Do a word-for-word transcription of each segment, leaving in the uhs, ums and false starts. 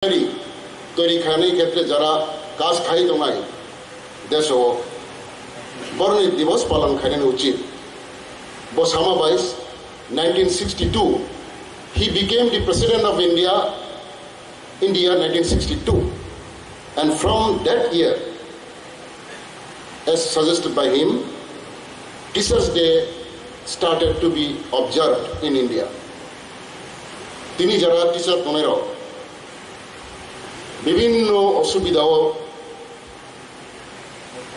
Tari, tari khainai khetre jara kaj khai tongnai deso borni divos palan khainani uchit. Bo sama bai nineteen sixty-two, he became the President of India, India nineteen sixty-two. And from that year, as suggested by him, Teachers' Day started to be observed in India. Tini jara teacher tongnai rok bibhinno osubida o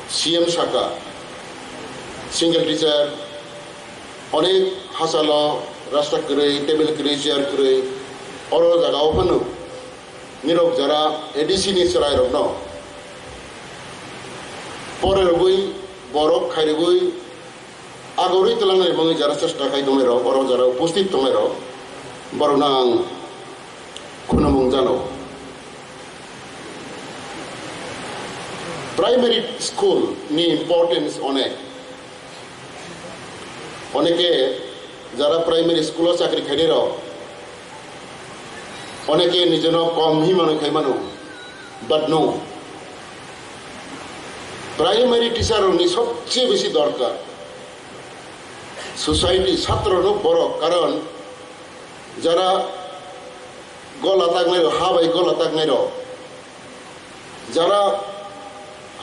C M saka, single teacher, onek hachalo rasta kwrwi, table kwrwi, chair kwrwi, oro jaga o phano nirok jara A D C ni chwrai rokno pore rwgwi, borok khai rwgwi, agorwi twlangnai bagwi jara chesta khai tongnai rok, oro jara upasthit tongnai rok, borokno ang khunumung jano. Primary school ni importance onek. Oneke jara primary school o chakri khainai rok, oneke nijono kom hi mano khai mano, but no. Primary teacher rokni sobse besi dorkar. Society, satro no borok, karon jara gola taknai rok, ha bai gola taknai rok, jara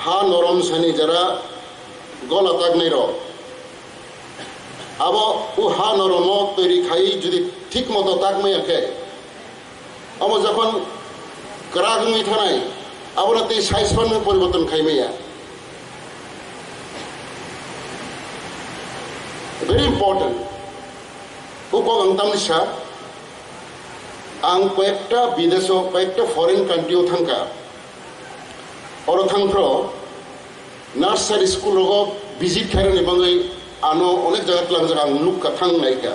ha norom sani jara gola taknai rok, abo o ha norom o twi ri khai jodi thik moto tak maya khe, abo jokhon kwrak wngwi thanai, abo no tei size phano poriborton khai maya. Very important. O kok ang tamni sa, ang koyekta bideso, koyekta foreign country o thangkha. Oro thangphro nursery school rogo visit khairani bagwi ano onek jaga tlangjak ang nukha, thang naikha.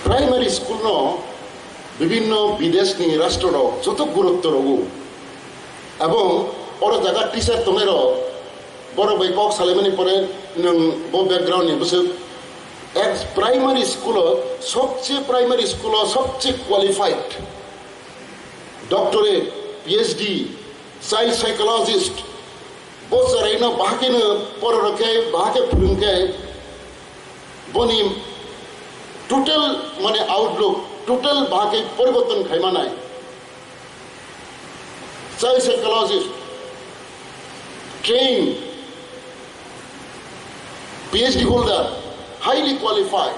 Primary school no bibhinno bideshni rastro rok joto gurutto rogo. Ebong oro jaga teacher tongnai rok, borok bai kok salaimani pore nwng bo background ni bwswk. Ex primary school o sobse, primary school o sobse qualified doctorate, P H D, child psychologist, bo chwraino bahai khe no pororok khe, bahai khe phwrwng khe, boni total mane outlook, total bahai khe poriborton khai manai. Child psychologist, trained, P H D holder, highly qualified,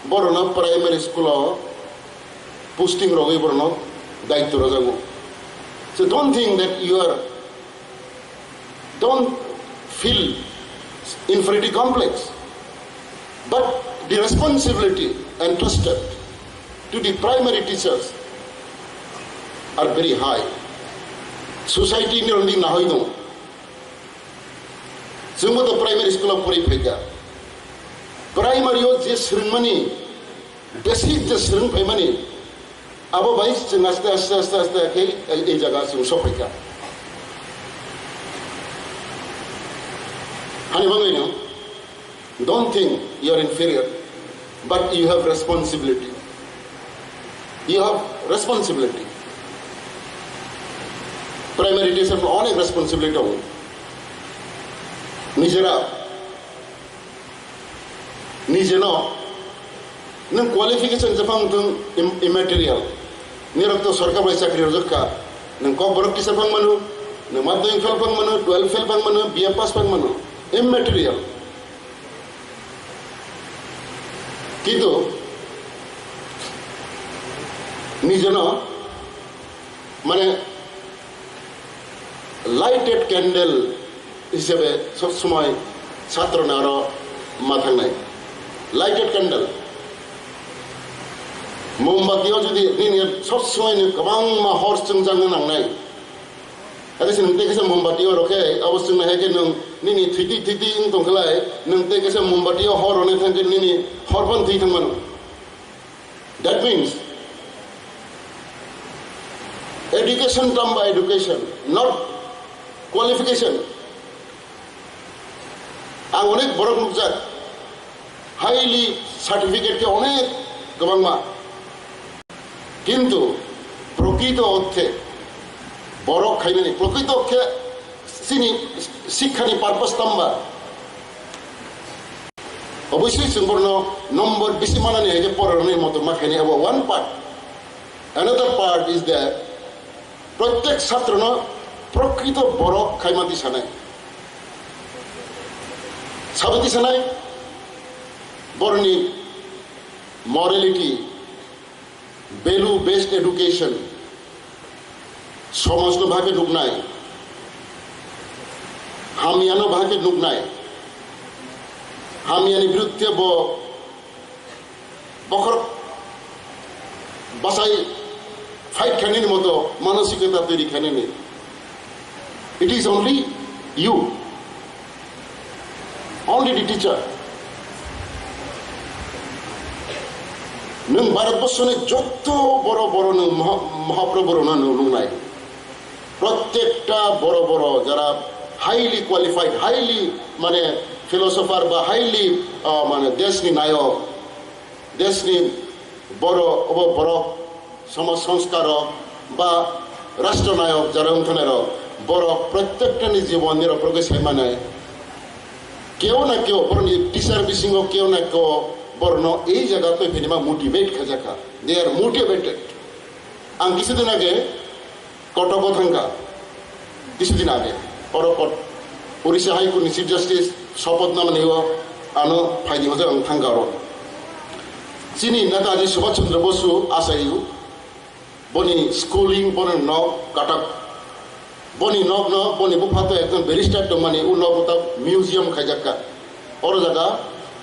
borokno primary school o posting rogwi borokno daityo rwjago. So don't think that you are, don't feel inferiority complex, but the responsibility entrusted to the primary teachers are very high. Society ni ronding nahoi dong. Chwngbo to primary school o pori phaikha. Primary o je swrwngmani, basic je swrwng phaimani, abo bai chwng aste aste aste aste khe ei, ei jaga chwng sophaikha. Hani bagwino, don't think you are inferior, but you have responsibility. You have responsibility. Primary teacher no onek responsibility tongo. Nijera, nijeno nwng qualification jephang thung im-, immaterial. Nirok to sorkar bai chakri rwjak kha. Nwng kokborok teacher phang mano, nwng madhyamik fail phang mano, twelve fail phang mano, B A pass phang mano. Immaterial. Kintu nijeno mane lighted candle hisabe sob somoi chhatroni aro ma thangnai. Lighted candle. Mombati o jodi nini sob somoi ni kwbangma hor chwngjak nangnai. Ate se nwng tei kaisa mombati o rokhe, abo chwngno hai khe nwng nini thwitwi thwitwi wng tong khlai, nwng tei kaisa mombati o hor rwna thang khe nini hor phano thwi thang mano. That means, education term by education, not qualification. Ang onek borok nukjak, highly certificate khe onek kwbangma. Kintu prokrito orthe borok khainani, prokrito orthe chini sikhani purpose tamba? Obviously chwng borno number bisi manani hai khe porarnai moto ma khainai, abo one part. Another part is that prottek chatrono prokrito borok khaima tisanai. Sabo tisanai boroni morality, value based education, somajno bahai khe nuknai, hamyano bahai khe nuknai, hamyani biruddhe bo bokhorok bachai fight khainani moto manosikota toiri khainani. It is only you, only the teacher. Nwng Bharatborsoni jotto boro boro nwng moha-, mohaprobhu rokno nwng nuknai. Prottekta boro boro jara highly qualified, highly mane philosopher ba highly, ah, mane deshni nayok, deshni boro obo borok somaj sangskarok ba rashtra nayok jara wngthanairok, borok prottektani jibon nirok progoi sai manai. Keo na keo borokni teacher bisingo keo na keo borokno ei jaga twi phinima motivate khajakha. They are motivated. Ang kisa din age Kotogo thangkha, kisa din age. Oro kot-, Orissa High Court ni Chief Justice sopoth namani o ano phaidi hojak ang thangkha oro. Chini Netaji Subhash Chandra Bosu achaio, boni schooling, boni nok katak, boni nok no, boni bupha to ekjon barrister tongmani, o nok ta museum khaijakka. Oro jaga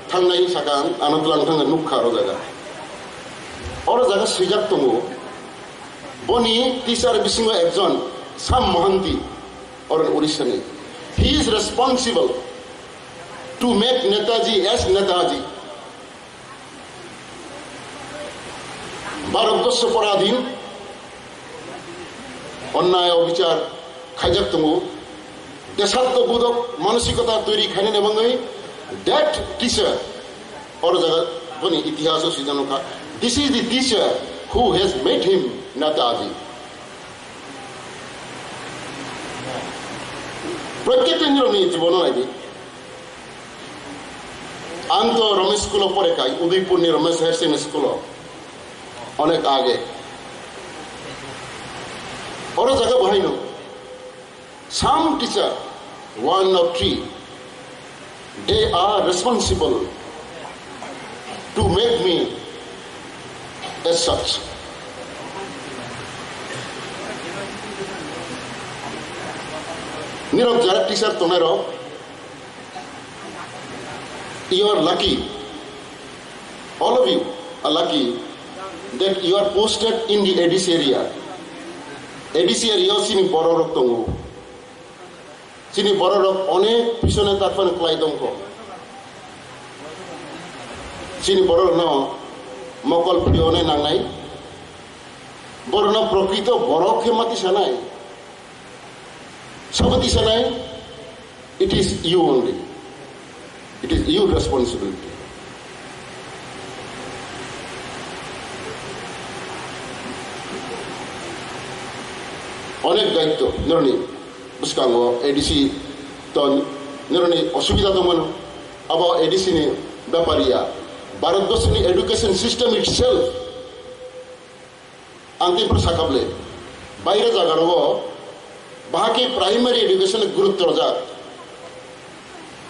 thangnai saka ang ano tlang thangna nukha oro jaga. Oro jaga swijak tongo, boni teacher bisingo ekjon Sam Mohanty, oro Orissa ni. He is responsible to make Netaji as Netaji. Bharatborsho poradhin onnay obichar khaijak tongo. Deshatto bodhok manosikota toiri khainani bagwi that teacher, oro jaga boni itihas o swijano kha. This is the teacher who has made him Netaji. Prottek din nirokni jibono naidi. Ang to Romesh school o pore kai, Udaipur ni Romesh Higher Secondary School o. Onek age. Oro jaga bahai no. Some teacher, one or three, they are responsible to make me as such. Nirok jara teacher tongnai rok, you are lucky. All of you are lucky that you are posted in the A D C area. A D C area o chini borok rok tongo. Chini borok rok onek pisone tarphan kwlai tongkho. Chini borok rokno mokol phri one nangnai. Borokno prokrito borok khe mati sanai. Sabo tisanai, it is you only. It is your responsibility. Onek daitto, noroni bwskango A D C ton, noroni osubida tongmano, abo A D C ni bepar ya. Bharatborsoni education system itself Ang tei phuru sakha bwle, baire jaga rogo bahai khe primary education gurutto rwjak.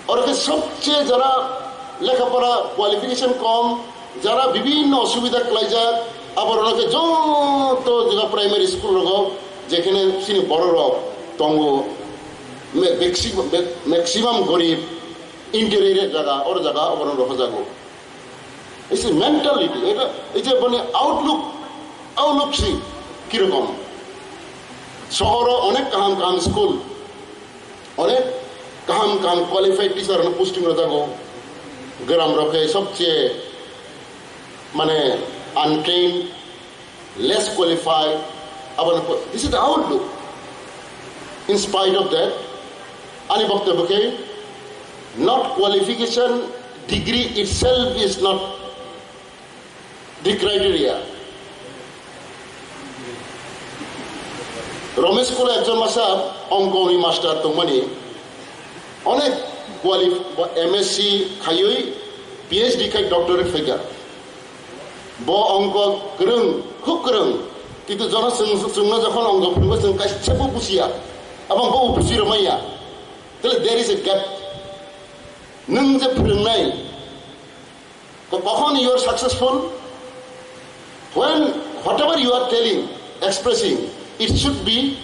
Oro khe sobche jara lekha pora qualification kom, jara bibhinno osubida klaijak, abo rok khe joto jaga primary school rogo jekhene chini borok rok tongo, me-, maxi-, me-, maximum gorib interior jaga, oro jaga oborok rohojago. It's a mentality, এটা এই যে মানে Outlook, Outlook C কিরকম? শহরও অনেক কাহাম কাহাম স্কুল, অনেক কাহাম কাহাম কোয়ালিফাইড টিচার posting রোজাগো, গ্রাম রকে সবচেয়ে মানে untrained, less qualified, aboni pore, this is the outlook. In spite of that, ani boktobyo khe, not qualification, degree itself is not the criteria. Romesh Kula ekjon masa ongkoni master tongmani, onek qualif-, M S C khaiwi P H D khai doctorate phaikha. Bo ongko kwrwng, khub kwrwng. Kintu jono chwng, chwngno jokhon ongko phwrwngo chwng kaisa bo bujiya. Abang bo buji rwmaya. Tale there is a gap. Nwng je phwrwngnai, Ko-, kokhon you are successful? When whatever you are telling, expressing, it should be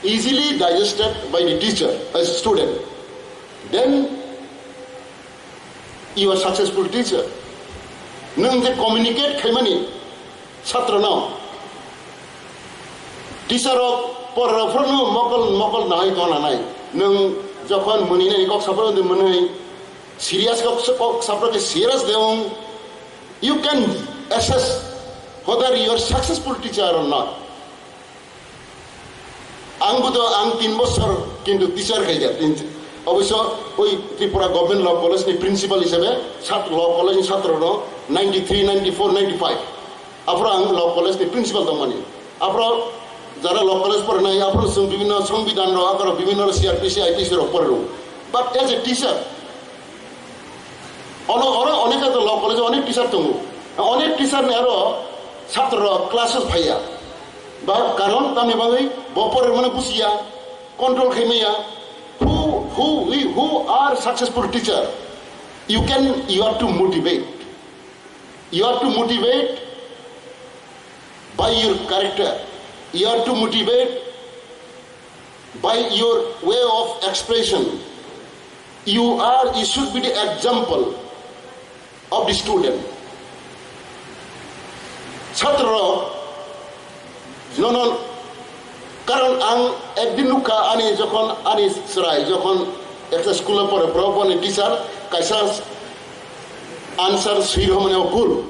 easily digested by the teacher, a student. Then you are successful teacher. Nwng je communicate khaimani, Chhatrano, teacher rok, porarok phano mokol mokol nahai tong nanai. Nwng jokhon mwnwi nani kok saphano de mwnwi, serious kok, kok saphano de serious de wng, you can assess whether you are successful teacher or not. Ang bodo ang tin bosor kintu teacher khaikha, tin, oboisyo oi Tripura Government Law College ni principal hisabe sat-, Law College ni satro no ninety three, ninety four, ninety five. Aphro ang Law College ni principal tongmani. Aphro jara Law College pornai, aphro chwng bibhinno songbidhan rok, aphro bibhinno C R P C, I P C rok porno. But as a teacher, ono, oro onek Law College onek teacher tongo. Onek teacher ni aro satro rok class o phaiya. Ba karon tamni bagwi bo pormani bujiya, control khaimaya. Who, who, we, who are successful teacher? You can, you have to motivate. You have to motivate by your character. You have to motivate by your way of expression. You are, you should be the example of the student. Chhatro rok, no, no, karon ang ekdin nukha ani jokhon ani chwrai jokhon ekta school o pore, borok boni teacher kaisa answer swi rwmani o bhul.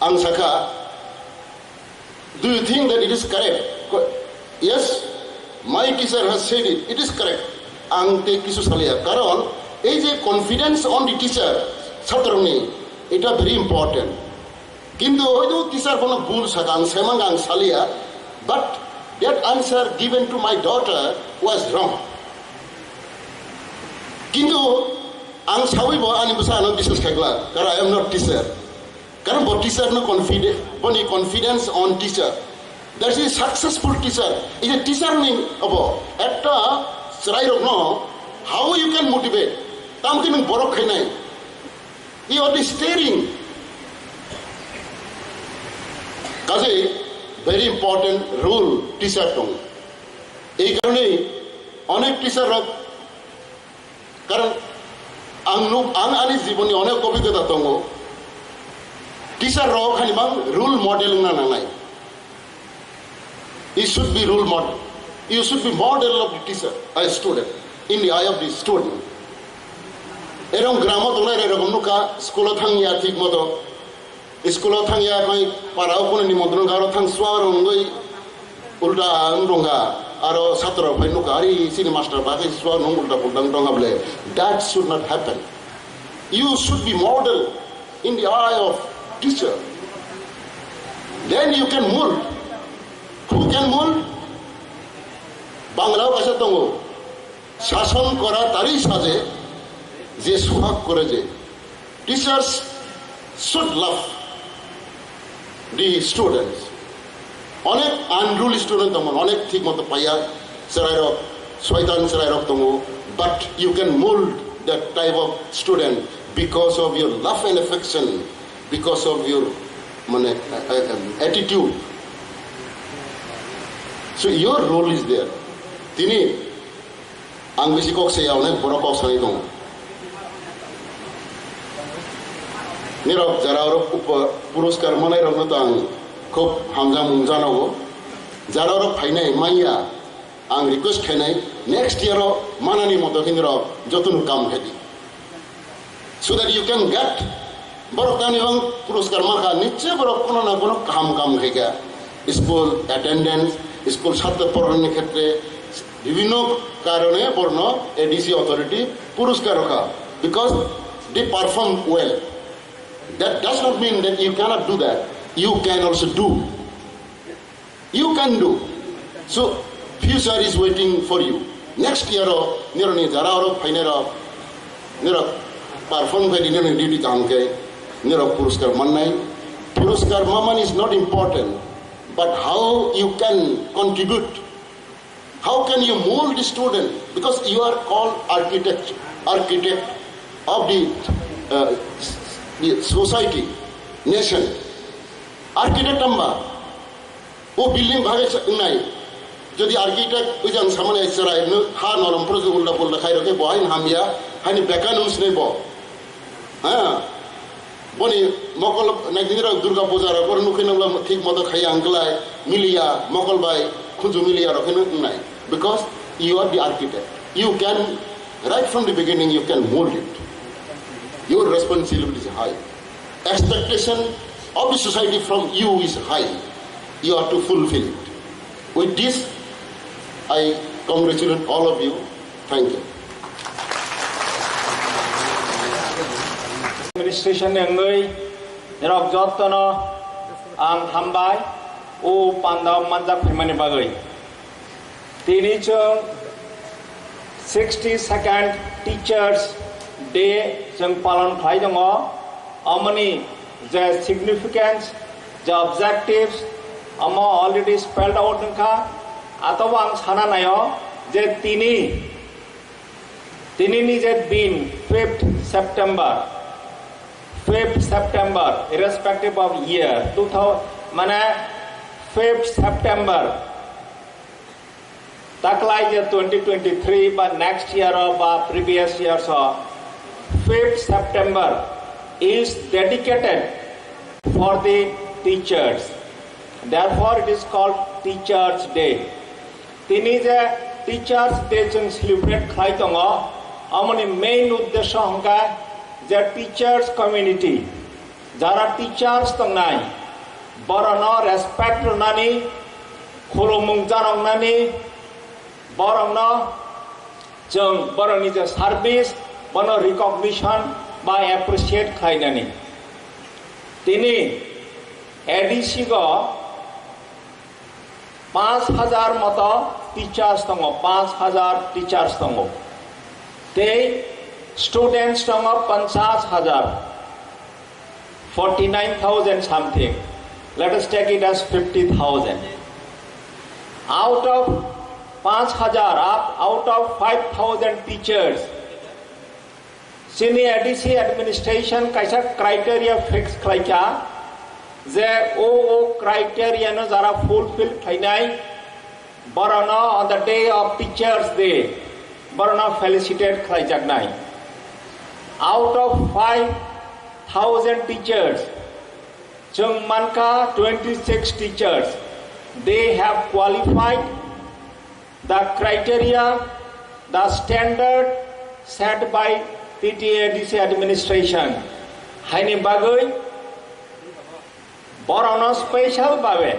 Ang sakha, "Do you think that it is correct?" Ko-, "Yes, my teacher has said it, it is correct." Ang tei kisu salia, karon ei je confidence on the teacher, chhatroni, eta very important. Kintu hoito teacher bono bul saka, ang semang ang salia, but that answer given to my daughter was wrong. Kintu ang sawi bo ani bwsa ano biswas khaikla, karon I am not teacher. Karon bo teacher no confidence, boni confidence on teacher. That is successful teacher. Is a teacher ni abo ekta chwrai rok no how you can motivate? Tam khe nwng borok khainai. You are the steering. Kaje very important role teacher tong. Ei karone onek teacher rok Karon ang nuk, ang ani jibonni onek obhigota tongo. Teacher rok hani bang role model wngna nangnai. You should be role model. You should be model of the teacher, a student, in the eye of the student. Erong gramo tongnai rok nukha, school o thangya thik moto. School o thangya bai para o kunu nimontron garo thang suar wngwi ulta wng tongkha. Aro satro phai nukha, "Ari, chini master ba khe suar nung ulta pulta wng tongkha bole." That should not happen. You should be model in the eye of teacher. Then you can mold. Who can mold? Bangla o kaisa tongo, "Shason kora tari saje, je suhag kore je." Teachers should love the students. Onek unruly student tongo, onek thik moto paiya chwrairok, soitan chwrairok tongo, but you can mold that type of student because of your love and affection, because of your, mane, uh, uh, attitude. So your role is there. Tini Ang bisi kok saya, onek borok kok sanai tongo. Nirok jara orok upo-, puroskar manai rokno to ang khub hamjak mung janogo. Jara orok phainai manya, ang request khainai, next year o manani moto khe nirok jotono kam khaidi. So that you can get, borok tamni bang puroskar mankha, nichche borok kono na kono kaham kam khaikha. School attendance, school satro porhorni khetre, bibhinno karone borno A D C authority puroskar rokha, because they perform well. That does not mean that you cannot do that. You can also do. You can do. So, future is waiting for you. Next year o nirok ni jara oro phainai rok, nirok perform khai di, nirok ni duty kaham khe nirok puruskar mannai. Puruskar mamani is not important, but how you can contribute, how can you mold the student, because you are called architect, architect of the, uh, the society, nation. Architect amba, o building bhage wngnai. Jodi architect ujang samani chwrai no ha norom pro ulda pulda khai rokhe bo hain hamya, haini bekan wng sinai bo. Ha? Boni mokol naikini rok Durga Puja rok oro nukhe nokla thik moto khai ang klai miliya mokol bai khunju miliya rok kheno wngnai. Because you are the architect. You can, right from the beginning, you can mold it. Your responsibility is high. Expectation of the society from you is high. You have to fulfill it. With this, I congratulate all of you. Thank you. Administration ni wngwi norok jottono ang hambai o panda manjak phaimani bagwi. Tini chwng sixty second Teachers Day chwng palon khlai tongo. Omoni je significance, je objectives, omo already spelled out wngkha. Atobo ang sana naio je tini, tini ni je din, fifth September, fifth September, irrespective of year, two thousand, mane fifth September, taklai je twenty twenty-three ba next year o ba previous years o, fifth September is dedicated for the teachers. Therefore, it is called Teachers Day. Tini je Teachers Day chwng celebrate khlai tongo, amoni main uddesho hwnkha je teachers community, jara teachers tongnai, borokno respect rwnani, khulumung janoknani, borokno chwng borokni je service, bono recognition ba appreciate khlainani. Tini A D C go panch hajar moto teachers tongo, panch hajar teachers tongo. Tei students tongo panchas hajar, forty-nine thousand something. Let us take it as fifty thousand. Out of panch hajar, out of five thousand teachers, chini A D C administration kaisa criteria fix khlaikha je o, o criteria no jara fulfill khlainai, borokno on the day of Teachers Day, borokno felicitate khlaijaknai. Out of five thousand teachers, chwng mankha twenty-six teachers, they have qualified the criteria, the standard set by T T A D C administration. Haini bagwi borokno special babe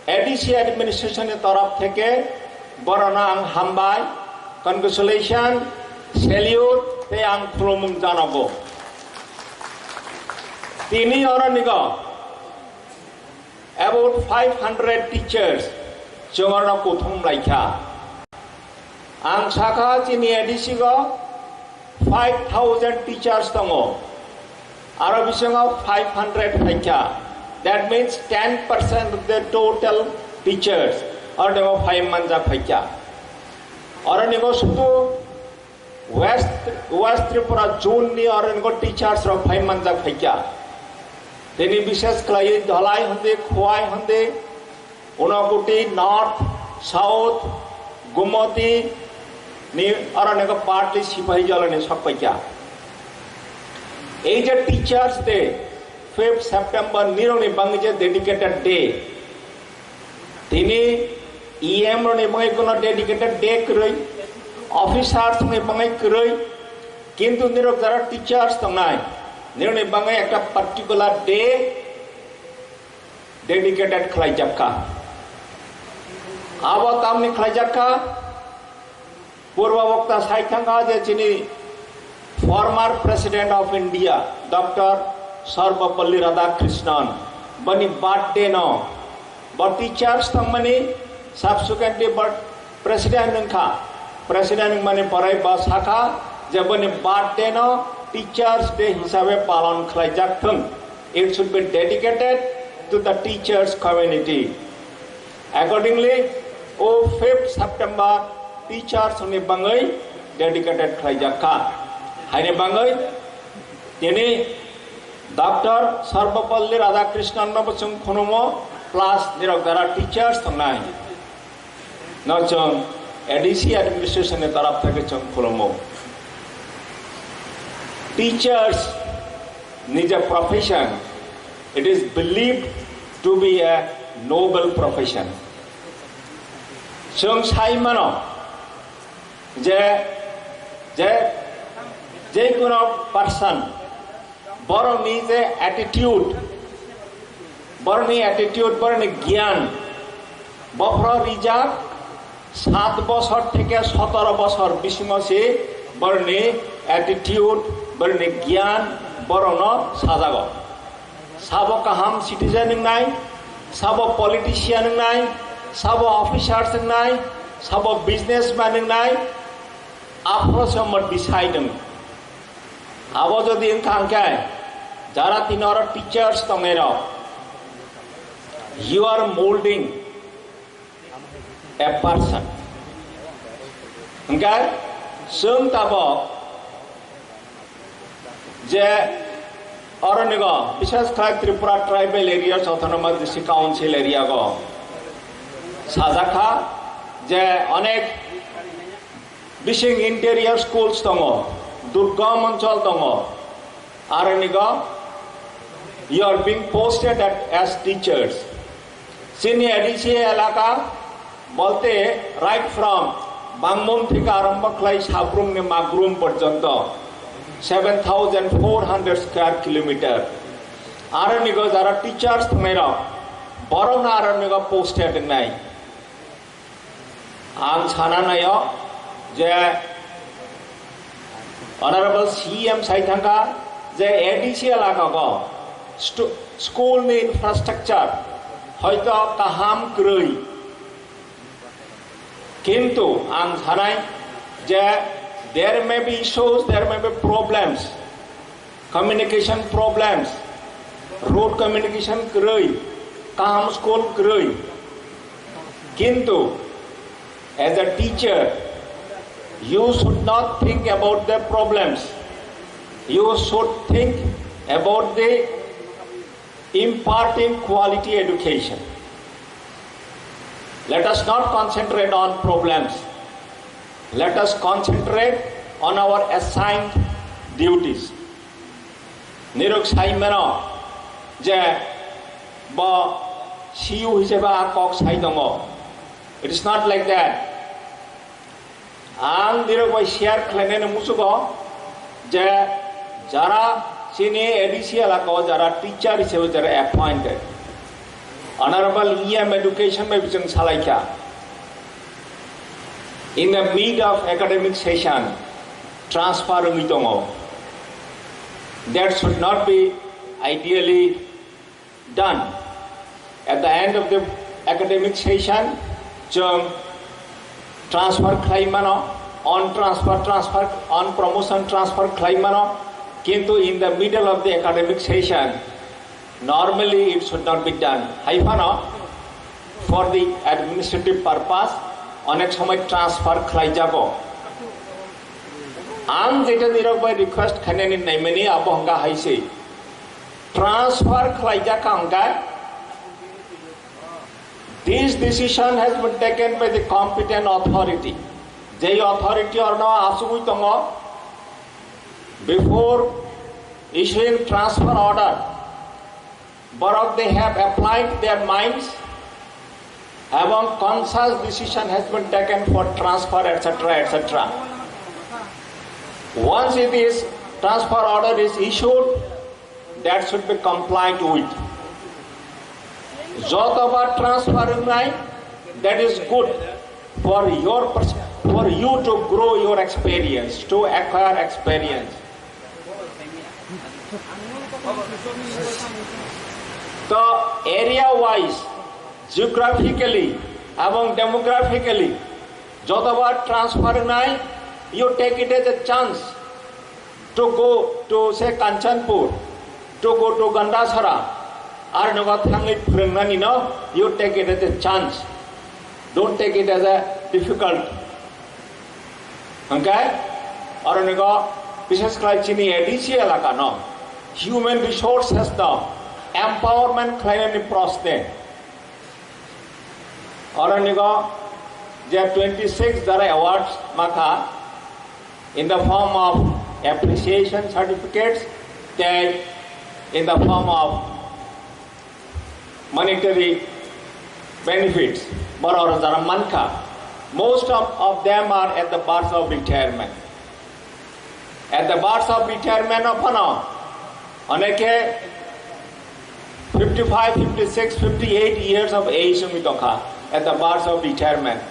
A D C administration ni torof theke borokno ang hambai, congratulation, salute tei ang khulumung janago. Tini oro nigo about five hundred teachers chwng oro kuthum laikha. Ang sakha chini A D C go five thousand teachers tongo, aro bisingo five hundred phaikha. That means ten percent of the total teachers oro nigo phai manjak phaikha. Oro nigo sudu West, West Tripura zone ni oro nigo teachers rok phai manjak phaikha. Tini bishes khlaiwi Dhalai hondi, Khowai hondi, Unakoti, North, South, Gomati ni oro nigo partly Sipahijala ni sok phaikha. Ei je Teachers Day, fifth September nirokni bagwi je dedicated day. Tini E M rokni bagwi kuno dedicated day kwrwi, officers rokni bagwi kwrwi, kintu nirok jara teachers tongnai, nirokni bagwi ekta particular day dedicated khlaijak kha. Abo tamni khlaijak kha, purba bokta sai thangkha je chini former President of India, Doctor Sarvepalli Radhakrishnan, bani birthday no, bo teachers tongmani, Subsequently, but president wngkha, president wngmani pore bo sakha je boni birthday no Teachers Day hisabe palon khlaijak thung. It should be dedicated to the teachers community. Accordingly, o fifth September teachers ni bangwi dedicated khlaijak kha. Haini bangwi tini Doctor Sarvepalli Radhakrishnan no bo chwng khulumo, plus nirok jara teachers tongnai no chwng A D C administration ni taraf theke chwng khulumo. Teachers ni je profession, it is believed to be a noble profession. Chwng sai mano je, je, je kuno person borokni je attitude, borokni attitude, borokni giyan, bophoro rijak sat bosor theke sotoro bosor bisingo se borokni attitude, borokni giyan borokno sajago. Sabo kaham citizen wngnai, sabo politician wngnai, sabo officers wngnai, sabo businessman wngnai, aphoro se omo decide wng. Abo jodi wngkha hwnkhe, jara tini oro teachers tongnairok, you are molding a person. Hwnkhe chwng tabok je oro nigo, bishes khlai Tripura Tribal Areas Autonomous District Council area go sajakha je onek bising interior schools tongo, durgam onchol tongo, aro nigo, you are being posted at, as teachers. Chini A D C elaka bolte right from Bangmung theke arombo khlai Sabrumni Magrum porjonto seven thousand four hundred square kilometer. Aro nigo jara teachers tongnairok, borokno aro nigo posted wngnai. Ang sana naio je Honorable C M sai thangkha je A D C elaka go stu-, school ni infrastructure hoito kaham kwrwi, kintu ang sanai je there may be issues, there may be problems, communication problems, road communication kwrwi, kaham school kwrwi. Kintu as a teacher, you should not think about the problems. You should think about the imparting quality education. Let us not concentrate on problems. Let us concentrate on our assigned duties. Nirok sai mano je bo C U hisabe a kok sai tongo. It is not like that. Ang dirok bai share khlainani musugo je jara chini A D C elaka o jara teacher hisabe jara appointed, Honorable E M Education bai bichwng salaikha, in the mid of academic session transfer wngwi tongo. That should not be ideally done. At the end of the academic session, chwng transfer khlai mano, on transfer, transfer, on promotion transfer khlai mano, kintu in the middle of the academic session, normally it should not be done. Hai phano, for the administrative purpose, onek somoi transfer khlai jago. Ang jeta nirok bai request khainani naimani abo hwnga hai se. Transfer khlaijak kha hwnkhe, this decision has been taken by the competent authority. Jei authority orno asugwi tongo, before issuing transfer order, borok they have applied their minds, ebong conscious decision has been taken for transfer, et cetera, et cetera. Once it is transfer order is issued, that should be complied with. Jotobar transfer wngnai, that is good for your pers-, for you to grow your experience, to acquire experience. To area wise, geographically, Abong demographically, jotobar transfer wngnai, you take it as a chance to go to, say, Kanchanpur, to go to Gandasara, ar nogo thangwi phwrwngnani no, you take it as a chance. Don't take it as a difficult. Hwnkhe, oro nogo, bishes khlai chini A D C elaka no, human resources no empowerment khlainani prosne. Oro nogo je twenty six jara awards makha in the form of appreciation certificates tei in the form of monetary benefits borok jara mankha. Most of, of them are at the verge of retirement. At the verge of retirement no phano, oneke fifty five, fifty six, fifty eight years of age wngwi tongkha, at the verge of retirement.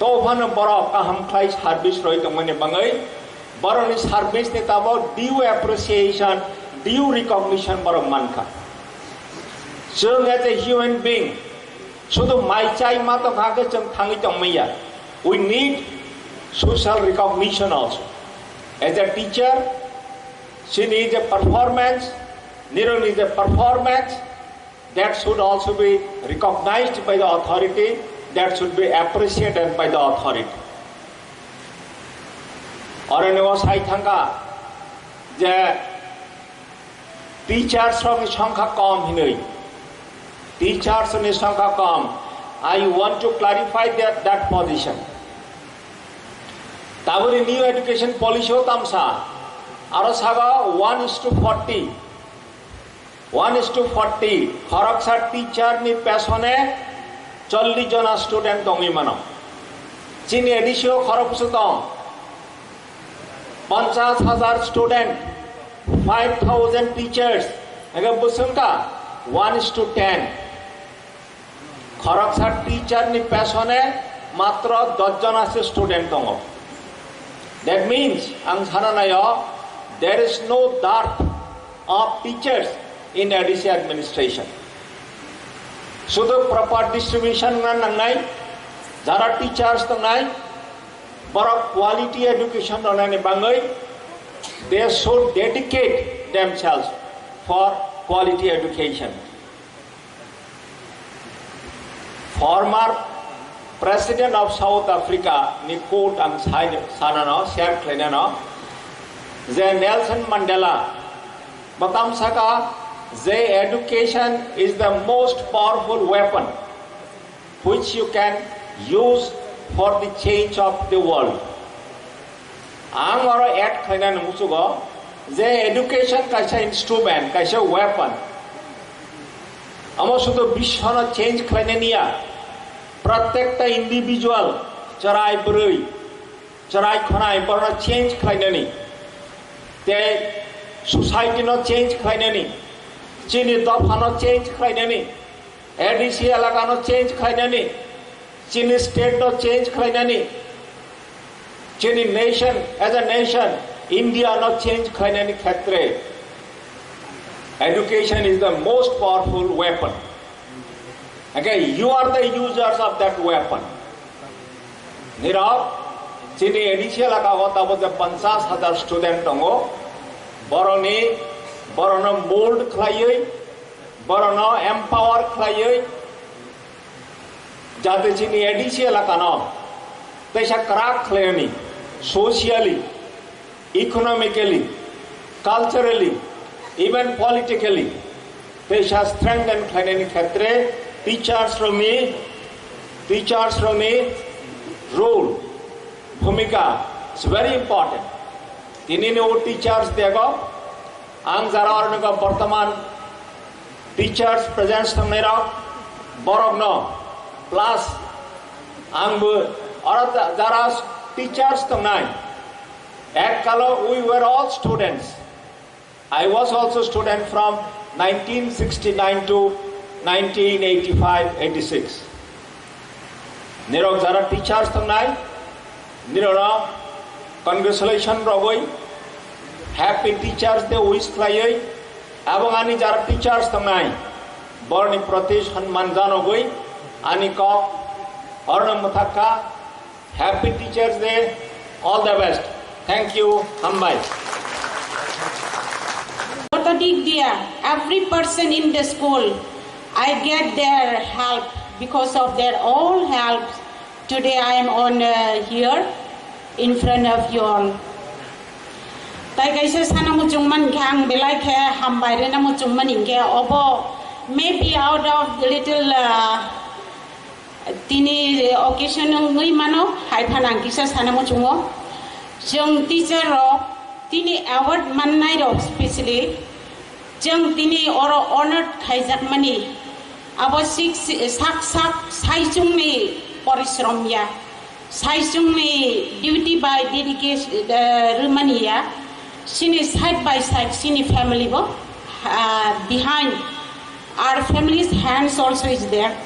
To phano borok kaham khlai service rwi tongmani bangwi borokni service ni tabok due appreciation, due recognition borok mankha. Chwng as a human being, sudu mai chai ma tongkha hwnkhe chwng thangwi tongmaya. We need social recognition also. As a teacher, she needs a performance, nirok needs a performance that should also be recognized by the authority, that should be appreciated by the authority. Oro nogo sai thangkha je teachers rokni songkha kom hinwi. Teachers ni songkha kom. I want to clarify that, that position. Taboni new education policy o tamsa. Aro sago one is to forty. One is to forty. Khoroksa teacher ni pesone chollish jona student tongwi mano. Chini A D C o khoroksa tong. Ponchas hajar student, five thousand teachers, ega bwswngkha one is to ten. Khoroksa teacher ni pesone matro dos jona se student tongo. That means, ang sana nayo, there is no dearth of teachers in A D C administration. Sudu proper distribution na nangnai, jara teachers tongnai, borok quality education rwnani bangwi they should dedicate themselves for quality education. Former President of South Africa ni quote ang sai-, sanano, share khlainano, je Nelson Mandela bo tam saka je education is the most powerful weapon which you can use for the change of the world. Ang oro add khlainani muchugo je education kaisa instrument, kaisa weapon. Amo sudu biswano change khlainani ya, protekta individual, chwrai bwrwi, chwrai khwnai borno change khlainani, tei society no change khlainani, chini dopha no change khlainani, A D C elaka no change khlainani, chini state no change khlainani, chini nation as a nation, India no change khlainani khetre education is the most powerful weapon. Okay, you are the users of that weapon. Nirok, chini A D C elaka o tabo je ponchas hajar student tongo, boroni, borono mold khlaiwi, borono empower khlaiwi, jate chini A D C elakano teisa kwrak khlainani, socially, economically, culturally, even politically, teisa strengthen khlainani khetre teachers rokni, teachers rokni role, bhumika is very important. Tinini o teachers dego, ang jara oroni bortoman teachers presence tongnai rok, borok no plus ang bo oro jara teachers tongnai, ek kalo we were all students. I was also student from nineteen sixty-nine to nineteen eighty-five eighty-six. Nirok jara teachers tongnai, nirok congratulation rogwi, happy teachers day wish khlaiwi, abong ani jara teachers tongnai, borni proti sonman janogwi, ani kok Horno mwthakha, Happy Teachers Day, all the best. Thank you, hambai. Joto dik dia, every person in the school, I get their help. Because of their all help, today I am on, uh, here in front of you all. Tai kaisa sana muchungmani khe ang belai khe hambai rwna muchungmani hinkhe obo maybe out of the little, uh, tini occasion wngwi mano, hai phano ang kisa sana muchungo. Chwng teacher rok tini award mannai rok specially chwng tini oro honored khaijakmani abo sik-, sak sak saichungni porishrom ya, saichungni duty by dedication, eh, rwmani ya, sini side by side sini family bo, ah, behind our family's hands also is there.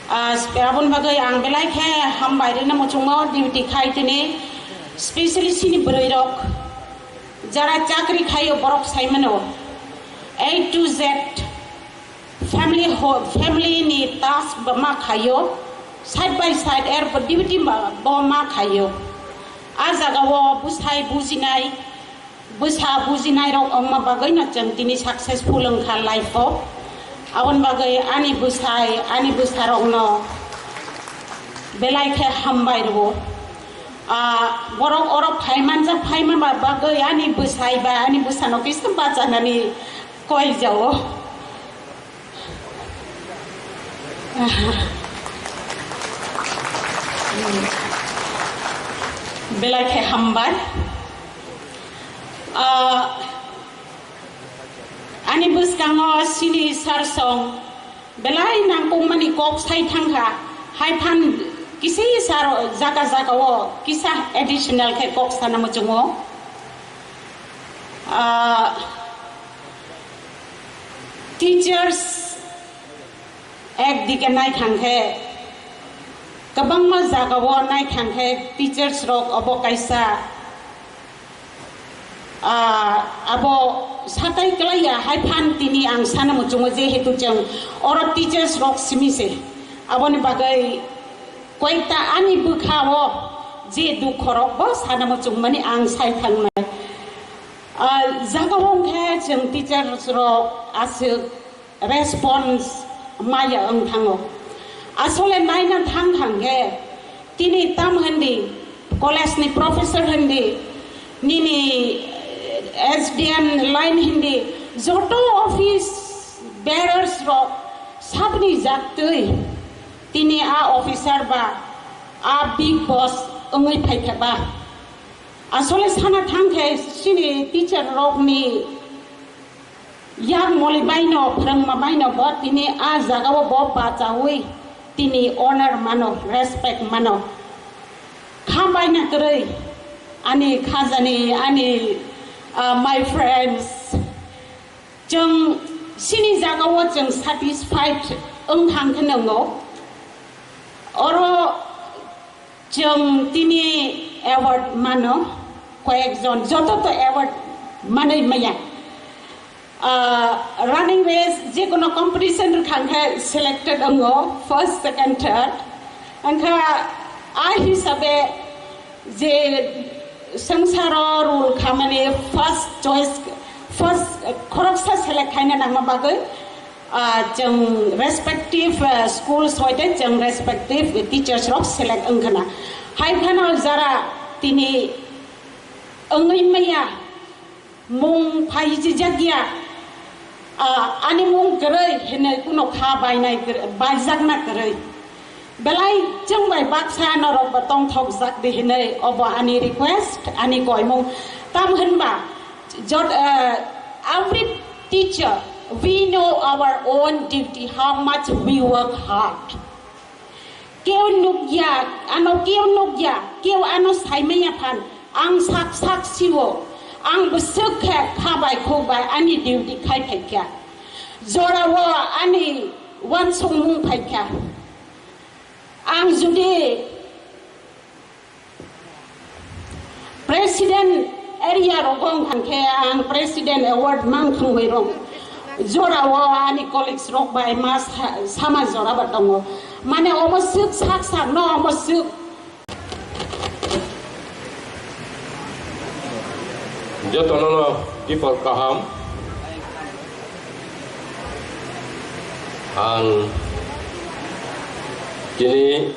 Ah, aboni bagwi ang belai khe hambai rwna muchungo duty khai tini, specially sini bwrwi rok jara chakri khaio borok sai mano A to Z family ho-, family ni task bo ma khaio, side by side er bo duty ma, bo ma khaio. A jaga o bwsai bujinai, bwsa bujinai rok wngma bagwi no chwng tini successful wngkha life o. Aboni bagwi ani bwsai, ani bwsa rok no belai khe hambai rwo. Ah, borok oro phaimanjak, phaima ba bagwi ani bwsai ba ani bwsano kisa bachanani koi jao. Belai khe hambai. Ah, ani bwskango sini sir song belai nangkukmani kok sai thangkha, hai phan kisi sir jaga jaga o kisa additional khe kok sana muchungo. Ah, teachers ekdike nai thang khe, kwbangma jaga o nai thang khe teachers rok obo kaisa, ah, abo satai kwlai ya hai phan tini ang sana muchungo, jehetu chwng oro teachers rok simi se, aboni bagwi koyekta ani bwkha o je dukho rok bo sana muchungmani ang sai thangnai. Ah, jaga o hwnkhe chwng teachers rok aswk response maya wng thango. Asole naina thang thang khe tini tam hindi, college ni professor hindi, nini, eh, S D M line hindi, joto office bearers rok sabni jaktwi tini a officer ba a big boss wngwi phaikha ba. Asole sana thang khe chini teacher rokni yak moli baino, phrwngma baino bo tini a jagao bo bachaui tini honor mano, respect mano. Kha baina kwrwi ani khajani, ani, ah, my friends, chwng chini jagao chwng satisfied wng thang khe nwngo. Oro chwng tini award mano, koyekjon, joto to award manwi maya. Ah, running race, je kono competition rwkha hwnkhe selected wngo, first, second, third. Wngkha a hisabe je swngcharo rule khamani first choice, first, eh, khoroksa select khaina nangma bagwi, ah, chwng respective, eh, schools hoite chwng respective teachers rok select wngkhana. Hai phano jara tini wngwi maya, mung phaijijak ya, ah, ani mung kwrwi hinwi kuno kha bainai kwrwi, baijakna kwrwi. Belai chwng bai baksa norok bo tongthokjak di hinwi obo ani request, ani koimung. Tam hinba jot, ah, every teacher, we know our own duty, how much we work hard. Keu nukya, ano keu nukya, keu ano saimaya phan, ang sak sak siwo, ang bwswk khe kha bai khuk bai ani duty khai phaikha. Jorao ani wansukmung phaikha. Ang jodi President area rogo wng kha khe ang President Award mang thangwi rong. Jorao ani colleagues rok bai ma sa-, sama jora ba tongo. Mane omo swk sak sak no omo swk. Jotono no dipor kaham. Ang tini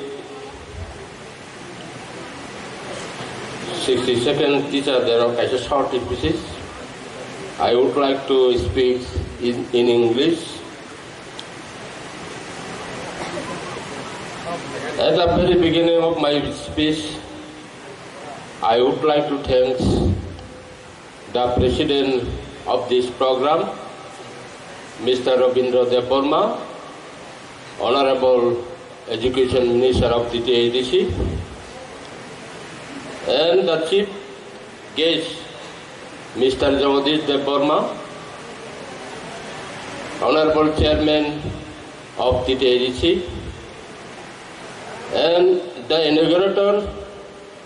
sixty-second Teacher Day o kaisa short speech. I would like to speak in, in English. At the very beginning of my speech, I would like to thank the President of this program, Mister Rabindra Debbarma, Honorable Education Minister of T T A D C, and the Chief Guest, Mister Jagadish Debbarma, Honorable Chairman of T T A D C, and the inaugurator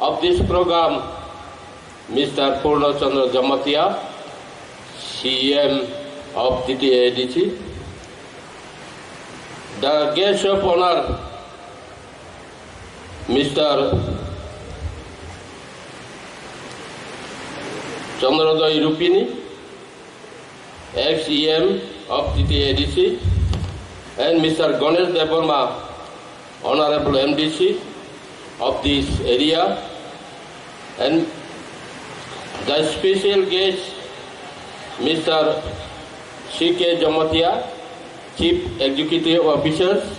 of this program, Mister Purna Chandra Jamatia, C E M of T T A D C, the guest of honor, Mister Chandrojoy Rupini, ex E M of T T A D C, and Mister Ganesh Debbarma, Honorable M D C of this area, and the special guest, Mister C K Jamatia, Chief Executive Officers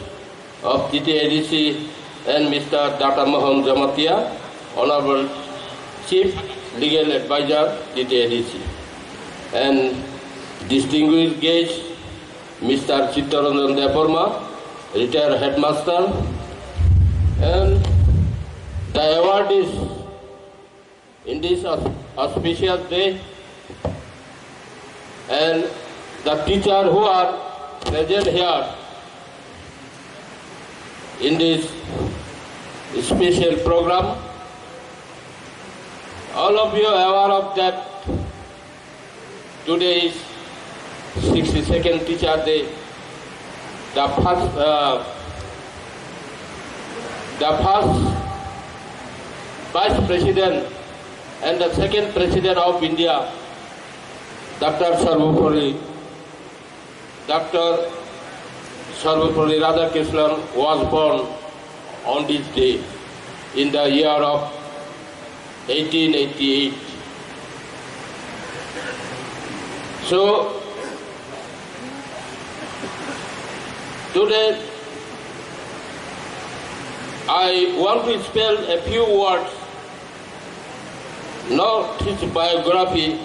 of T T A D C, and Mister Data Mohan Jamatia, Honorable Chief Legal Advisor, T T A D C, and distinguished guests, Mister Chittaranjan Debbarma, retired headmaster, and the awardees in this aus-, auspicious day, and the teacher who are present here in this special program. All of you aware of that today is sixty-second Teacher Day. The first, uh, the first Vice President and the second President of India, Doctor Sarvepalli, Doctor Sarvepalli Radhakrishnan was born on this day in the year of eighteen eighty-eight. So, today I want to spell a few words, not his biography,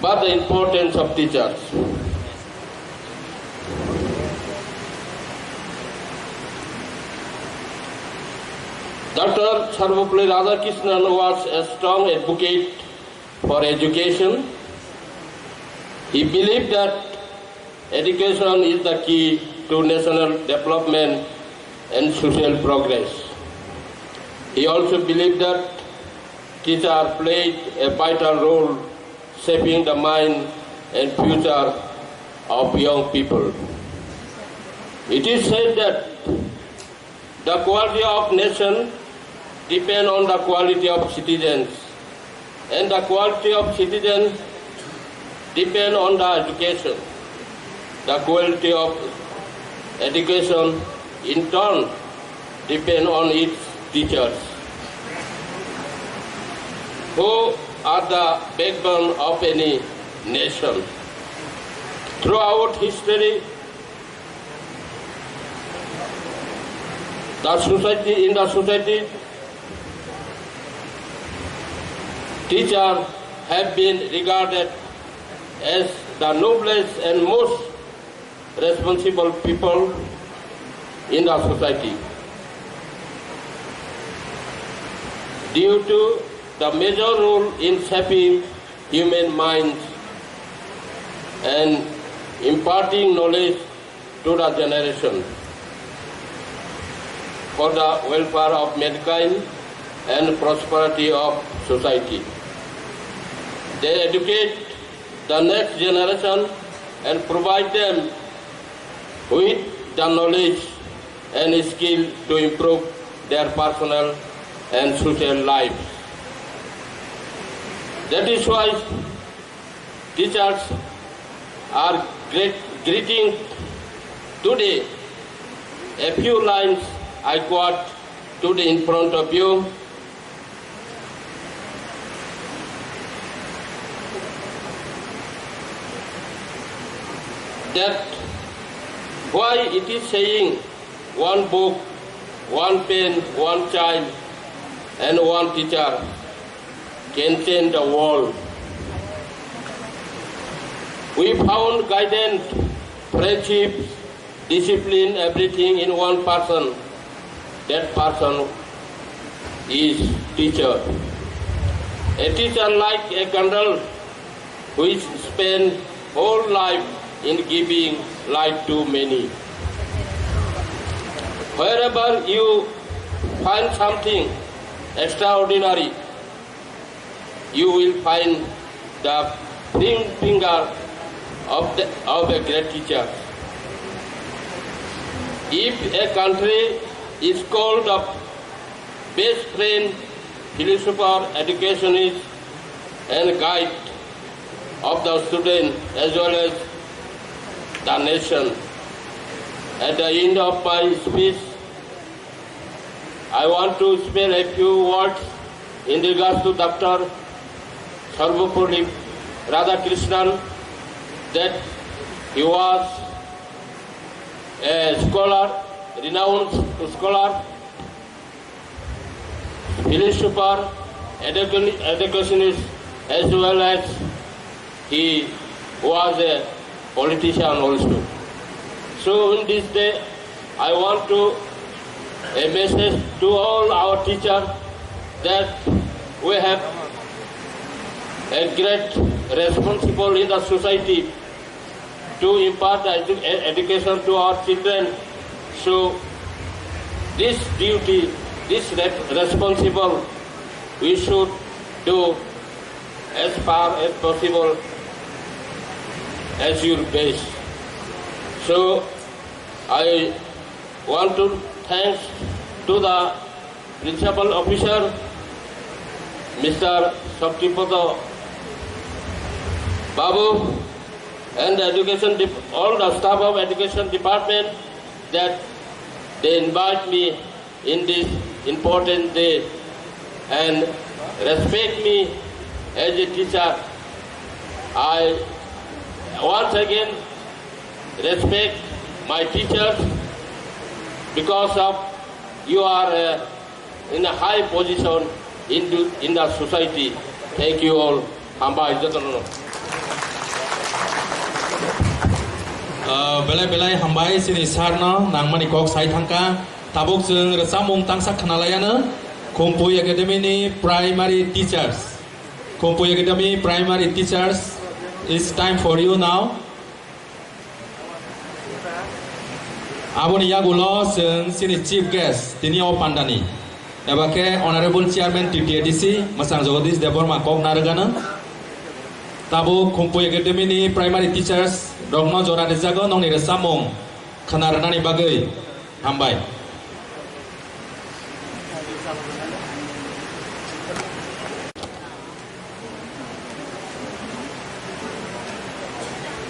but the importance of teachers. Doctor Sarvepalli Radhakrishnan was a strong advocate for education. He believed that education is the key to national development and social progress. He also believed that teachers played a vital role shaping the mind and future of young people. It is said that the quality of nation depend on the quality of citizens, and the quality of citizens depend on the education. The quality of education, in turn, depend on its teachers, who are the backbone of any nation. Throughout history, the society, in the society, teachers have been regarded as the noblest and most responsible people in the society. Due to the major role in shaping human minds and imparting knowledge to the generation for the welfare of mankind and prosperity of society. They educate the next generation and provide them with the knowledge and skill to improve their personal and social lives. That is why teachers are great, greeting today. A few lines I quote today in front of you. That why it is saying, "One book, one pen, one child, and one teacher can change the world." We found guidance, friendships, discipline, everything in one person. That person is teacher. A teacher like a candle which spend whole life in giving light to many. Wherever you find something extraordinary, you will find the print finger of the, of a great teacher. If a country is called the best friend, philosopher, educationist, and guide of the student as well as the nation. At the end of my speech, I want to spell a few words in regards to Doctor Sarvepalli Radhakrishnan, that he was a scholar, renowned scholar, philosopher, education-, educationist, as well as he was a politician also. So in this day, I want to a message to all our teachers that we have a great responsible in the society to impart the edu-, e-, education to our children. So this duty, this re-, responsible, we should do as far as possible as your best. So I want to thanks to the principal officer, Mister Shaktipada Babu, and the education dep-, all the staff of education department that they invite me in this important day and respect me as a teacher. I once again respect my teachers because of you are, uh, in a high position in the, in the society. Thank you all. Hambai jotono. Ah, belai belai hambai chini sir no nangmani kok sai thangkha. Tabuk chwng rwchapmung tangsa khwnalaiano Khumpui Academy ni primary teachers. Khumpui Academy primary teachers, it's time for you now. Aboni yagulo chwng chini chief guest tini o pandani eba khe Honorable Chairman T T A D C Mwchang Jagadish Debbarma kok narwgano. Tabuk Khumpui Academy ni primary teachers rokno jora rijago nongni rwchapmung khwna rwnani bagwi. Hambai.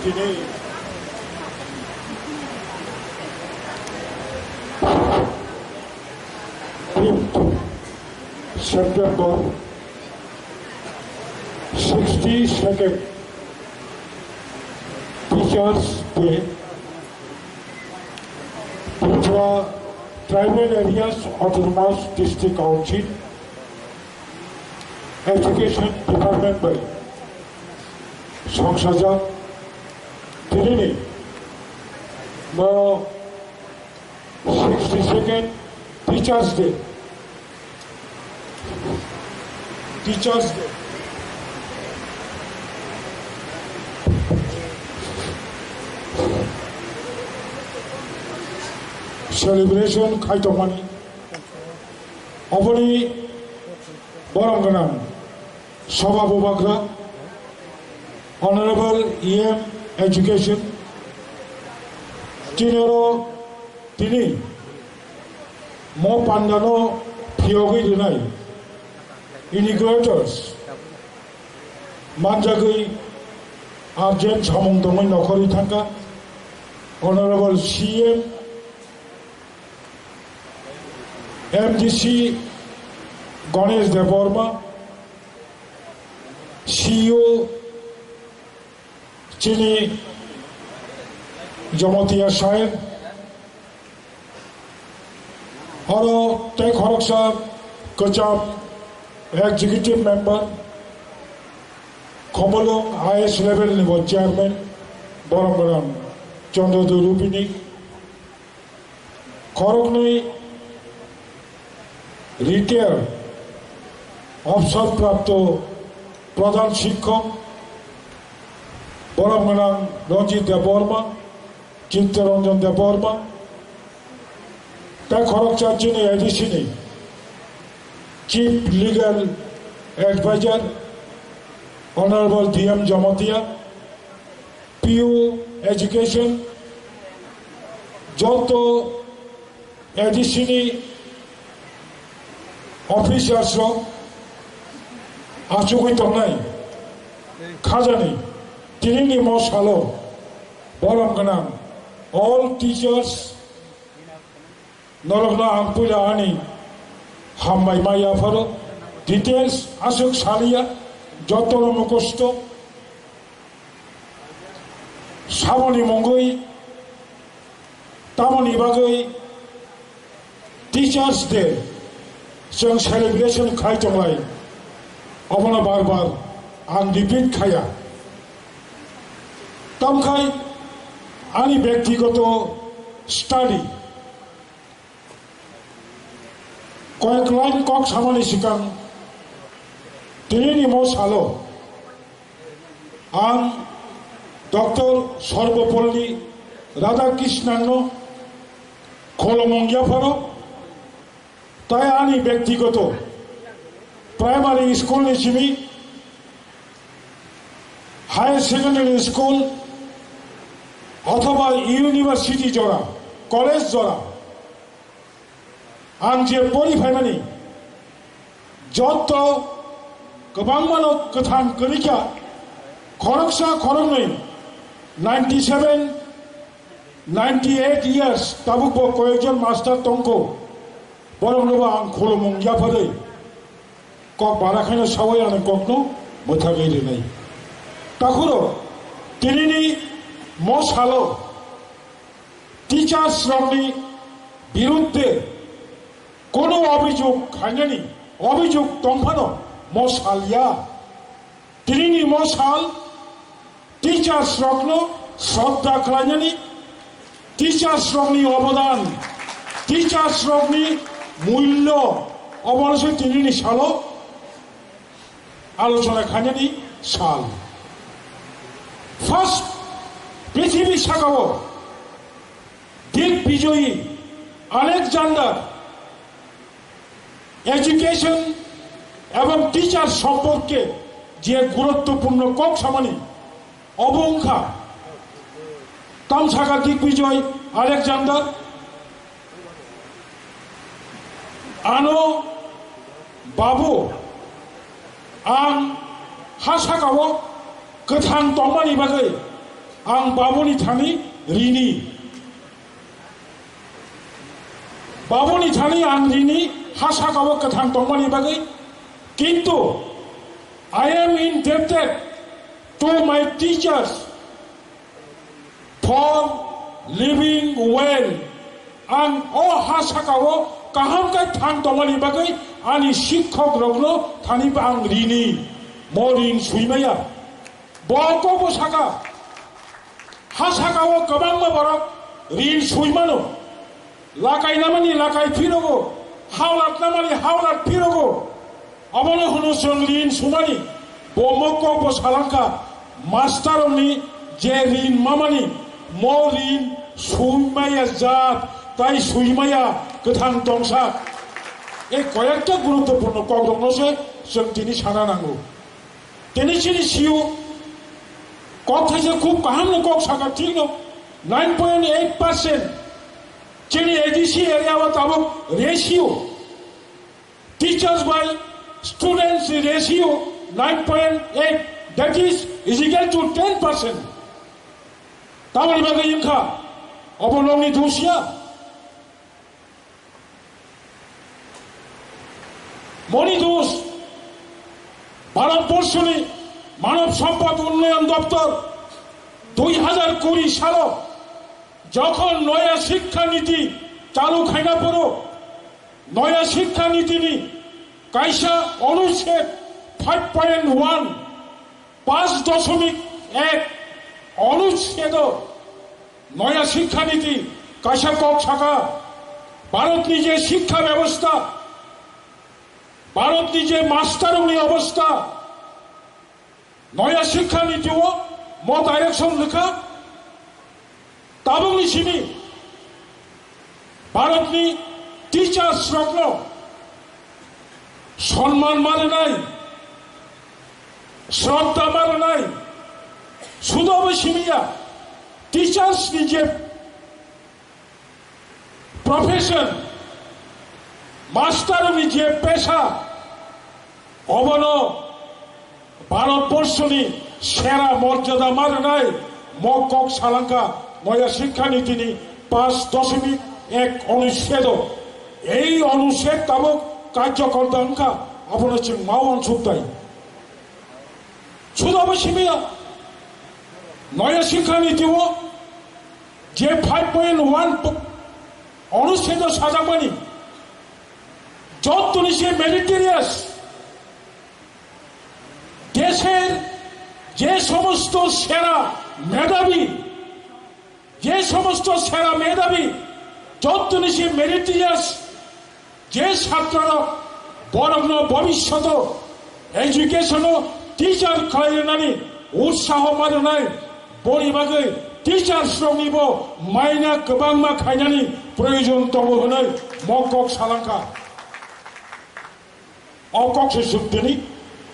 Tini fifth September, sixty-second Teachers' Day. Tripura Tribal Areas Autonomous District Council Education Department bai songsajak tinini bo sixty-second Teachers' Day. Teachers' Day celebration khaitokmani. Oboni borom gwnang Sabha Bubagra, Honorable E M Education, tinoro tini Mo pandano phiyogwi rwnai inaugurators manjagwi urgent samung tongwi nokhorwi thangkha. Honorable C M, M D C Ganesh Debbarma, C E O chini Jamatia Saib, oro tei khoroksa kwcham executive member, Khumulwng I S level ni bo chairman, borom gwnang Chandra Rupini, khoroknwi retired obsorprapto pradhan shikkok, borom gwnang Ranjit Debbarma, Chittaranjan Debbarma, tei khoroksa chini A D C ni Chief Legal Advisor, Honorable D M Jamatia, P U Education, joto A D C ni officers rok achugwi tongnai khajani tinini mo salo borom gwnang all teachers norokno ang puila ani hambai ma yapharo. Details aswk saliya, jotono mukhusto. Samoni mungwi tamoni bagwi Teachers Day chwng celebration khai tonglai, obono bar bar ang repeat khaya. Tamkhai ani byaktigoto study koyek line kok samani swkang tinini mo salo ang Doctor Sarvepalli Radhakrishnan no kholomung yapharo, tai ani byaktigoto primary school ni simi higher secondary school othoba university jora, college jora, ang je pori phaimani, joto kwbangmano kwthang kwrwikha, khoroksa khoroknwi ninety seven, ninety eight years tabukbo koyekjon master tongkho, boroknobo ang khulumung yapharwi kok bara khaino sawai ano kokno mwthagwi rwnai. Takhuro tinini mo salo teachers rokni birudde kono obhijog khainani obhijog tongphano mo sal ya. Tinini mo sal teachers rokno shraddha khlainani, teachers rokni obodan, teachers rokni mullo, obono se tinini salo alochona khainani sal. First, prithibi sakao Digbijoyi Alexander education ebong teacher somporke je guruttopurno kok samani obo wngkha. Tamsaka Digbijoy Alexander, ano babu, ang ha sakao kwthang tongmani bagwi ang babuni thani rini. Babuni thani ang rini ha sakao kwthang tongmani bagwi. Kintu I am indebted to my teachers for living well. Ang o ha sakao kaham khe thang tongmani bagwi ani sikhok rokno thani ang rini, mo rin suimaya. Bo kokbo saka, ha sakao kwbangma borok rin suimano. Lakai namani lakai phirogo, haulat namani haulat phirogo. Obono hwno chwng rin sumani. Bo mokok bo salangkha, master rokni je rin mamani, mo rin suimaya jat, tai suimaya kwthang tongsa. Ei koyekta guruttopurno kokrokno se chwng tini sana nango. Tini chini siu kok thaisa khub kaham no kok saka thik no, nine point eight percent Chini A D C area o tabuk ratio, teachers by students ratio nine point eight, that is, is equal to ten percent. Tamoni bagwi wngkha, obo nokni dos ya. Moni dos, Bharatborsoni Manav Sampad Unnayan Doptor dui hajar kuri salo jokhon noya shikkha niti chalu khaina phuru, noya shikkha nitini kaisa onuched five point one, panch doshomik ek onuchedo noya shikkha niti kaisa kok saka, Bharatni je shikkha bebosta, Bharatni je masterrokni obosta, noya shikkha nitio mo direction rwkha. Tabukni simi Bharatni teachers rokno sonman ma rwnai, shraddha ma rwnai, sudobo simiya teachers ni je profession, master ni je pesa, obono Bharatborsoni sera morjada ma rwnai mo kok salangkha noya shikkha nitini panch doshomik ek onuchedo. Ei onuched tabuk karjokorta wngkha, abono chwng ma uansuk tai. Sudobo simiya noya shikkha nitio je five point one onuchedo sajakmani jottoni se meritorious desher je somosto sera medhabi, je somosto sera medhabi jottoni se meritorious je chatrorok borokno bobishoto educationo teacher khlai rwnani utsaho ma rwnai, boni bagwi teachers roknibo maina kwbangma khainani proyojon tongo hwnwi mo kok salangkha. O kok se chwng tini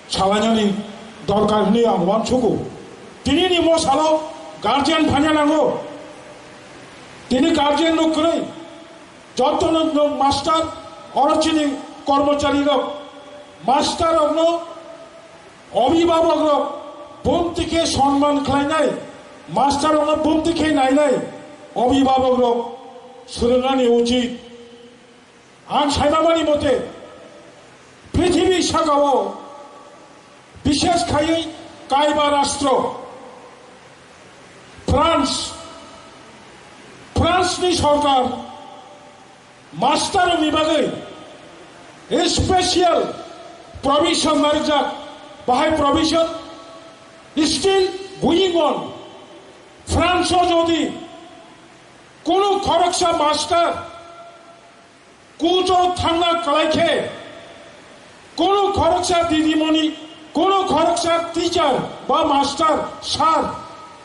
salainani dorkar hwnwi ang uansugo. Tinini mo salo guardian phaina nango. Tini guardian rok kwrwi, jotono nwng master, oro chini kormochari rok, master rokno obhibhabok rok bumti khe sonman khlainai, master rokno bumti khe nainai, obhibhabok rok swrwngnani uchit. Ang saimamani mote, prithibi sakao bishes khaiwi kaiba rastro France, France ni sorkar master ni bagwi special provision narwkjak, bahai provision still going on. France o jodi kunu khoroksa master kuto thangna kwlai khe, kunu khoroksa didimoni, kunu khoroksa teacher ba master sir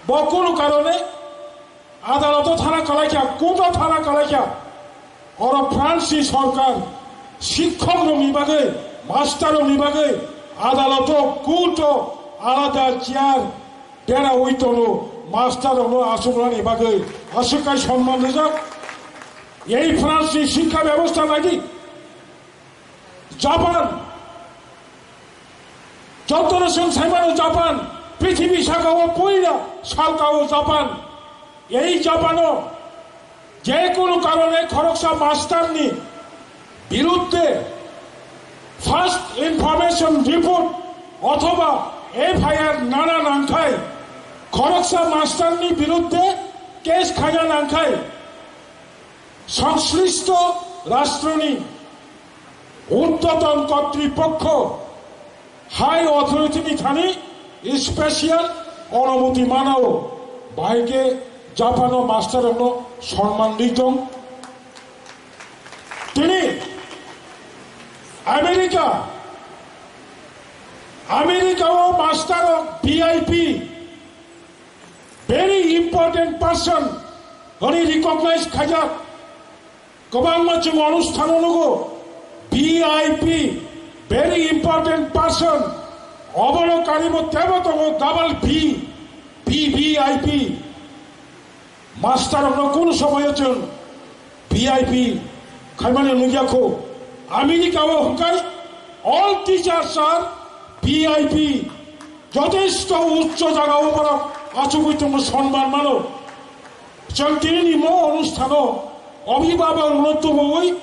bo kunu karone adaloto thana kwlai kha, kuto thana kwlai kha. Oro France ni sorkar sikkhokrokni bagwi, masterrokni bagwi adaloto kuto alada chair bera oi tongo, masterrokno achuknani bagwi aswk kai sonman rijak. Ei France ni shikkha bebosta naidi. Japan, jotono chwng saimano Japan, prithibi sakao poila salkao Japan. Ei Japano je kunu karone khoroksa masterni biruddhe first information report othoba F I R nana nangkhai, khoroksa masterni biruddhe case khaina nangkhai, সংশ্লিষ্ট রাষ্ট্রনি ঊর্ধ্বতন কর্তৃপক্ষ, হাই অথরিটিনি thani special অনুমতি manao, bahai khe Japano masterrokno sonman ri tong. Tini America, Americao masterrok V I P, very important person hwnwi recognize khaijak. Kwbangma chwng onusthano nugo, V I P, very important person, obono karibo tebo tongo double V, V V I P. Masterrokno kunu somoyo chwng V I P khaimani nukya kho. America o hwnkhe all teachers are V I P. Jotesto uccho jaga o borok achugwi tongo, sonman mano. Chwng tini ni mo onusthano obhibhabok rokno tubuwi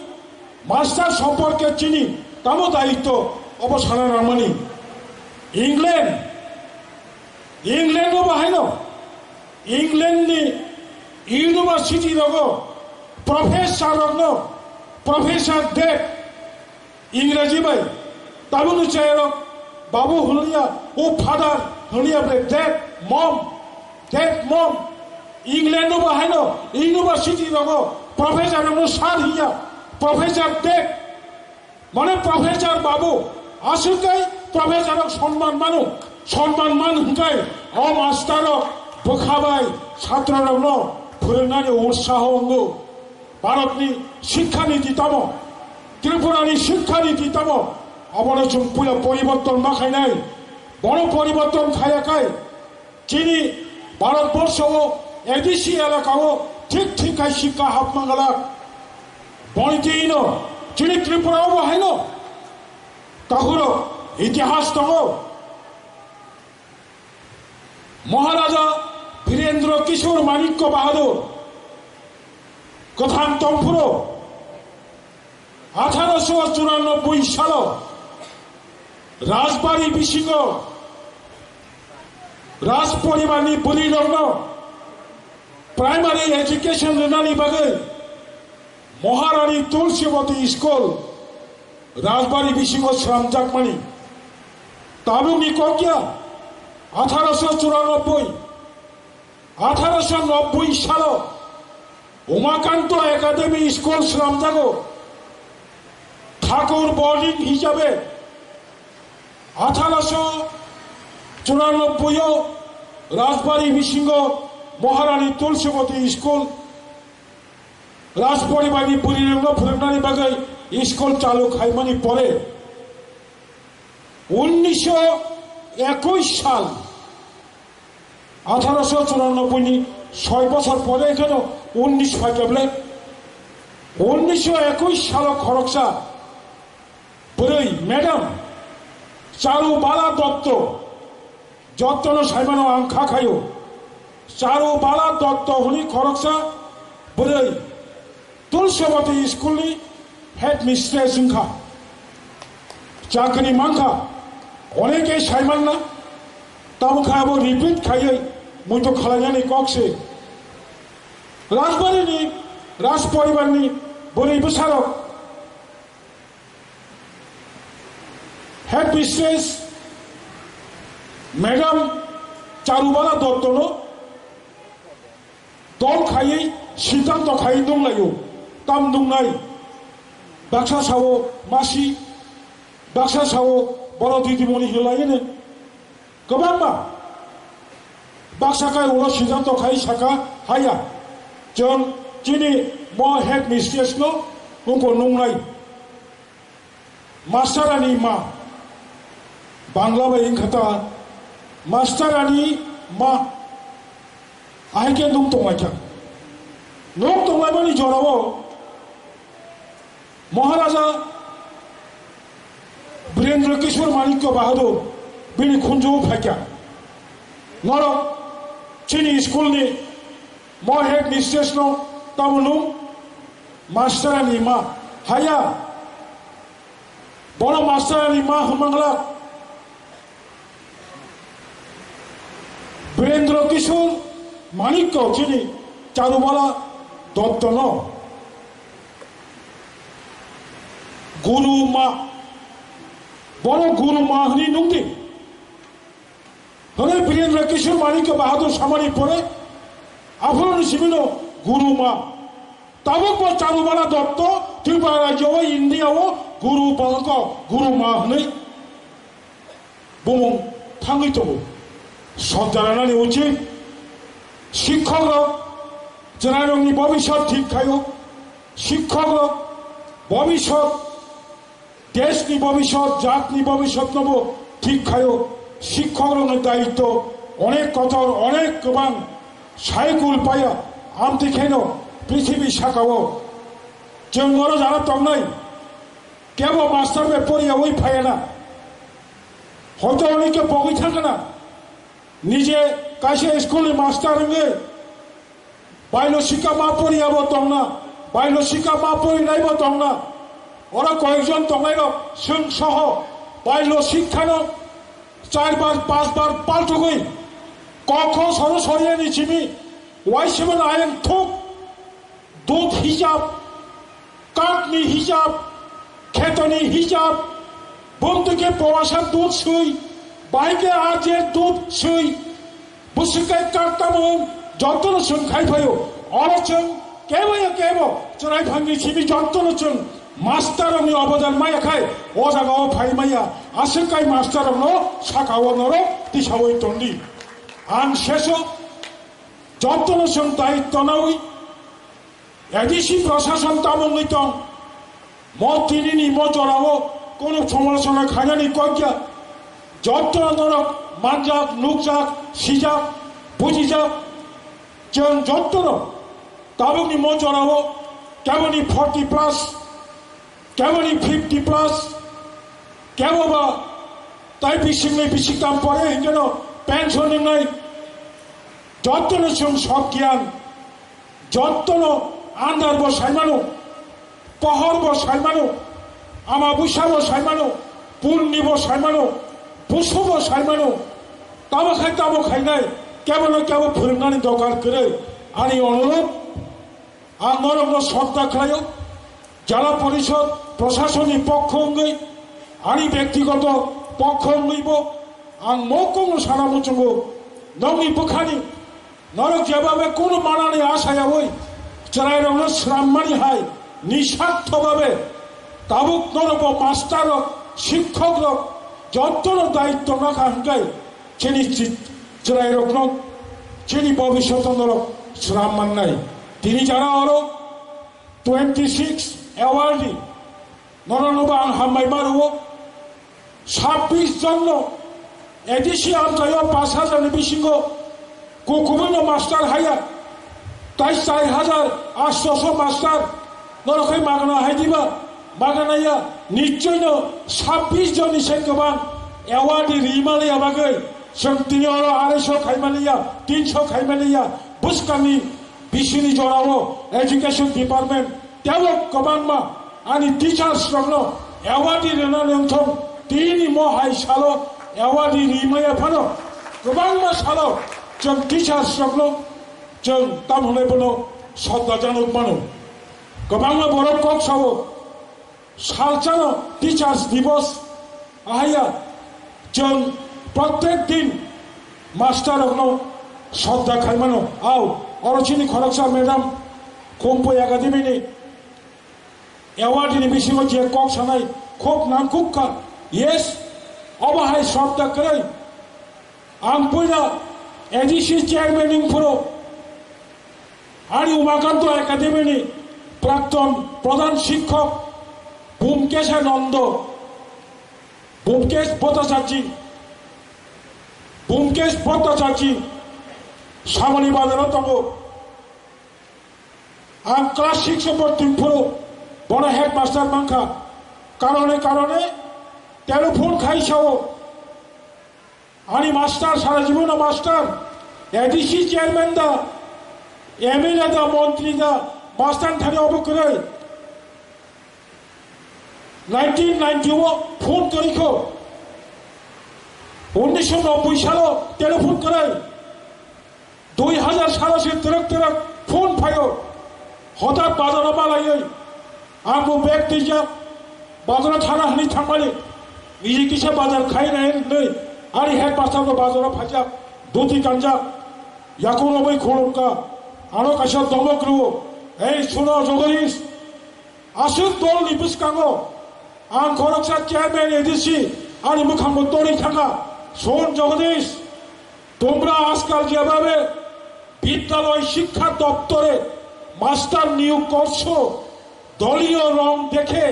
master somporke chini tamo daitto obo sana nangmani. England, England o bahaino, England ni university rogo professor rokno, professor dad, Ingraji bai, tabukni chayarok babu hwnliya, o father hwnliya bre, dad, mom, dad, mom. England o bahaino university rogo professor rokno sir hiya, professor dad. Mane professor babu, aswk kai professor rok sonman mano, sonman man hwnkhe o master rok bwkha bai chhatro rokno phwrwngnani utsaho wngo. Bharatni Shikkha Niti tamo, Tripurani Shikkha Niti tamo, abono chwng puila poriborton ma khainai. Bono poriborton khaya khai chini Bharatborsho o A D C elaka o thik thik khai shikha hapma glak. Boni twi no chini Tripura o bo haino tahuro itihas tongo. Maharaja Birendra Kishore Manikya Bahadur kwthang tongphuru atharo sho churanobboi salo Rajbari bisingo Raj poribarni bwrwirokno primary education rwnani bagwi Maharani Tulsibati School Rajbari bisingo swnamjakmani. Tabukni kokya atharo sho churanobboi, atharo sho nobboi salo Umakanto Academy School swnamjago. Thakur boarding hisabe atharo sho churanobboi o Rajbari bisingo Maharani Tulsibati School Raj poribarni bwrwirokno phwrwngnani bagwi school chalu khaimani pore unnisho ekush sal, atharo sho churanobboi ni soi bosor pore kheno unnish phaikable, unnisho ekush salo khoroksa bwrwi madam Charubala Dotto, jottono saimano ang kha khaio. Charubala Dotto hwnwi khoroksa bwrwi Tulsibati school ni headmistress wngkha. Chakri mankha, oneke saimanna, tamo kha abo repeat khaiwi muitu khalainani kok se. Rajbari ni, Raj poribar ni bwrwi bwsarok Headmistress Madam Charubala Dottono dol khaiwi siddhanto khaiwi nunglaio. Tam nungnai? Baksa sao masi, baksa sao boro didimoni hinlaino. Kwbangma baksa kai ulo siddhanto khai saka haya. Chwng chini mo headmistress no wngkha nungnai. Master ani ma. Bangla bai wngkha ta master ani ma. Ahai khe nuk tonglaikha. Nuk tonglaimani jorao Maharaja Birendra Kishore Manikya Bahadur bini khunju phaikha. Norok chini school ni mo headmistress no tamo nung master ani ma haya. Bono master ani ma hwnmangla. Birendra Kishore Manikya chini Charubala Dottono guru ma, bono guru ma hwnwi nungdi. Hwnwi Birendra Kishore Manikya Bahadur samani pore aphuru ni simino guru ma. Tabuk bo Charubala Dotto Tripura rajyo o India o guru bangko guru ma hwnwi bumung thangwi tongo. Sodda ranani uchit, shikkok rok chwrairokni bobisot thik khaio, shikkok rok bobisot, deshni bobisot, jatni bobisotnobo thik khaio. Shikkok rokni daitto onek kotor, onek kwbang, saikul paya, amtwi kheno prithibi sakao Chwng oro jara tongnai, kebo master bai poriyawi phaiya na. Hoito onike pogwi thangkha na. Nije kaisa school ni master wngwi bailo sika ma poriyabo tongna, bailo sika ma porinaibo tongna. Oro koyekjon tongnairok chwng soho bailo sikhano char bar, panch bar paltugwi kokho soro soriyani simi waisibon ayang thuk. Dut hijab, katni hijab, khetoni hijab, bumtwi khe powasa dut swi, bahai khe a je dut swi, bwswk khe kat tamo jotono chwng khai phaio. Oro chwng kebo ya kebo chwrai phangni simi jotono chwng master rokni obodan maya khai o jaga o phai maya. Aswk kai master rokno saka o norok tisawi tondi. Ang seso jotono chwng daitw nawi A D C prosason tamo wngwi tong? Mo tinini mo jorao kono somalochona khainani kok ya. Joto norok manjak, nukjak, sijak, bujijak. Chwng jotono tabukni mo jorao keboni forty plus, keboni fifty plus, kebo ba tai bisingni bisingtam pore hinjeno pension wngnai. Jotono chwng sok giyan. Jottono andar bo saimano, pohor bo saimano, amabusa bo saimano, purni bo saimano, busu bo saimano, tamo khai tamo khainai, kebo no kebo phwrwngnani dokar kwrwi. Ani onurod, ang norokno sodda khlaio, Jala Porishod prosasonni pokho wngwi, ani bektigoto pokho wngwibo ang mokongno sana muchungo, nokni bwkhani Norok jebabe kunu manani asayawi chwrairokno swrammani hai nisarthobabe tabuk norokbo mastarrok, sikhokrok jotono daitto nakha hwnkhe chini chi-, chwrairokno chini bobisyoto norok swrammannai. Tini jara oro twenty six award ni noroknobo ang hambai ma rwo. Sabbish jonno A D C amchaio pash hajar ni bisingo kukubuino master haya, tai char hajar atsho master norok khai magana hai diba, magana ya, nichoi no sabbish jonni se kwbang award rimaliya bagwi chwng tini oro arai sho khaimaliya, tin sho khaimaliya, bwskangni bisini jorao education department teibo kwbangma ani teachers rokno award rwnani wngthong, tini mo hai salo award rimaya phano kwbangma salo chwng teachers rokno chwng tam hwnwi bono sodda janok mano. Kwbangma borok kok sao, Salchano Teachers Divos ahaiya chwng prottek din master rokno sodda khaimano. Au, oro chini khoroksa madam Khumpui Academy ni award ni bisingo je kok sanai khub nangkuk kha. Yes, obo hai sodda kwrwi. Ang puila A D C chairman wng phuru ani Umakanto Academy ni prakton pradhan shikkok Bhumkesh Nando, Bhumkesh Bhattacharjee, Bhumkesh Bhattacharjee Samani Bazar o tongo. Ang class six o porti phuru bono headmaster mankha. Karone karone telephone khai sao. Ani master, sara jibono master, A D C chairman da, M L A da, montri da, master thani obo kwrwi. Nineteen ninety o phone kwrwi kho. Unnisho nobboi salo telephone kwrwi. Dui hajar salo se twrwk twrwk phone phaio. Hothat bazaro malaiwi ang bo bag twijak, bazaro thana hwnwi thangmani, niji kisa bazar khai nai hwnwi ani headmaster bo bazaro phaijak, dhuti kanjak, yakung romwi khulumkha, ano kaisa domok rwo, "Ei, suno, Jagadish, aswk dolni bwskango ang khoroksa chairman A D C ani mwkhangbo torwi thangkha, sun, Jagadish, তোমরা আজকাল যেভাবে বিদ্যালয় শিক্ষা দপ্তরে মাস্টার নিয়োগ করছো, দলীয় রং দেখে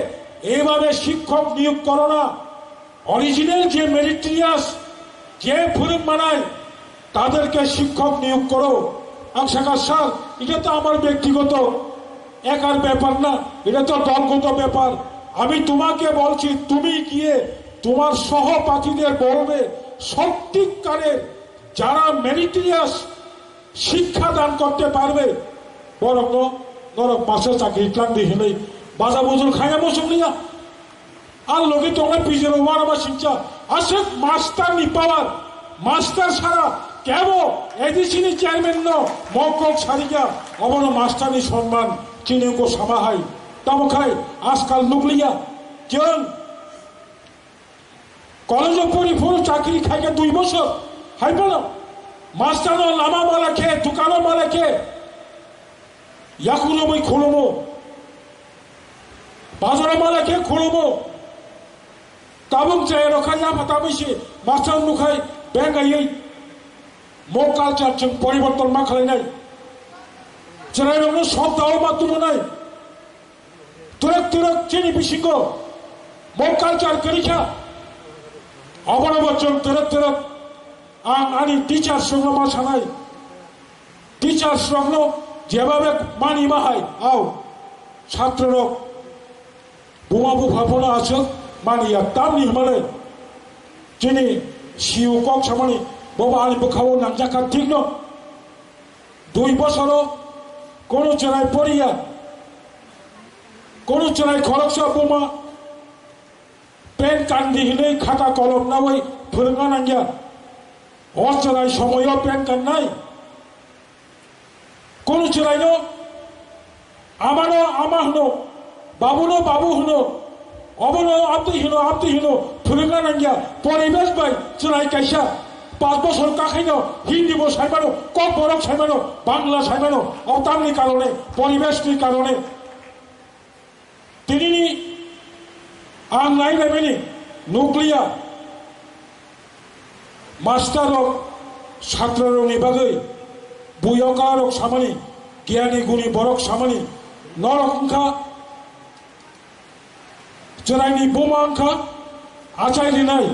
এইভাবে শিক্ষক নিয়োগ করো না। অরিজিনাল যে মেরিটরিয়াস, যে ফরম বানায়, তাদেরকে শিক্ষক নিয়োগ করো।" Ang sakha, "Sir, এটা তো আমার ব্যক্তিগত একার ব্যাপার না, এটা তো দলগত ব্যাপার। আমি তোমাকে বলছি, তুমি গিয়ে তোমার সহপাঠীদের বলবে, সত্যিকারের যারা মেরিটোরিয়াস শিক্ষা দান করতে পারবে, বরং norok master chakri tlang di hinwi baja bujul khaya muchung liya. Ang logi tongnai pijero uanama singcha, aswk master ni power, master sara kebo A D C ni chairman no mokok sarikya, obono master ni sonman chini wngkha sama hai. Tamo khai ajkal nukliya, chwng college o pori phuru chakri khaikha dui bosor, hai phano master no lama mala khe, dukano mala khe, yakurumwi khulumo. Bazaro mala khe khulumo. Tabuk chaya rokha yapha tabui se master nukhai bengaiwi mo culture chwng poriborton ma khlainai. Chwrairokno sobdao ma tumunai. Twrwk twrwk chini bisingo mo culture kwrwi kha. Obono bo chwng twrwk twrwk ang ani teachers rokno ma sanai. Teachers rokno jebabe mani ma hai, au, chhatro rok, buma bupha phano aswk mani ya, tamni hwnmale chini C E O kok samani, bobo ani bwkhao nangjakha thikno. Dui bosoro kono chwrai poriya, kono chwrai khoroksa buma pen kandi hinwi khata kolom nawi phwrwngna nangya. O chwrai somoyo pen kannai. Kono chwraino amano ama hwno, babuno babu hwno, obono abtwi hwno, abtwi hwno phwrwngna nangya. Poribesh bai chwrai kaisa panch bosor kakhaino Hindi bo saimano, Kokborok saimano, Bangla saimano, o tamni karone, poribeshni karone. Tinini ang nai naimani nukliya master rok chhatro rokni bagwi buyoka rok samani, giyani guni borok samani norok wngkha chwraini buma wngkha achai rinai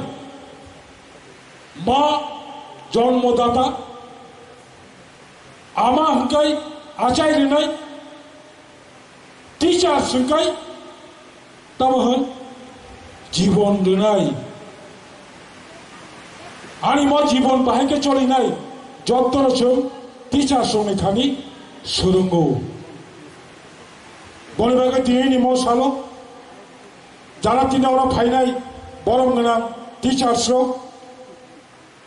ma jonmodata ama hwnkhe achai rinai Teachers hwnkhe tamo hwn jibon rwnai. Ani mo jibon bahai khe cholinai jottono chwng teachers rokni thani swrwngo. Boni bagwi tinini mo salo jara tini oro phainai borom gwnang teachers rok.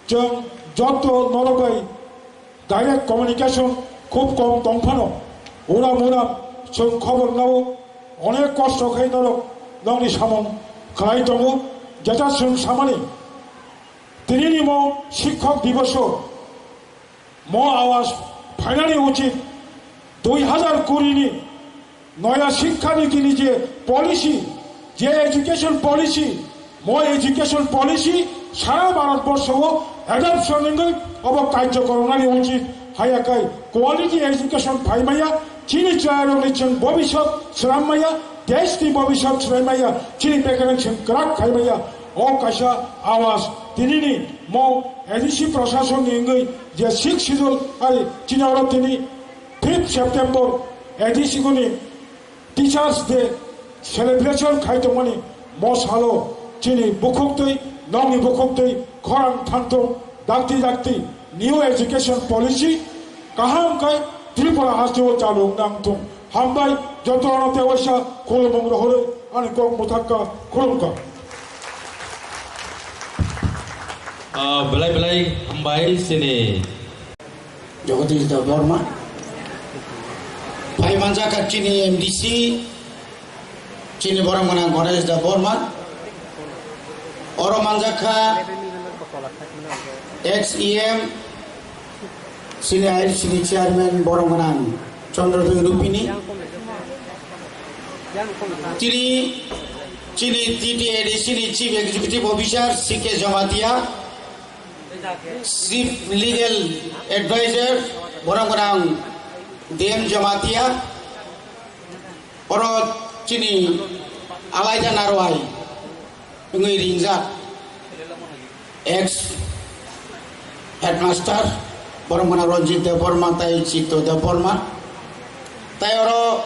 Chwng joto norok bai direct communication khub kom tong phano, uram uram chwng khobor nao, onek kosto khai norok nokni samung khlai tongo. Jeta chwng samani, tinini mo Shikhok Diboso mo awas phainani uchit dui hazar kuri ni Noya Shikkha Niti ni je policy, je education policy, mo education policy sara Bharat borsho o adoption wngwi obo karjo koronani uchit haya kai quality education phaimaya, chini chwrairokni chwng bobisot swrammaya, desh ni bobisot swraimaya, chini bekereng chwng kwrak khaimaya, o kaisa awas tinini mo A D C prashason ni wngwi je sixth schedule ari chini oro tini fifth September A D C guni Teachers Day celebration khai tongmani mo salo chini bukhuktwi, nokni bukhuktwi khorang thangthung, dakti dakti new education policy kaham khai Tripura hasteo chalu wngna wngthung. Hambai jotono tewaisa khulumung rohorwi ani kok mwthakka khulumkha. Ah, belai belai hambai chini Jagadish Debbarma. Phai manjakha chini M D C, chini borok gwnang Ganesh Debbarma. Oro manjakha ex E M, chini I R C ni chairman borok gwnang Chandra Rupini. Chini, chini T T A D C ni chief executive officer C K Jamatia. Chief Legal Advisor, borok gwnang D M Jamatia, oro chini Alaida Narwai wngwi ringjak, ex headmaster, borok gwnang Ranjit Debbarma tai Chitto Debbarma, tai oro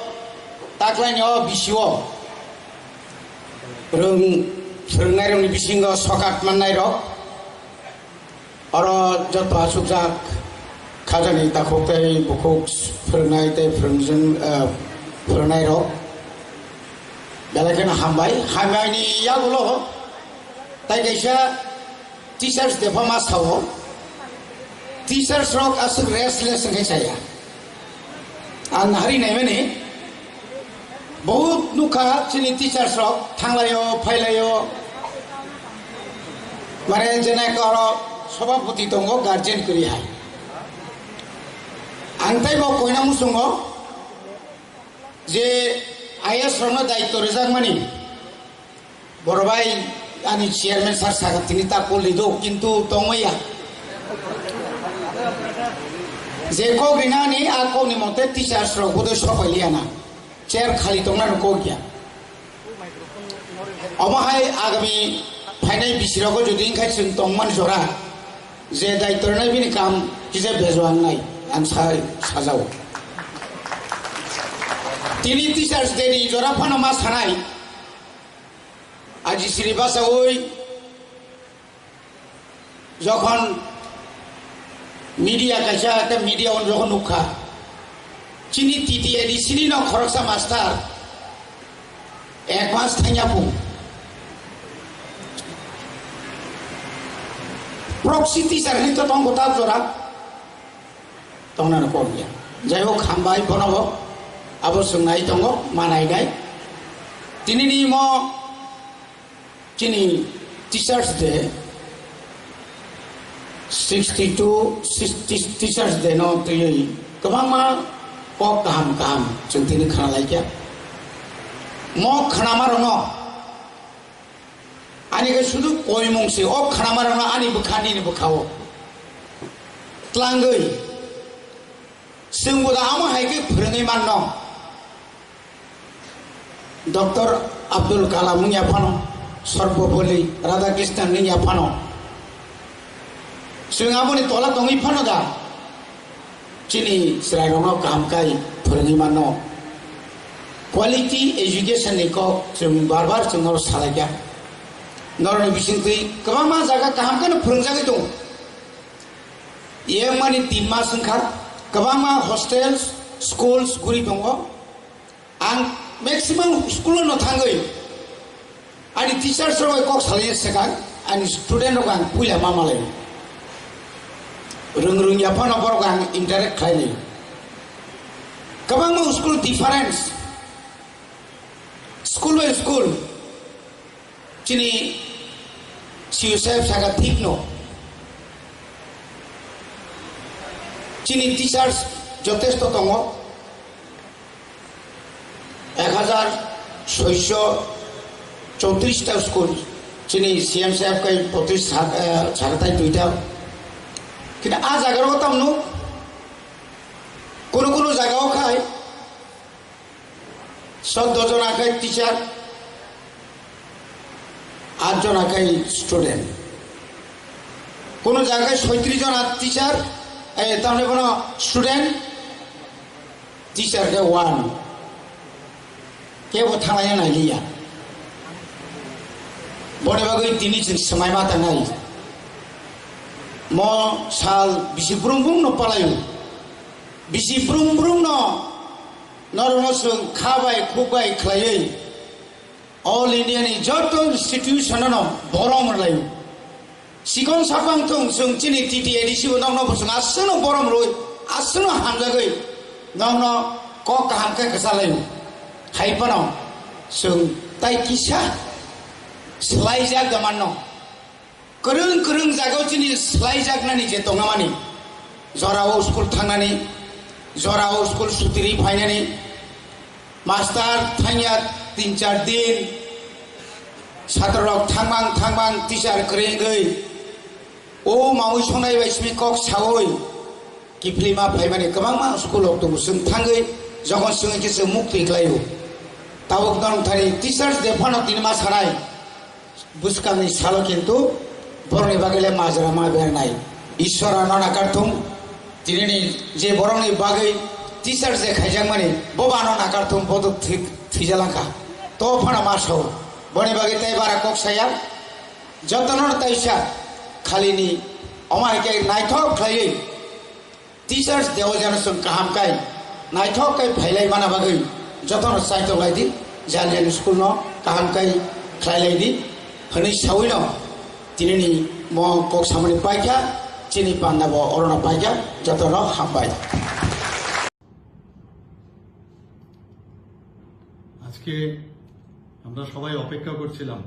Taklaini o bisio rwng phwrwngnairokni bisingo sokat mannairok, oro joto achukjak khajani takhuk tei bukhuk phwrwngnai tei phwrwngjwng, eh, phwrwngnairok belai kheno hambai. Hambaini yagulo tai kaisa Teachers Day pha ma sao. Teachers rok aswk restless wngkhe chaya. Ang hari naimani bahut nukha chini teachers rok thanglaio, phailaio. Mane jene koro sobhapoti tongo guardian kwrwi hai. Ang tei bo koina muchungo je I A S rokno daityo rwjakmani. Boro bai, ani chairman sir sakha tini ta call rido, kintu tongmaya. Je kok rinani a kokni mote teachers rok bodoi sopai liya na. Chair khali tongna no kok ya. Omo hai agami phainai bisi rogo jodi wngkha chwng tongmani jora je daityo rinai bini kam kisa bejo ang nai ang sa-, sajao. Tini Teachers Day ni jora phano ma sanai. Aji siri basawi jokhon media kaisa ekta media on jokhon nukha, chini T T A D C ni no khoroksa master ek mas thangya pung proxy teacher ni to tong gota jora. Tongnano kok ya. Jai hok, hambai bono bo. Abo swngnai tongo, manai nai. Tini ni mo chini Teachers Day, sixty two, sixty Teachers Day no twiwi kwbangma kok kaham kaham chwng tini khna laikya. Mo khnama rokno Ani khe sudu koimung se, o khnamarokno ani bwkha nini bwkhao tlangwi, chwngbo da amo hai khe phwrwngwi manno. Doctor Abdul Kalam wngya phano, Sarvapalli Radhakrishnan wngya phano, chwng aboni tola tongwi phano da? Chini chwrairokno kaham khai phwrwngwi mano. Quality education ni kok chwng bar bar chwng oro salaikha. Norokni bisingtwi kwbangma jaga kaham kheno phwrwngjagwi tongo. Yengmani tin mas wngkha, kwbangma hostels, schools guri tongo. Ang maximum school no thangwi ani teachers rok bai kok salai swkang, ani student rok ang puila ma malai. Rwng rwng ya phano borok ang interact khlai nai. Kwbangma school difference, school by school. Chini C U saheb saka thik no. Chini teachers jotesto tongo. Ek hajar soiso chowtris ta school. Chini C M saheb kai potris sak-, eh, sakatai duita. Kintu a jaga o tamno kono kono jaga o khai Soddo jona khe teacher, at jona khe student. Kono jaga khe soitris jona teacher, eh, tamni bono student, teacher khe one. Kebo thanglaiya nailiya. Boni bagwi tini chwng swmai ma tangnai. Mo sal bisi brum brum no palaio. Bisi brum brum no Norokno chwng kha bai khuk bai khlaiwi All India ni joto institution no borom rwlaio. Sikon saphang thung chwng chini T T A D C bo nokno bo chwng aswkno borom rwwi aswkno hamjagwi nokno kok kaham khe kwchalaio. Hai phano chwng tai kisa swlaijak da manno. Kwrwng kwrwng jagao chini swlaijaknani je tongmani, jorao school thangnani, jorao school sutiri phainani, master thangya tin char din, satrorok thangmang thangmang teacher kwrwi wngwi, o mawi songnai bai simi kok sawi, kiphilima phaimani kwbangma school rok tongo, chwng thangwi jokhon swngwi khe chwng muktwi khlaio. Tabuk nong thani Teachers Day phano tini ma sanai. Bwskangni salo kintu borokni bagwi le majra ma bernai. Ishwar ano nakarthung, tinini je borokni bagwi Teacher je khaijakmani, bo bano nakarthum, bo to thwi-, thwijalangkha. To phano ma sao. Boni bagwi tei bara kok saya. Jotono taisa khalini omo hai khe naithok khlaiwi Teachers Day o jeno chwng kaham khe naithok khe phailai mana bagwi jotono chaitok lai di. Jaliani school no kaham khe khlai lai di. Hwnwi sawi no tinini mo kok samani paikha, chini panda bo orono paikha, jotono hambai. আজকে আমরা সবাই অপেক্ষা করছিলাম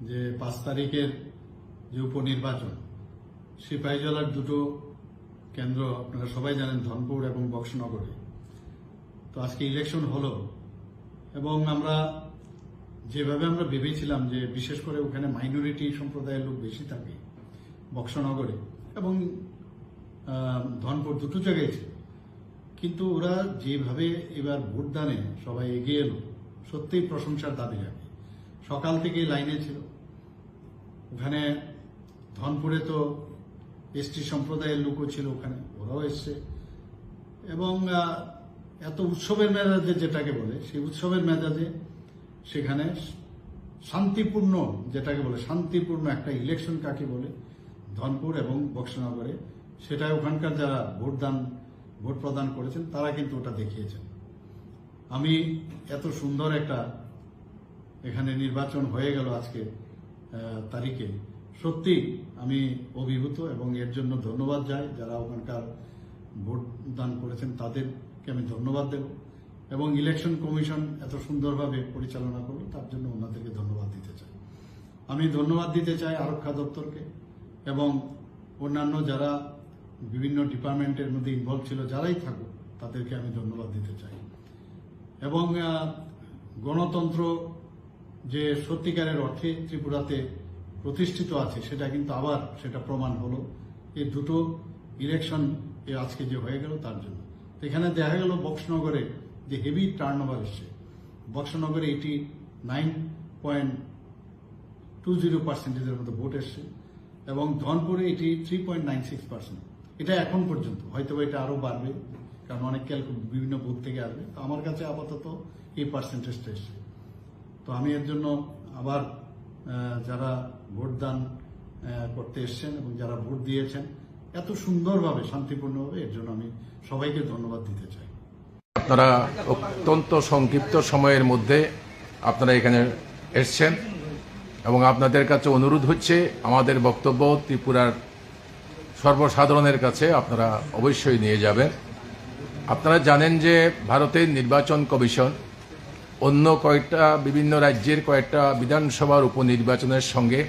যে পাঁচ তারিখের যে উপনির্বাচন, সিপাহীজলার দুটো কেন্দ্র আপনারা সবাই জানেন, ধনপুর এবং বক্সনগরে। তো আজকে ইলেকশন হলো এবং আমরা যেভাবে আমরা ভেবেছিলাম যে বিশেষ করে ওখানে মাইনরিটি সম্প্রদায়ের লোক বেশি থাকে বক্সনগরে এবং, আহ, ধনপুর দুটো জায়গায় ছিল, কিন্তু ওরা যেভাবে এবার ভোটদানে সবাই এগিয়ে এলো, সত্যিই প্রশংসার দাবি রাখে। সকাল থেকে লাইনে ছিল। ওখানে ধনপুরে তো এসটি সম্প্রদায়ের লোকও ছিল ওখানে, ওরাও এসছে। এবং, আহ, এত উৎসবের মেজাজে যেটাকে বলে, সেই উৎসবের মেজাজে সেখানে শান্তিপূর্ণ, যেটাকে বলে শান্তিপূর্ণ একটা ইলেকশন কাকে বলে, ধনপুর এবং বক্সনগরে, সেটা ওখানকার যারা ভোটদান, ভোট প্রদান করেছেন, তারা কিন্তু ওটা দেখিয়েছেন। আমি এত সুন্দর একটা এখানে নির্বাচন হয়ে গেল আজকে, আহ, তারিখে, সত্যি আমি অভিভূত এবং এর জন্য ধন্যবাদ যাই যারা ওখানকার ভোট দান করেছেন, তাদেরকে আমি ধন্যবাদ দেব। এবং ইলেকশন কমিশন এত সুন্দরভাবে পরিচালনা করলো, তার জন্য ওনাদেরকে ধন্যবাদ দিতে চাই। আমি ধন্যবাদ দিতে চাই আরক্ষা দপ্তরকে এবং অন্যান্য যারা বিভিন্ন ডিপার্টমেন্টের মধ্যে ইনভলভ ছিল, যারাই থাকুক, তাদেরকে আমি ধন্যবাদ দিতে চাই। এবং, আহ, গণতন্ত্র যে সত্যিকারের অর্থে ত্রিপুরাতে প্রতিষ্ঠিত আছে, সেটা কিন্তু আবার সেটা প্রমাণ হলো এই দুটো ইলেকশন এ আজকে যে হয়ে গেল তার জন্য। তো এখানে দেখা গেল বক্সনগরে যে হেভি টার্নওভার এসছে, বক্সনগরে eighty nine point two zero পার্সেন্টেজের মতো ভোট এসছে এবং ধনপুরে eighty three point nine six percent. এটা এখন পর্যন্ত, হয়তো বা এটা আরও বাড়বে, কারণ অনেক ক্যালকু বিভিন্ন বুথ থেকে আসবে। তো আমার কাছে আপাতত এই পার্সেন্টেজটা এসছে। তো আমি এর জন্য আবার, আহ, যারা ভোটদান, আহ, করতে এসছেন এবং যারা ভোট দিয়েছেন এত সুন্দরভাবে, শান্তিপূর্ণভাবে, এর জন্য আমি সবাইকে ধন্যবাদ দিতে চাই। আপনারা অত্যন্ত সংক্ষিপ্ত সময়ের মধ্যে আপনারা এখানে এসছেন এবং আপনাদের কাছে অনুরোধ হচ্ছে, আমাদের বক্তব্য ত্রিপুরার সর্বসাধারণের কাছে আপনারা অবশ্যই নিয়ে যাবেন। আপনারা জানেন যে ভারতের নির্বাচন কমিশন অন্য কয়েকটা, বিভিন্ন রাজ্যের কয়েকটা বিধানসভার উপনির্বাচনের সঙ্গে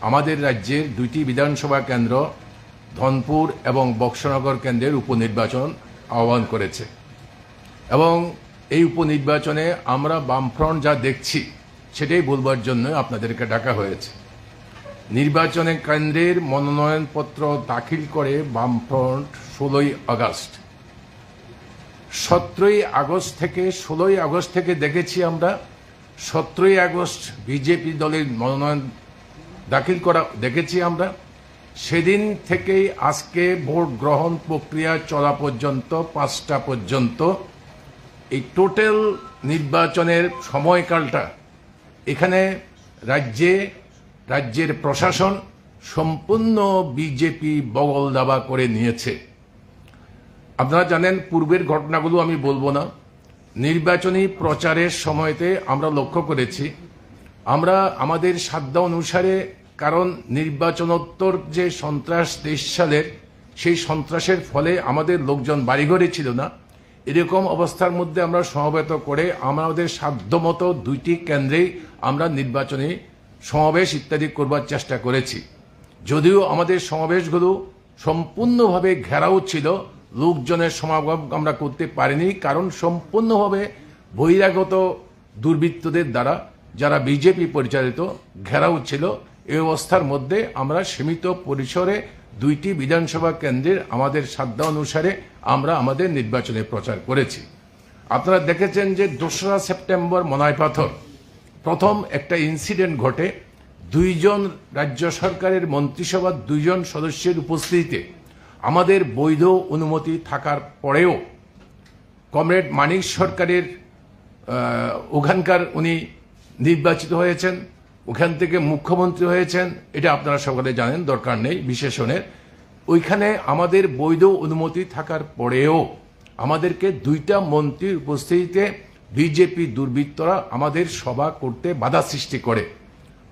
আমাদের রাজ্যের দুইটি বিধানসভা কেন্দ্র, ধনপুর এবং বক্সনগর কেন্দ্রের উপনির্বাচন আহ্বান করেছে। এবং এই উপনির্বাচনে আমরা বামফ্রন্ট যা দেখছি, সেটাই বলবার জন্য আপনাদেরকে ডাকা হয়েছে। নির্বাচনে কেন্দ্রের মনোনয়নপত্র দাখিল করে বামফ্রন্ট ষোলোই আগস্ট। সতেরোই আগস্ট থেকে, ষোলোই আগস্ট থেকে দেখেছি আমরা, সতেরোই আগস্ট বিজেপি দলের মনোনয়ন দাখিল করা দেখেছি আমরা। সেদিন থেকেই আজকে ভোট গ্রহণ প্রক্রিয়া চলা পর্যন্ত, পাঁচটা পর্যন্ত, এই টোটাল নির্বাচনের সময়কালটা এখানে রাজ্যে, রাজ্যের প্রশাসন সম্পূর্ণ বিজেপি বগল দাবা করে নিয়েছে। আপনারা জানেন, পূর্বের ঘটনাগুলো আমি বলবো না। নির্বাচনী প্রচারের সময়তে আমরা লক্ষ্য করেছি, আমরা আমাদের সাধ্য অনুসারে, কারণ নির্বাচনোত্তর যে সন্ত্রাস তেইশ সালের, সেই সন্ত্রাসের ফলে আমাদের লোকজন বাড়িঘরে ছিল না। এরকম অবস্থার মধ্যে আমরা সমবেত করে আমাদের সাধ্যমতো দুইটি কেন্দ্রেই আমরা নির্বাচনী সমাবেশ ইত্যাদি করবার চেষ্টা করেছি। যদিও আমাদের সমাবেশগুলো সম্পূর্ণভাবে ঘেরাও ছিল, লোকজনের সমাগম আমরা করতে পারিনি, কারণ সম্পূর্ণভাবে বহিরাগত দুর্বৃত্তদের দ্বারা, যারা বিজেপি পরিচালিত, ঘেরাও ছিল। এই অবস্থার মধ্যে আমরা সীমিত পরিসরে দুইটি বিধানসভা কেন্দ্রের আমাদের সাধ্য অনুসারে আমরা আমাদের নির্বাচনী প্রচার করেছি। আপনারা দেখেছেন যে দোসরা সেপ্টেম্বর মনাইপাথর প্রথম একটা ইনসিডেন্ট ঘটে। দুইজন রাজ্য সরকারের মন্ত্রিসভার দুইজন সদস্যের উপস্থিতিতে, আমাদের বৈধ অনুমতি থাকার পরেও কমরেড মানিক সরকারের, আহ, ওখানকার উনি নির্বাচিত হয়েছেন, ওখান থেকে মুখ্যমন্ত্রী হয়েছেন, এটা আপনারা সকলে জানেন, দরকার নেই বিশেষণের। ওইখানে আমাদের বৈধ অনুমতি থাকার পরেও আমাদেরকে দুইটা মন্ত্রীর উপস্থিতিতে বিজেপি দুর্বৃত্তরা আমাদের সভা করতে বাধা সৃষ্টি করে।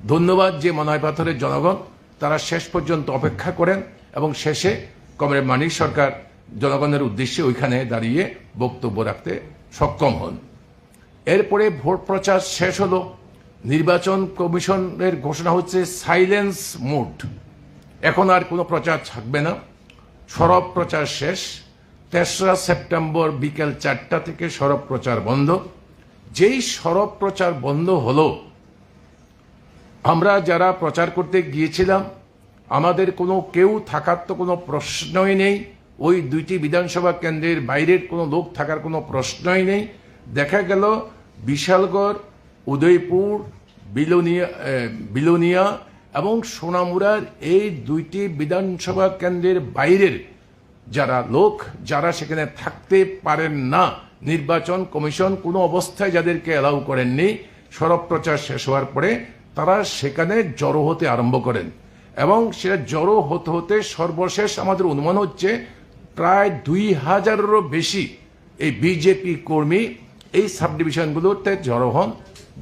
ধন্যবাদ যে মনাই পাথরের জনগণ, তারা শেষ পর্যন্ত অপেক্ষা করেন এবং শেষে কমরেড মানিক সরকার জনগণের উদ্দেশ্যে ওইখানে দাঁড়িয়ে বক্তব্য রাখতে সক্ষম হন। এরপরে ভোট প্রচার শেষ হলো, নির্বাচন কমিশনের ঘোষণা হচ্ছে সাইলেন্স মোড, এখন আর কোনো প্রচার থাকবে না, সরব প্রচার শেষ। তেসরা সেপ্টেম্বর বিকেল চারটা থেকে সরব প্রচার বন্ধ। যেই সরব প্রচার বন্ধ হলো, আমরা যারা প্রচার করতে গিয়েছিলাম, আমাদের কোনো কেউ থাকার তো কোনো প্রশ্নই নেই, ওই দুইটি বিধানসভা কেন্দ্রের বাইরের কোনো লোক থাকার কোনো প্রশ্নই নেই। দেখা গেল বিশালগড়, উদয়পুর, বিলোনিয়া, এ, বিলোনিয়া এবং সোনামুড়ার এই দুইটি বিধানসভা কেন্দ্রের বাইরের যারা লোক, যারা সেখানে থাকতে পারেন না, নির্বাচন কমিশন কোনো অবস্থায় যাদেরকে অ্যালাউ করেননি, সরব প্রচার শেষ হওয়ার পরে তারা সেখানে জড়ো হতে আরম্ভ করেন এবং সেটা জড়ো হতে হতে সর্বশেষ আমাদের অনুমান হচ্ছে প্রায় দুই হাজারেরও বেশি এই বিজেপি কর্মী এই সাবডিভিশনগুলোতে জড়ো হন,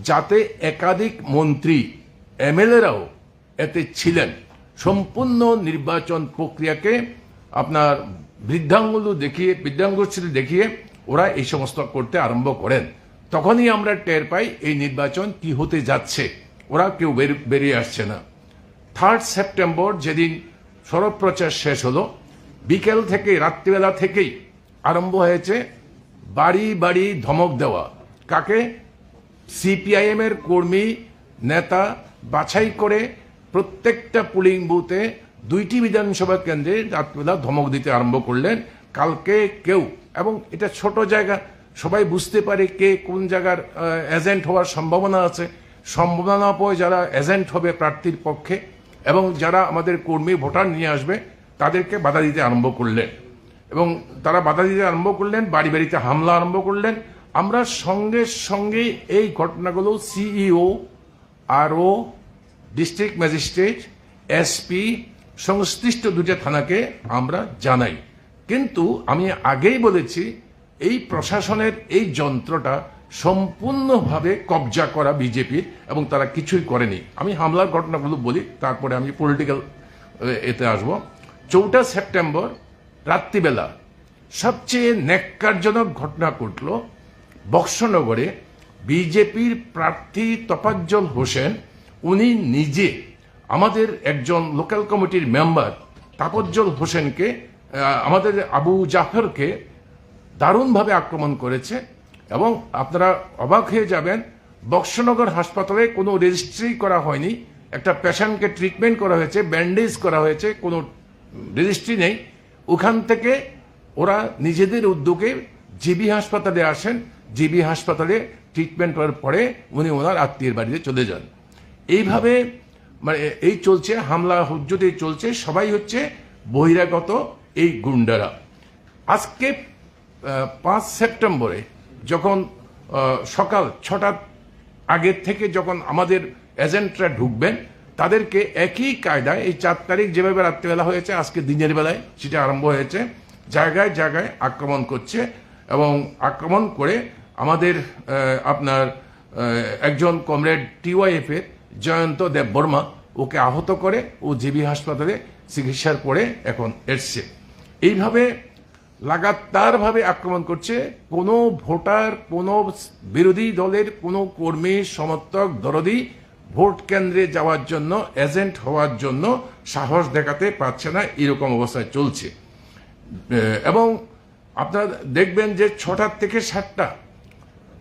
যাতে একাধিক মন্ত্রী, এমএলএরাও এতে ছিলেন। সম্পূর্ণ নির্বাচন প্রক্রিয়াকে আপনার বৃদ্ধাঙ্গুল দেখিয়ে, বৃদ্ধাঙ্গুষ্ঠী দেখিয়ে ওরা এই সমস্ত করতে আরম্ভ করেন। তখনই আমরা টের পাই এই নির্বাচন কি হতে যাচ্ছে। ওরা কেউ বের-, বেরিয়ে আসছে না। থার্ড সেপ্টেম্বর যেদিন সরব প্রচার শেষ হলো, বিকেল থেকে, রাত্রিবেলা থেকেই আরম্ভ হয়েছে বাড়ি বাড়ি ধমক দেওয়া। কাকে? সিপিআইএম এর কর্মী, নেতা বাছাই করে প্রত্যেকটা পোলিং বুথে দুইটি বিধানসভা কেন্দ্রে রাত্রিবেলা ধমক দিতে আরম্ভ করলেন। কালকে কেউ, এবং এটা ছোট জায়গা, সবাই বুঝতে পারে কে কোন জায়গার, আহ, এজেন্ট হওয়ার সম্ভাবনা আছে। সম্ভাবনা পায় যারা এজেন্ট হবে প্রার্থীর পক্ষে এবং যারা আমাদের কর্মী ভোটার নিয়ে আসবে, তাদেরকে বাধা দিতে আরম্ভ করলেন এবং তারা বাধা দিতে আরম্ভ করলেন, বাড়ি বাড়িতে হামলা আরম্ভ করলেন। আমরা সঙ্গে সঙ্গেই এই ঘটনাগুলো সিইও, আরও, ডিস্ট্রিক্ট ম্যাজিস্ট্রেট, এসপি, সংশ্লিষ্ট দুইটা থানাকে আমরা জানাই। কিন্তু আমি আগেই বলেছি, এই প্রশাসনের এই যন্ত্রটা সম্পূর্ণভাবে কবজা করা বিজেপির এবং তারা কিছুই করেনি। আমি হামলার ঘটনাগুলো বলি, তারপরে আমি পলিটিক্যাল এতে আসব। চৌঠা সেপ্টেম্বর রাত্রিবেলা সবচেয়ে ন্যাক্কারজনক ঘটনা ঘটল বক্সনগরে। বিজেপির প্রার্থী তফাজ্জল হোসেন, উনি নিজে আমাদের একজন লোকাল কমিটির মেম্বার তাপজ্জল হোসেনকে, আহ, আমাদের আবু জাফরকে দারুণভাবে আক্রমণ করেছে। এবং আপনারা অবাক হয়ে যাবেন, বক্সনগর হাসপাতালে কোনো রেজিস্ট্রি করা হয়নি। একটা পেশেন্টকে ট্রিটমেন্ট করা হয়েছে, ব্যান্ডেজ করা হয়েছে, কোনো রেজিস্ট্রি নেই। ওখান থেকে ওরা নিজেদের উদ্যোগে জিবি হাসপাতালে আসেন। জিবি হাসপাতালে ট্রিটমেন্ট করার পরে উনি ওনার আত্মীয়ের বাড়িতে চলে যান। এইভাবে, মানে, এই চলছে, হামলা হুজ্জতে চলছে, সবাই হচ্ছে বহিরাগত এই গুন্ডারা। আজকে, আহ, পাঁচ সেপ্টেম্বরে যখন, আহ, সকাল ছটার আগের থেকে যখন আমাদের এজেন্টরা ঢুকবেন, তাদেরকে একই কায়দায় এই চার তারিখ যেভাবে রাত্রিবেলা হয়েছে, আজকে দিনের বেলায় সেটা আরম্ভ হয়েছে, জায়গায় জায়গায় আক্রমণ করছে এবং আক্রমণ করে আমাদের, আহ, আপনার, আহ, একজন কমরেড টিওয়াইএফ এর জয়ন্ত দেববর্মা, ওকে আহত করে ও জিবি হাসপাতালে চিকিৎসার পরে এখন এসছে। এইভাবে লাগাতারভাবে আক্রমণ করছে। কোনো ভোটার, কোনো বিরোধী দলের কোনো কর্মী, সমর্থক, দরদি ভোট কেন্দ্রে যাওয়ার জন্য, এজেন্ট হওয়ার জন্য সাহস দেখাতে পারছে না, এরকম অবস্থায় চলছে। এ, এবং আপনারা দেখবেন যে ছটার থেকে সাতটা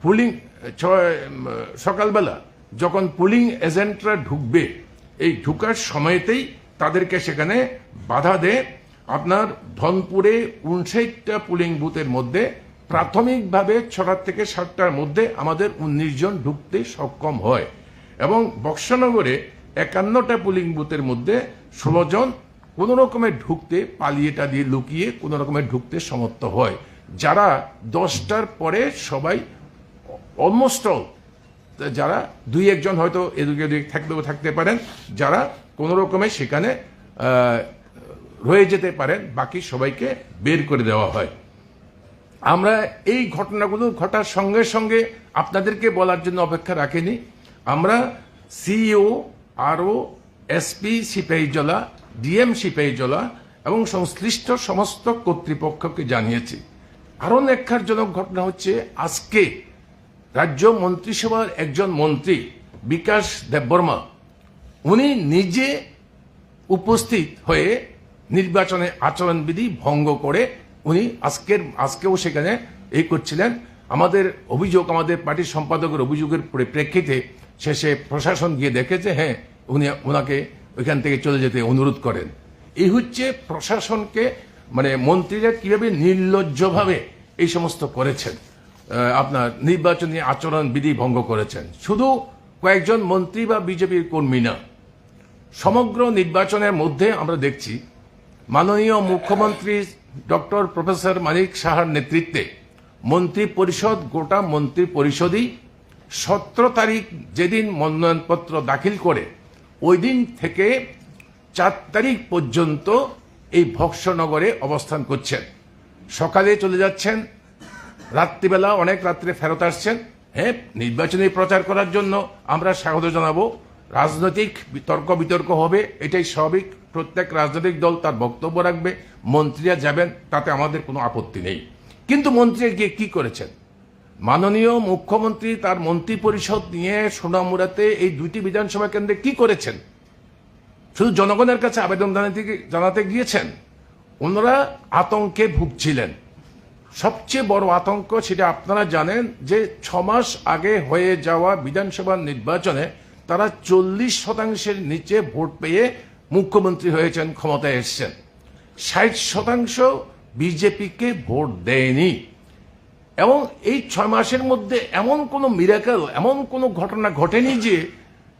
পোলিং, ছ-, উম, সকালবেলা যখন পোলিং এজেন্টরা ঢুকবে, এই ঢুকার সময়তেই তাদেরকে সেখানে বাধা দেয়। আপনার ধনপুরে ঊনষাটটা পোলিং বুথের মধ্যে প্রাথমিকভাবে ছটার থেকে সাতটার মধ্যে আমাদের উনিশ জন ঢুকতে সক্ষম হয় এবং বক্সনগরে একান্নটা পোলিং বুথের মধ্যে ষোলো জন কোনো রকমে ঢুকতে, পালিয়ে টালিয়ে লুকিয়ে কোনো রকমে ঢুকতে সমর্থ হয়। যারা দশটার পরে সবাই, অলমোস্ট অল, যারা দুই একজন হয়তো এদিকে ওদিকে থাকলেও থাকতে পারেন, যারা কোনো রকমে সেখানে আহ, রয়ে যেতে পারেন, বাকি সবাইকে বের করে দেওয়া হয়। আমরা এই ঘটনাগুলো ঘটার সঙ্গে সঙ্গে আপনাদেরকে বলার জন্য অপেক্ষা রাখিনি। আমরা সিইও, আরও, এসপি সিপাহীজলা, ডিএম সিপাহীজলা এবং সংশ্লিষ্ট সমস্ত কর্তৃপক্ষকে জানিয়েছি। আরও ন্যাক্কারজনক ঘটনা হচ্ছে, আজকে রাজ্য মন্ত্রিসভার একজন মন্ত্রী বিকাশ দেববর্মা, উনি নিজে উপস্থিত হয়ে নির্বাচনে আচরণবিধি ভঙ্গ করে উনি আজকের, আজকেও সেখানে এই করছিলেন। আমাদের অভিযোগ, আমাদের পার্টির সম্পাদকের অভিযোগের পরিপ্রেক্ষিতে শেষে প্রশাসন গিয়ে দেখে যে হ্যাঁ, উনি, ওনাকে ওইখান থেকে চলে যেতে অনুরোধ করেন। এই হচ্ছে প্রশাসনকে, মানে, মন্ত্রীরা কিভাবে নির্লজ্জভাবে এই সমস্ত করেছেন, আহ, আপনার নির্বাচনী আচরণ বিধি ভঙ্গ করেছেন। শুধু কয়েকজন মন্ত্রী বা বিজেপির কর্মী না, সমগ্র নির্বাচনের মধ্যে আমরা দেখছি মাননীয় মুখ্যমন্ত্রী ডক্টর প্রফেসর মানিক সাহার নেতৃত্বে মন্ত্রী পরিষদ, গোটা মন্ত্রী পরিষদই সতেরো তারিখ যেদিন মনোনয়নপত্র দাখিল করে, ওই দিন থেকে চার তারিখ পর্যন্ত এই ভক্সনগরে অবস্থান করছেন। সকালে চলে যাচ্ছেন, রাত্রিবেলা অনেক রাত্রে ফেরত আসছেন। হ্যাঁ, নির্বাচনী প্রচার করার জন্য আমরা স্বাগত জানাবো। রাজনৈতিক তর্ক বিতর্ক হবে, এটাই স্বাভাবিক। প্রত্যেক রাজনৈতিক দল তার বক্তব্য রাখবে, মন্ত্রীরা যাবেন, তাতে আমাদের কোনো আপত্তি নেই। কিন্তু মন্ত্রীরা গিয়ে কি করেছেন? মাননীয় মুখ্যমন্ত্রী তার মন্ত্রী পরিষদ নিয়ে সোনামুড়াতে এই দুইটি বিধানসভা কেন্দ্রে কি করেছেন? শুধু জনগণের কাছে আবেদন জানাতে গি-, জানাতে গিয়েছেন। ওনারা আতঙ্কে ভুগছিলেন। সবচেয়ে বড় আতঙ্ক, সেটা আপনারা জানেন, যে ছ মাস আগে হয়ে যাওয়া বিধানসভা নির্বাচনে তারা চল্লিশ শতাংশের নিচে ভোট পেয়ে মুখ্যমন্ত্রী হয়েছেন, ক্ষমতায় এসেছেন। ষাট শতাংশ বিজেপিকে ভোট দেয়নি। এবং এই ছয় মাসের মধ্যে এমন কোনো মিরাকল, এমন কোনো ঘটনা ঘটেনি যে,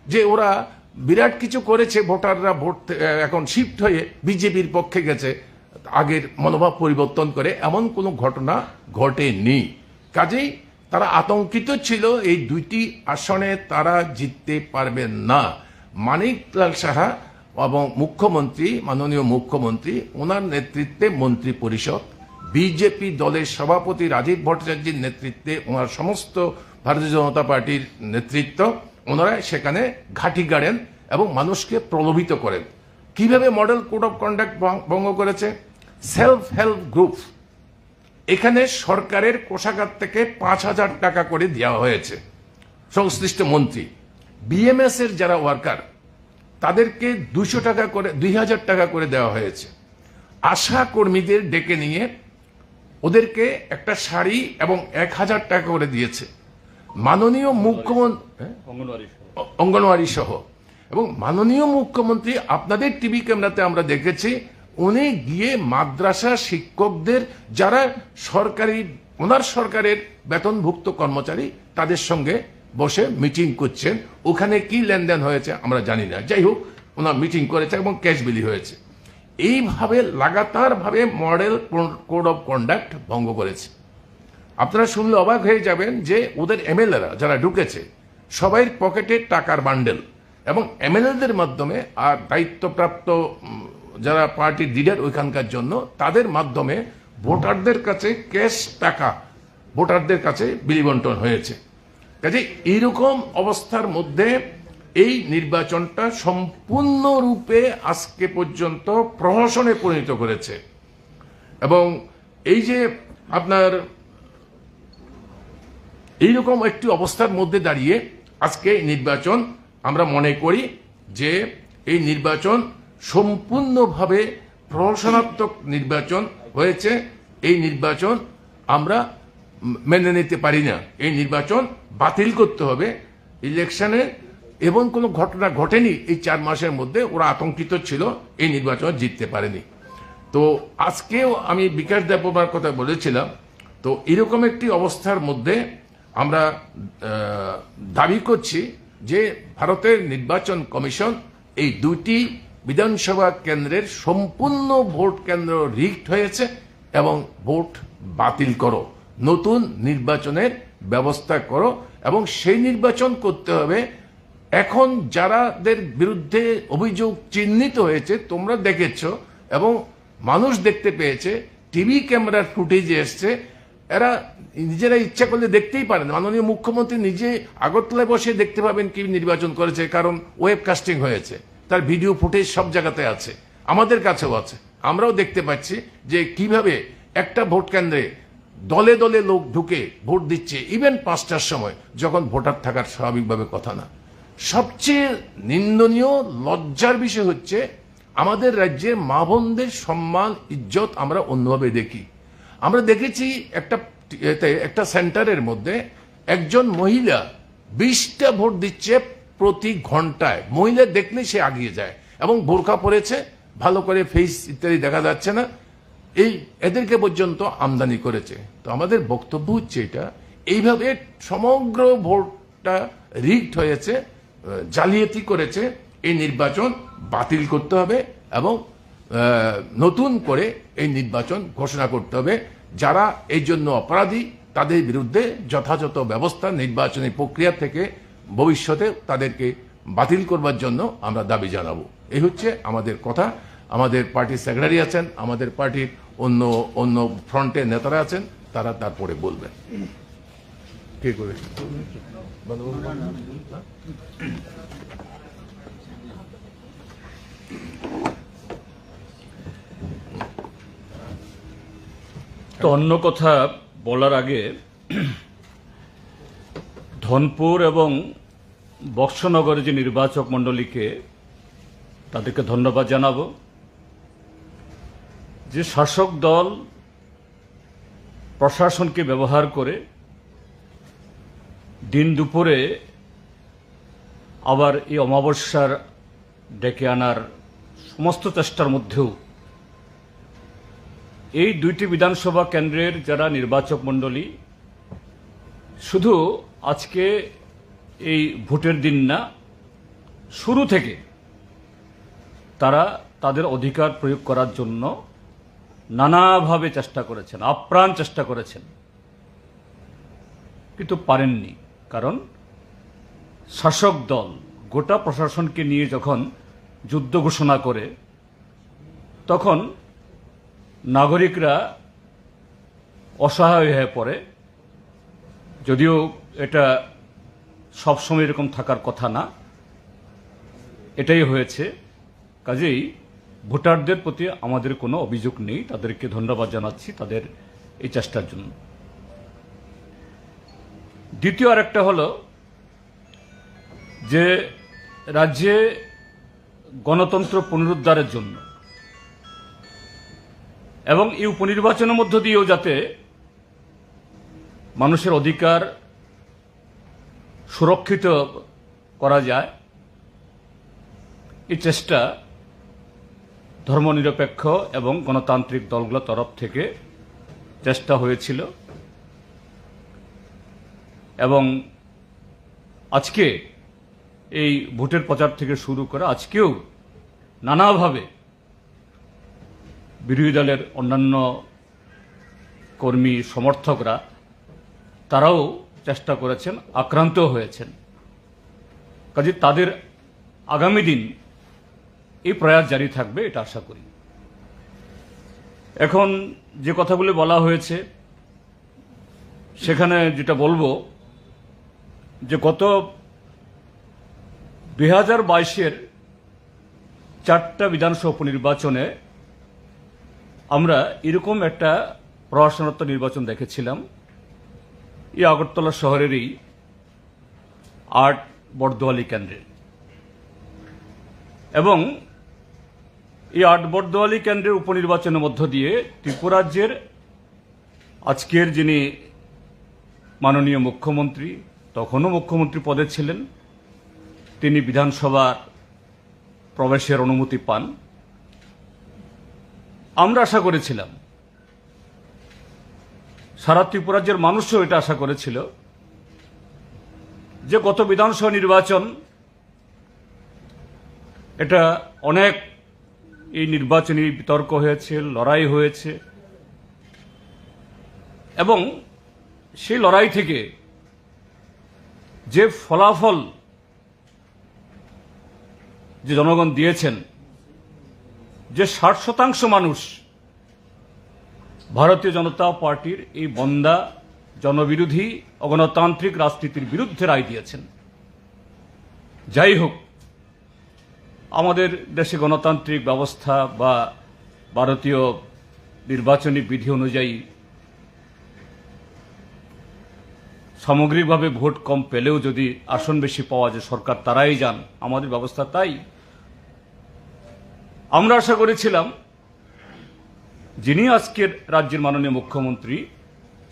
যে ওরা বিরাট কিছু করেছে, ভোটাররা ভোট থে-, এখন শিফট হয়ে বিজেপির পক্ষে গেছে, আগের মনোভাব পরিবর্তন করে, এমন কোনো ঘটনা ঘটেনি। কাজেই তারা আতঙ্কিত ছিল এই দুইটি আসনে তারা জিততে পারবেন না। মানিকলাল সাহা এবং মুখ্যমন্ত্রী, মাননীয় মুখ্যমন্ত্রী, ওনার নেতৃত্বে মন্ত্রী পরিষদ, বিজেপি দলের সভাপতি রাজীব ভট্টাচার্যের নেতৃত্বে ওনার সমস্ত ভারতীয় জনতা পার্টির নেতৃত্ব, ওনারা সেখানে ঘাঁটি গাড়েন এবং মানুষকে প্রলোভিত করেন। কিভাবে মডেল কোড অফ কন্ডাক্ট ভঙ্গ করেছে? সেলফ হেল্প গ্রুপ, এখানে সরকারের কোষাগার থেকে পাঁচ হাজার টাকা করে দেওয়া হয়েছে সংশ্লিষ্ট মন্ত্রী। বিএমএস এর যারা ওয়ার্কার, তাদেরকে দুশো টাকা করে, দুই হাজার টাকা করে দেওয়া হয়েছে। আশা কর্মীদের ডেকে নিয়ে ওদেরকে একটা শাড়ি এবং এক হাজার টাকা করে দিয়েছে। মাননীয় মুখ্যমন্ত্রী, হ্যাঁ? অঙ্গনওয়াড়ি সহ। অ-, অঙ্গনওয়াড়ি সহ। এবং মাননীয় মুখ্যমন্ত্রী, আপনাদের টিভি ক্যামেরাতে আমরা দেখেছি, উনি গিয়ে মাদ্রাসা শিক্ষকদের, যারা সরকারি, ওনার সরকারের বেতনভুক্ত কর্মচারী, তাদের সঙ্গে বসে মিটিং করছেন। ওখানে কি লেনদেন হয়েছে আমরা জানি না, যাই হোক, ওনার মিটিং করেছে এবং ক্যাশ বিলি হয়েছে। এইভাবে লাগাতারভাবে মডেল কোড অফ কন্ডাক্ট ভঙ্গ করেছে। আপনারা শুনলে অবাক হয়ে যাবেন যে ওদের এমএলএরা যারা ঢুকেছে, সবাই পকেটে টাকার বান্ডেল, এবং এমএলএদের মাধ্যমে আর দায়িত্বপ্রাপ্ত, উম, যারা পার্টির লিডার ওইখানকার জন্য, তাদের মাধ্যমে ভোটারদের কাছে ক্যাশ টাকা ভোটারদের কাছে বিলি বন্টন হয়েছে। কাজে এইরকম অবস্থার মধ্যে এই নির্বাচনটা সম্পূর্ণরূপে আজকে পর্যন্ত প্রহসনে পরিণত করেছে। এবং এই যে আপনার এইরকম একটি অবস্থার মধ্যে দাঁড়িয়ে আজকে এই নির্বাচন, আমরা মনে করি যে এই নির্বাচন সম্পূর্ণভাবে প্রহসনাত্মক নির্বাচন হয়েছে। এই নির্বাচন আমরা মেনে নিতে পারি না। এই নির্বাচন বাতিল করতে হবে। ইলেকশনে এমন কোনো ঘটনা ঘটেনি এই চার মাসের মধ্যে ওরা আতঙ্কিত ছিল এই নির্বাচনে জিততে পারেনি। তো আজকেও আমি বিকাশ দেববর্মার কথা বলেছিলাম। তো এরকম একটি অবস্থার মধ্যে আমরা, আহ, দাবি করছি যে ভারতের নির্বাচন কমিশন এই দুইটি বিধানসভা কেন্দ্রের সম্পূর্ণ ভোট কেন্দ্র রিগড হয়েছে এবং ভোট বাতিল করো, নতুন নির্বাচনের ব্যবস্থা করো এবং সেই নির্বাচন করতে হবে। এখন যারাদের বিরুদ্ধে অভিযোগ চিহ্নিত হয়েছে, তোমরা দেখেছো এবং মানুষ দেখতে পেয়েছে, টিভি ক্যামেরার ফুটেজে এসছে, এরা নিজেরা ইচ্ছা করলে দেখতেই পারেন। মাননীয় মুখ্যমন্ত্রী নিজে আগরতলায় বসে দেখতে পাবেন কি নির্বাচন করেছে, কারণ ওয়েব কাস্টিং হয়েছে, তার ভিডিও ফুটেজ সব জায়গাতে আছে, আমাদের কাছেও আছে। আমরাও দেখতে পাচ্ছি যে কিভাবে একটা ভোট কেন্দ্রে দলে দলে লোক ঢুকে ভোট দিচ্ছে, ইভেন পাঁচটার সময়, যখন ভোটার থাকার স্বাভাবিকভাবে কথা না। সবচেয়ে নিন্দনীয়, লজ্জার বিষয় হচ্ছে আমাদের রাজ্যের মা বোনদের সম্মান, ইজ্জত আমরা অন্যভাবে দেখি। আমরা দেখেছি একটা, এতে একটা সেন্টারের মধ্যে একজন মহিলা বিশটা ভোট দিচ্ছে প্রতি ঘন্টায়। মহিলা দেখলেই সে আগিয়ে যায় এবং বোরকা পরেছে, ভালো করে ফেস ইত্যাদি দেখা যাচ্ছে না। এই এদেরকে পর্যন্ত আমদানি করেছে। তো আমাদের বক্তব্য হচ্ছে এটা, এইভাবে সমগ্র ভোটটা রিগড হয়েছে, আহ, জালিয়াতি করেছে। এই নির্বাচন বাতিল করতে হবে এবং, আহ, নতুন করে এই নির্বাচন ঘোষণা করতে হবে। যারা এই জন্য অপরাধী, তাদের বিরুদ্ধে যথাযথ ব্যবস্থা নির্বাচনী প্রক্রিয়া থেকে ভবিষ্যতে তাদেরকে বাতিল করবার জন্য আমরা দাবি জানাবো। এই হচ্ছে আমাদের কথা। আমাদের পার্টির সেক্রেটারি আছেন, আমাদের পার্টির অন্য, অন্য ফ্রন্টে নেতারা আছেন, তারা তারপরে বলবেন। কে করে? তো অন্য কথা বলার আগে ধনপুর এবং বক্সনগরের যে নির্বাচক মণ্ডলীকে, তাদেরকে ধন্যবাদ জানাবো যে শাসক দল প্রশাসনকে ব্যবহার করে দিন দুপুরে আবার এই অমাবস্যার ডেকে আনার সমস্ত চেষ্টার মধ্যেও এই দুইটি বিধানসভা কেন্দ্রের যারা নির্বাচক মণ্ডলী, শুধু আজকে এই ভোটের দিন না, শুরু থেকে তারা তাদের অধিকার প্রয়োগ করার জন্য নানাভাবে চেষ্টা করেছেন, আপ্রাণ চেষ্টা করেছেন, কিন্তু পারেননি। কারণ শাসক দল গোটা প্রশাসনকে নিয়ে যখন যুদ্ধ ঘোষণা করে, তখন নাগরিকরা অসহায় হয়ে পড়ে। যদিও এটা সবসময় এরকম থাকার কথা না, এটাই হয়েছে। কাজেই ভোটারদের প্রতি আমাদের কোনো অভিযোগ নেই, তাদেরকে ধন্যবাদ জানাচ্ছি তাদের এই চেষ্টার জন্য। দ্বিতীয় আরেকটা হলো যে রাজ্যে গণতন্ত্র পুনরুদ্ধারের জন্য এবং এই উপনির্বাচনের মধ্য দিয়েও যাতে মানুষের অধিকার সুরক্ষিত করা যায়, এই চেষ্টা ধর্মনিরপেক্ষ এবং গণতান্ত্রিক দলগুলোর তরফ থেকে চেষ্টা হয়েছিল। এবং আজকে এই ভোটের প্রচার থেকে শুরু করে আজকেও নানাভাবে বিরোধী দলের অন্যান্য কর্মী সমর্থকরা, তারাও চেষ্টা করেছেন, আক্রান্ত হয়েছেন। কাজে তাদের আগামী দিন এই প্রয়াস জারি থাকবে, এটা আশা করি। এখন যে কথাগুলি বলা হয়েছে, সেখানে যেটা বলবো যে গত দুই হাজার বাইশের চারটা বিধানসভা উপনির্বাচনে আমরা এরকম একটা প্রহসনরত নির্বাচন দেখেছিলাম, এই আগরতলা শহরেরই আট বর্দোয়ালি কেন্দ্রে। এবং এই আট বর্দোয়ালি কেন্দ্রের উপনির্বাচনের মধ্য দিয়ে ত্রিপুরাজ্যের আজকের যিনি মাননীয় মুখ্যমন্ত্রী, তখনও মুখ্যমন্ত্রী পদে ছিলেন, তিনি বিধানসভার প্রবেশের অনুমতি পান। আমরা আশা করেছিলাম, সারা ত্রিপুরাজ্যের মানুষও এটা আশা করেছিল যে গত বিধানসভা নির্বাচন, এটা অনেক, এই নির্বাচনী বিতর্ক হয়েছে, লড়াই হয়েছে, এবং সেই লড়াই থেকে যে ফলাফল যে জনগণ দিয়েছেন, যে ষাট শতাংশ মানুষ ভারতীয় জনতা পার্টির এই বন্দা, জনবিরোধী, অগণতান্ত্রিক রাজনীতির বিরুদ্ধে রায় দিয়েছেন। যাই হোক, আমাদের দেশে গণতান্ত্রিক ব্যবস্থা বা ভারতীয় নির্বাচনী বিধি অনুযায়ী সামগ্রিকভাবে ভোট কম পেলেও যদি আসন বেশি পাওয়া যায়, সরকার তারাই যান, আমাদের ব্যবস্থা তাই। আমরা আশা করেছিলাম যিনি আজকের রাজ্যের মাননীয় মুখ্যমন্ত্রী,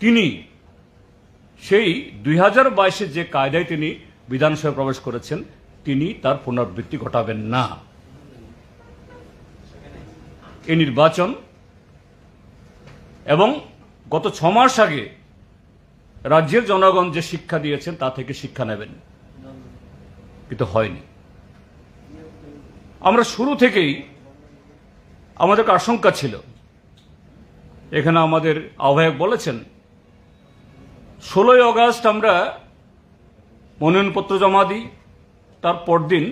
তিনি সেই দুই হাজার বাইশে যে কায়দায় তিনি বিধানসভায় প্রবেশ করেছেন, তিনি তার পুনরাবৃত্তি ঘটাবেন না। এই নির্বাচন এবং গত ছ মাস আগে রাজ্যের জনগণ যে শিক্ষা দিয়েছেন, তা থেকে শিক্ষা নেবেন, কিন্তু হয়নি। আমরা শুরু থেকেই, আমাদের একটা আশঙ্কা ছিল, এখানে আমাদের আহ্বায়ক বলেছেন, ষোলোই অগাস্ট আমরা মনোনয়নপত্র জমা দিই, তার পরদিন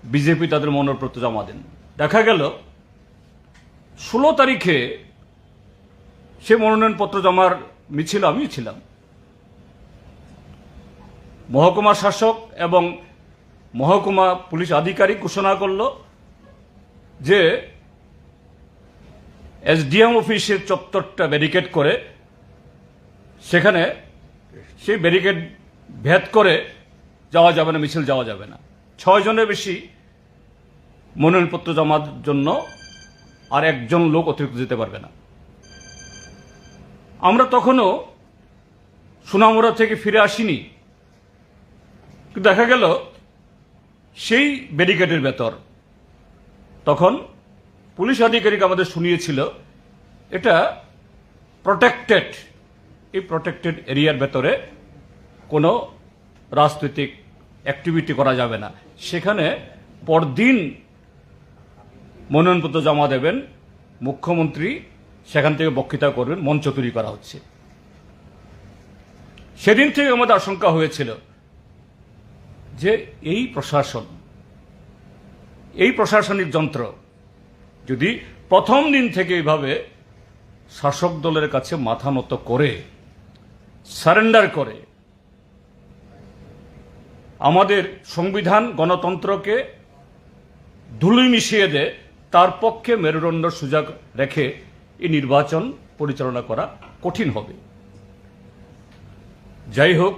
বিজেপি তাদের মনোনয়নপত্র জমা দেন। দেখা গেল ষোলো তারিখে সে মনোনয়নপত্র জমার মিছিল আমিও ছিলাম। মহকুমা শাসক এবং মহকুমা পুলিশ আধিকারিক ঘোষণা করল যে এসডিএম অফিসের চত্বরটা ব্যারিকেড করে, সেখানে সেই ব্যারিকেড ভেদ করে যাওয়া যাবে না, মিছিল যাওয়া যাবে না। ছয় জনের বেশি মনোনয়নপত্র জমার জন্য আর একজন লোক অতিরিক্ত যেতে পারবে না। আমরা তখনও সোনামুড়া থেকে ফিরে আসিনি, কিন্তু দেখা গেল সেই ব্যারিকেডের ভেতর তখন পুলিশ আধিকারিক আমাদের শুনিয়েছিল, এটা প্রোটেক্টেড, এই প্রোটেক্টেড এরিয়ার ভেতরে কোনো রাজনৈতিক অ্যাক্টিভিটি করা যাবে না। সেখানে পরদিন মনোনয়নপত্র জমা দেবেন মুখ্যমন্ত্রী, সেখান থেকে বক্তৃতা করবেন, মঞ্চ তৈরি করা হচ্ছে। সেদিন থেকে আমাদের আশঙ্কা হয়েছিল যে এই প্রশাসন, এই প্রশাসনিক যন্ত্র যদি প্রথম দিন থেকে এইভাবে শাসক দলের কাছে মাথা নত করে, সারেন্ডার করে, আমাদের সংবিধান গণতন্ত্রকে ধুলোয় মিশিয়ে দেয়, তার পক্ষে মেরুদণ্ড সোজা রেখে এই নির্বাচন পরিচালনা করা কঠিন হবে। যাই হোক,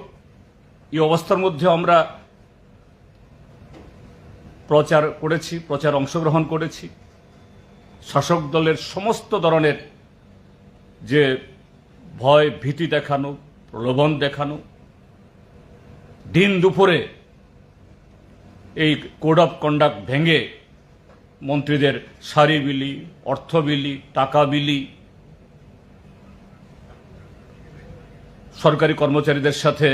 এই অবস্থার মধ্যে আমরা প্রচার করেছি, প্রচার অংশগ্রহণ করেছি। শাসক দলের সমস্ত ধরনের যে ভয় ভীতি দেখানো, প্রলোভন দেখানো, দিন দুপুরে এই কোড অফ কন্ডাক্ট ভেঙে মন্ত্রীদের শাড়ি বিলি, অর্থ বিলি, টাকা বিলি, সরকারি কর্মচারীদের সাথে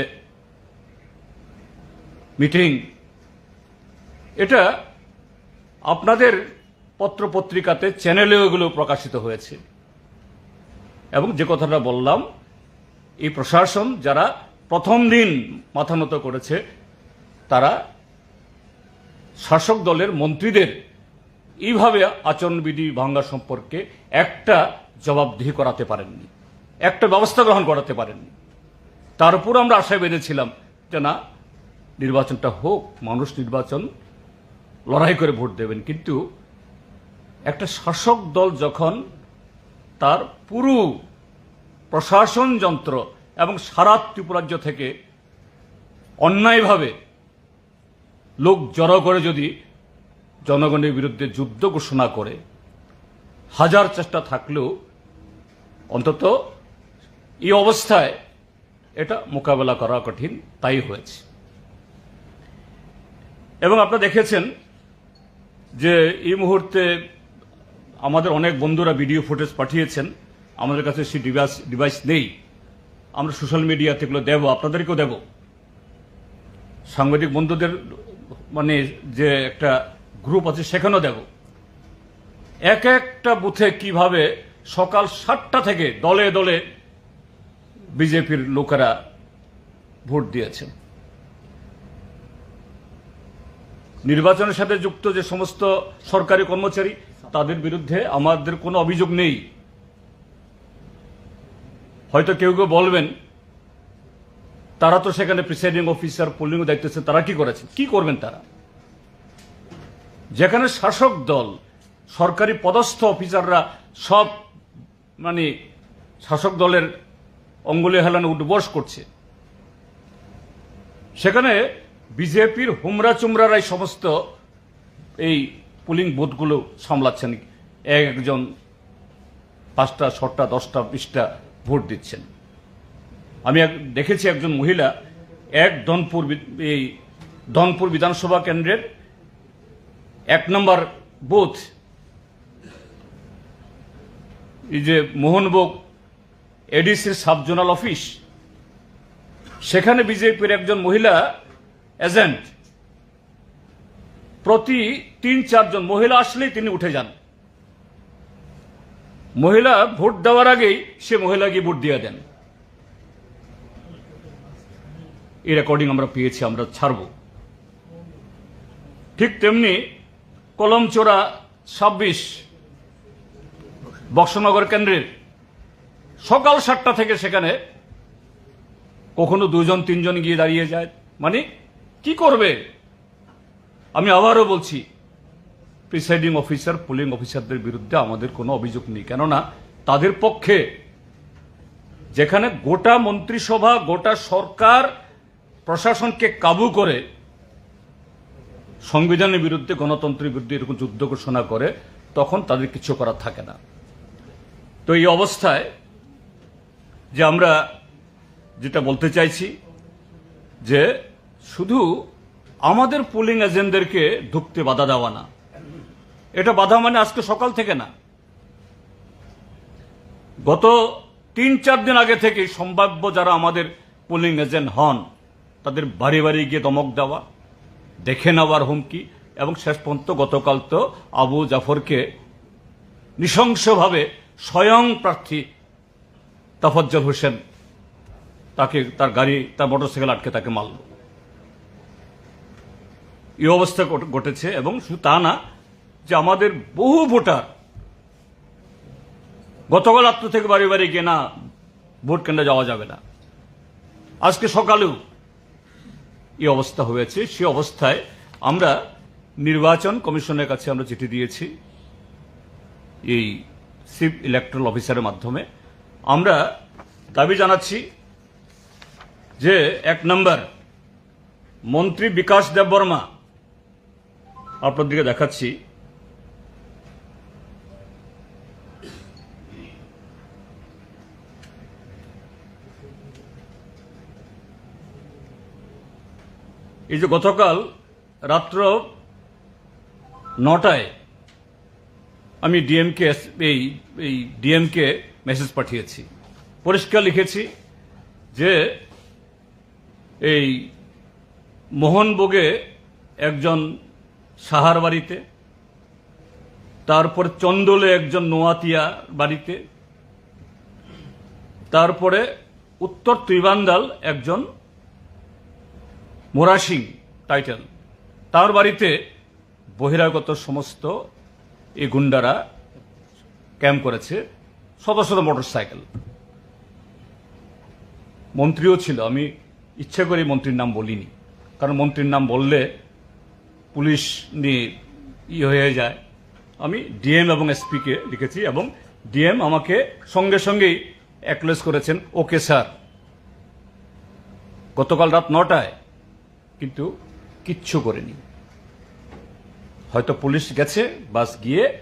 মিটিং, এটা আপনাদের পত্রপত্রিকাতে, চ্যানেলেও এগুলো প্রকাশিত হয়েছে। এবং যে কথাটা বললাম, এই প্রশাসন যারা প্রথম দিন মাথা নত করেছে, তারা শাসক দলের মন্ত্রীদের এইভাবে আচরণবিধি ভাঙা সম্পর্কে একটা জবাবদিহি করাতে পারেননি, একটা ব্যবস্থা গ্রহণ করাতে পারেননি। তার উপর আমরা আশা বেঁধেছিলাম যে না, নির্বাচনটা হোক, মানুষ নির্বাচন লড়াই করে ভোট দেবেন, কিন্তু একটা শাসক দল যখন তার পুরো প্রশাসন যন্ত্র এবং সারা ত্রিপুরাজ্য থেকে অন্যায়ভাবে লোক জড়ো করে যদি জনগণের বিরুদ্ধে যুদ্ধ ঘোষণা করে, হাজার চেষ্টা থাকলেও অন্তত এই অবস্থায় এটা মোকাবেলা করা কঠিন, তাই হয়েছে। এবং আপনারা দেখেছেন যে এই মুহূর্তে আমাদের অনেক বন্ধুরা ভিডিও ফুটেজ পাঠিয়েছেন, আমাদের কাছে সেই ডিভাইস, ডিভাইস নেই। আমরা সোশ্যাল মিডিয়াতে এগুলো দেব, আপনাদেরকেও দেব। সাংবাদিক বন্ধুদের, মানে, যে একটা গ্রুপ আছে, সেখানেও দেব। এক একটা বুথে কিভাবে সকাল সাতটা থেকে দলে দলে বিজেপির লোকেরা ভোট দিয়েছেন। নির্বাচনের সাথে যুক্ত যে সমস্ত সরকারি কর্মচারী, তাদের বিরুদ্ধে আমাদের কোনো অভিযোগ নেই। হয়তো কেউ কেউ বলবেন, তারা তো সেখানে প্রিসাইডিং অফিসার, পোলিং দায়িত্ব আছে, তারা কি করেছেন, কি করবেন তারা? যেখানে শাসক দল, সরকারি পদস্থ অফিসাররা সব মানে শাসক দলের অঙ্গুলি হেলানো উঠবস করছে, সেখানে বিজেপির হুমরা চুমরারাই সমস্ত এই পোলিং বুথগুলো সামলাচ্ছেন। এক একজন পাঁচটা, ছটা, দশটা, বিশটা ভোট দিচ্ছেন। আমি এক দেখেছি, একজন মহিলা এক ধনপুর বি- এই ধনপুর বিধানসভা কেন্দ্রের এক নম্বর বুথ, এই যে মোহনভোগ এডিসির সাব জোনাল অফিস, সেখানে বিজেপির একজন মহিলা এজেন্ট প্রতি তিন চারজন মহিলা আসলেই তিনি উঠে যান। মহিলা ভোট দেওয়ার আগেই সে মহিলা গিয়ে ভোট দিয়ে দেন। এই রেকর্ডিং আমরা পেয়েছি, আমরা ছাড়ব। ঠিক তেমনি কলমচোরা ছাব্বিশ বক্সনগর কেন্দ্রের সকাল সাতটা থেকে সেখানে কখনো দুজন তিনজন গিয়ে দাঁড়িয়ে যায়। মানে, কি করবে? আমি আবারও বলছি, প্রিসাইডিং অফিসার, পোলিং অফিসারদের বিরুদ্ধে আমাদের কোনো অভিযোগ নেই, কেননা তাদের পক্ষে, যেখানে গোটা মন্ত্রিসভা, গোটা সরকার প্রশাসনকে কাবু করে সংবিধানের বিরুদ্ধে, গণতন্ত্রের বিরুদ্ধে এরকম যুদ্ধ ঘোষণা করে, তখন তাদের কিছু করার থাকে না। তো এই অবস্থায় যে আমরা যেটা বলতে চাইছি, যে শুধু আমাদের পোলিং এজেন্টদেরকে ঢুকতে বাধা দেওয়া না, এটা বাধা মানে আজকে সকাল থেকে না, গত তিন চার দিন আগে থেকে সম্ভাব্য যারা আমাদের পোলিং এজেন্ট হন, তাদের বাড়ি বাড়ি গিয়ে ধমক দেওয়া, দেখে নেওয়ার হুমকি, এবং শেষ পর্যন্ত গতকাল তো আবু জাফরকে নৃশংসভাবে স্বয়ং প্রার্থী তাফাজ্জল হোসেন তাকে, তার গাড়ি, তার মোটরসাইকেল আটকে তাকে মারল। এই অবস্থা ঘট- ঘটেছে। এবং শুধু তা না, যে আমাদের বহু ভোটার গতকাল রাত্র থেকে বাড়ি বাড়ি গিয়ে না, ভোট কেন্দ্রে যাওয়া যাবে না। আজকে সকালেও এই অবস্থা হয়েছে। সে অবস্থায় আমরা নির্বাচন কমিশনের কাছে আমরা চিঠি দিয়েছি এই চিফ ইলেকটরাল অফিসারের মাধ্যমে। আমরা দাবি জানাচ্ছি যে এক নম্বর, মন্ত্রী বিকাশ দেববর্মা, আপনাদেরকে দেখাচ্ছি, এই যে গতকাল রাত্র নটায় আমি ডিএমকে, এই এই ডিএমকে মেসেজ পাঠিয়েছি, পরিষ্কার লিখেছি যে এই মোহনভোগে একজন সাহার বাড়িতে, তারপর চন্দলে একজন নোয়াতিয়া বাড়িতে, তারপরে উত্তর তুইবান্দাল একজন মোরাসিং টাইটেল, তার বাড়িতে বহিরাগত সমস্ত এই গুন্ডারা ক্যাম্প করেছে, শত শত মোটরসাইকেল। মন্ত্রীও ছিল, আমি ইচ্ছে করে মন্ত্রীর নাম বলিনি, কারণ মন্ত্রীর নাম বললে পুলিশ নিয়ে ইয়ে হয়ে যায়। আমি ডিএম এবং এসপিকে লিখেছি এবং ডিএম আমাকে সঙ্গে সঙ্গেই অ্যাকনোলেজ করেছেন, "ওকে স্যার।" গতকাল রাত নটায় কিন্তু কিচ্ছু করেনি। হয়তো পুলিশ গেছে, বাস গিয়ে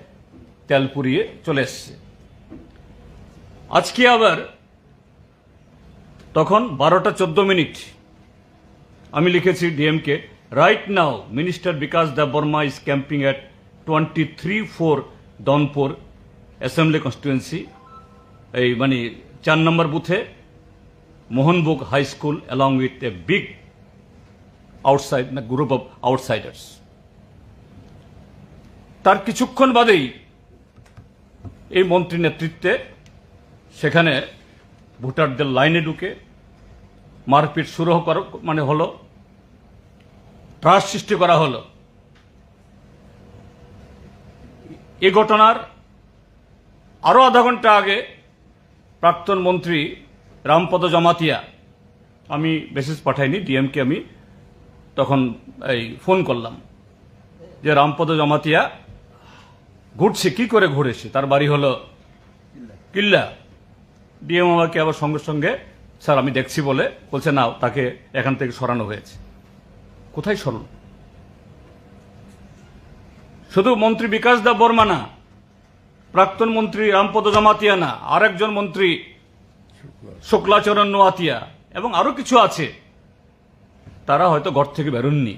তেল পুড়িয়ে চলে এসছে। আজকে আবার তখন বারোটা চোদ্দ মিনিট আমি লিখেছি DMK, "Right now Minister Bikash Debbarma is camping at twenty three four Donpur Assembly Constituency, এই মানে চার নম্বর বুথে, Mohanbhog high school, along with a big outside, না, group of outsiders।" তার কিছুক্ষণ বাদেই এই মন্ত্রী নেতৃত্বে সেখানে ভোটারদের লাইনে ঢুকে মারপিট শুরু কর-, মানে হলো, ত্রাস সৃষ্টি করা হলো। এই ঘটনার আরও আধা ঘন্টা আগে প্রাক্তন মন্ত্রী রামপদ জমাতিয়া, আমি মেসেজ পাঠাইনি, ডিএমকে আমি তখন এই ফোন করলাম যে রামপদ জমাতিয়া ঘুরছে, কি করে ঘুরেছে, তার বাড়ি হলো কিল্লা। ডিএম আমাকে আবার সঙ্গে সঙ্গে, "স্যার, আমি দেখছি," বলে বলছে, "না, তাকে এখান থেকে সরানো হয়েছে।" কোথায় সরল? শুধু মন্ত্রী বিকাশ দেব বর্মা না, প্রাক্তন মন্ত্রী রামপদ জমাতিয়া না, আরেকজন মন্ত্রী শুক্লাচরণ নোয়াতিয়া এবং আরো কিছু আছে, তারা হয়তো ঘর থেকে বেরোননি।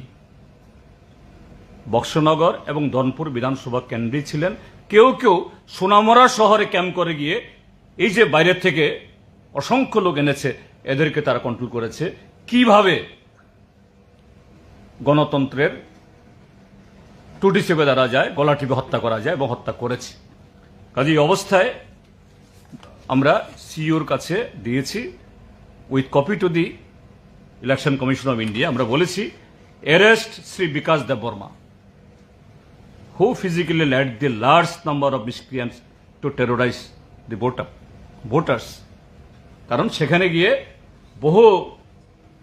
বক্সনগর এবং ধনপুর বিধানসভা কেন্দ্রেই ছিলেন। কেউ কেউ সোনামুড়া শহরে ক্যাম্প করে গিয়ে এই যে বাইরে থেকে অসংখ্য লোক এনেছে, এদেরকে তারা কন্ট্রোল করেছে। কিভাবে গণতন্ত্রের টুটি চেপে ধরা যায়, গলা টিপে হত্যা করা যায় এবং হত্যা করেছে। কাজে এই অবস্থায় আমরা সিইওর কাছে দিয়েছি, with copy to the Election Commission of India, আমরা বলেছি, "Arrest শ্রী বিকাশ Debbarma, who physically led the large number of miscreants to terrorize the voter, voters।" কারণ সেখানে গিয়ে বহু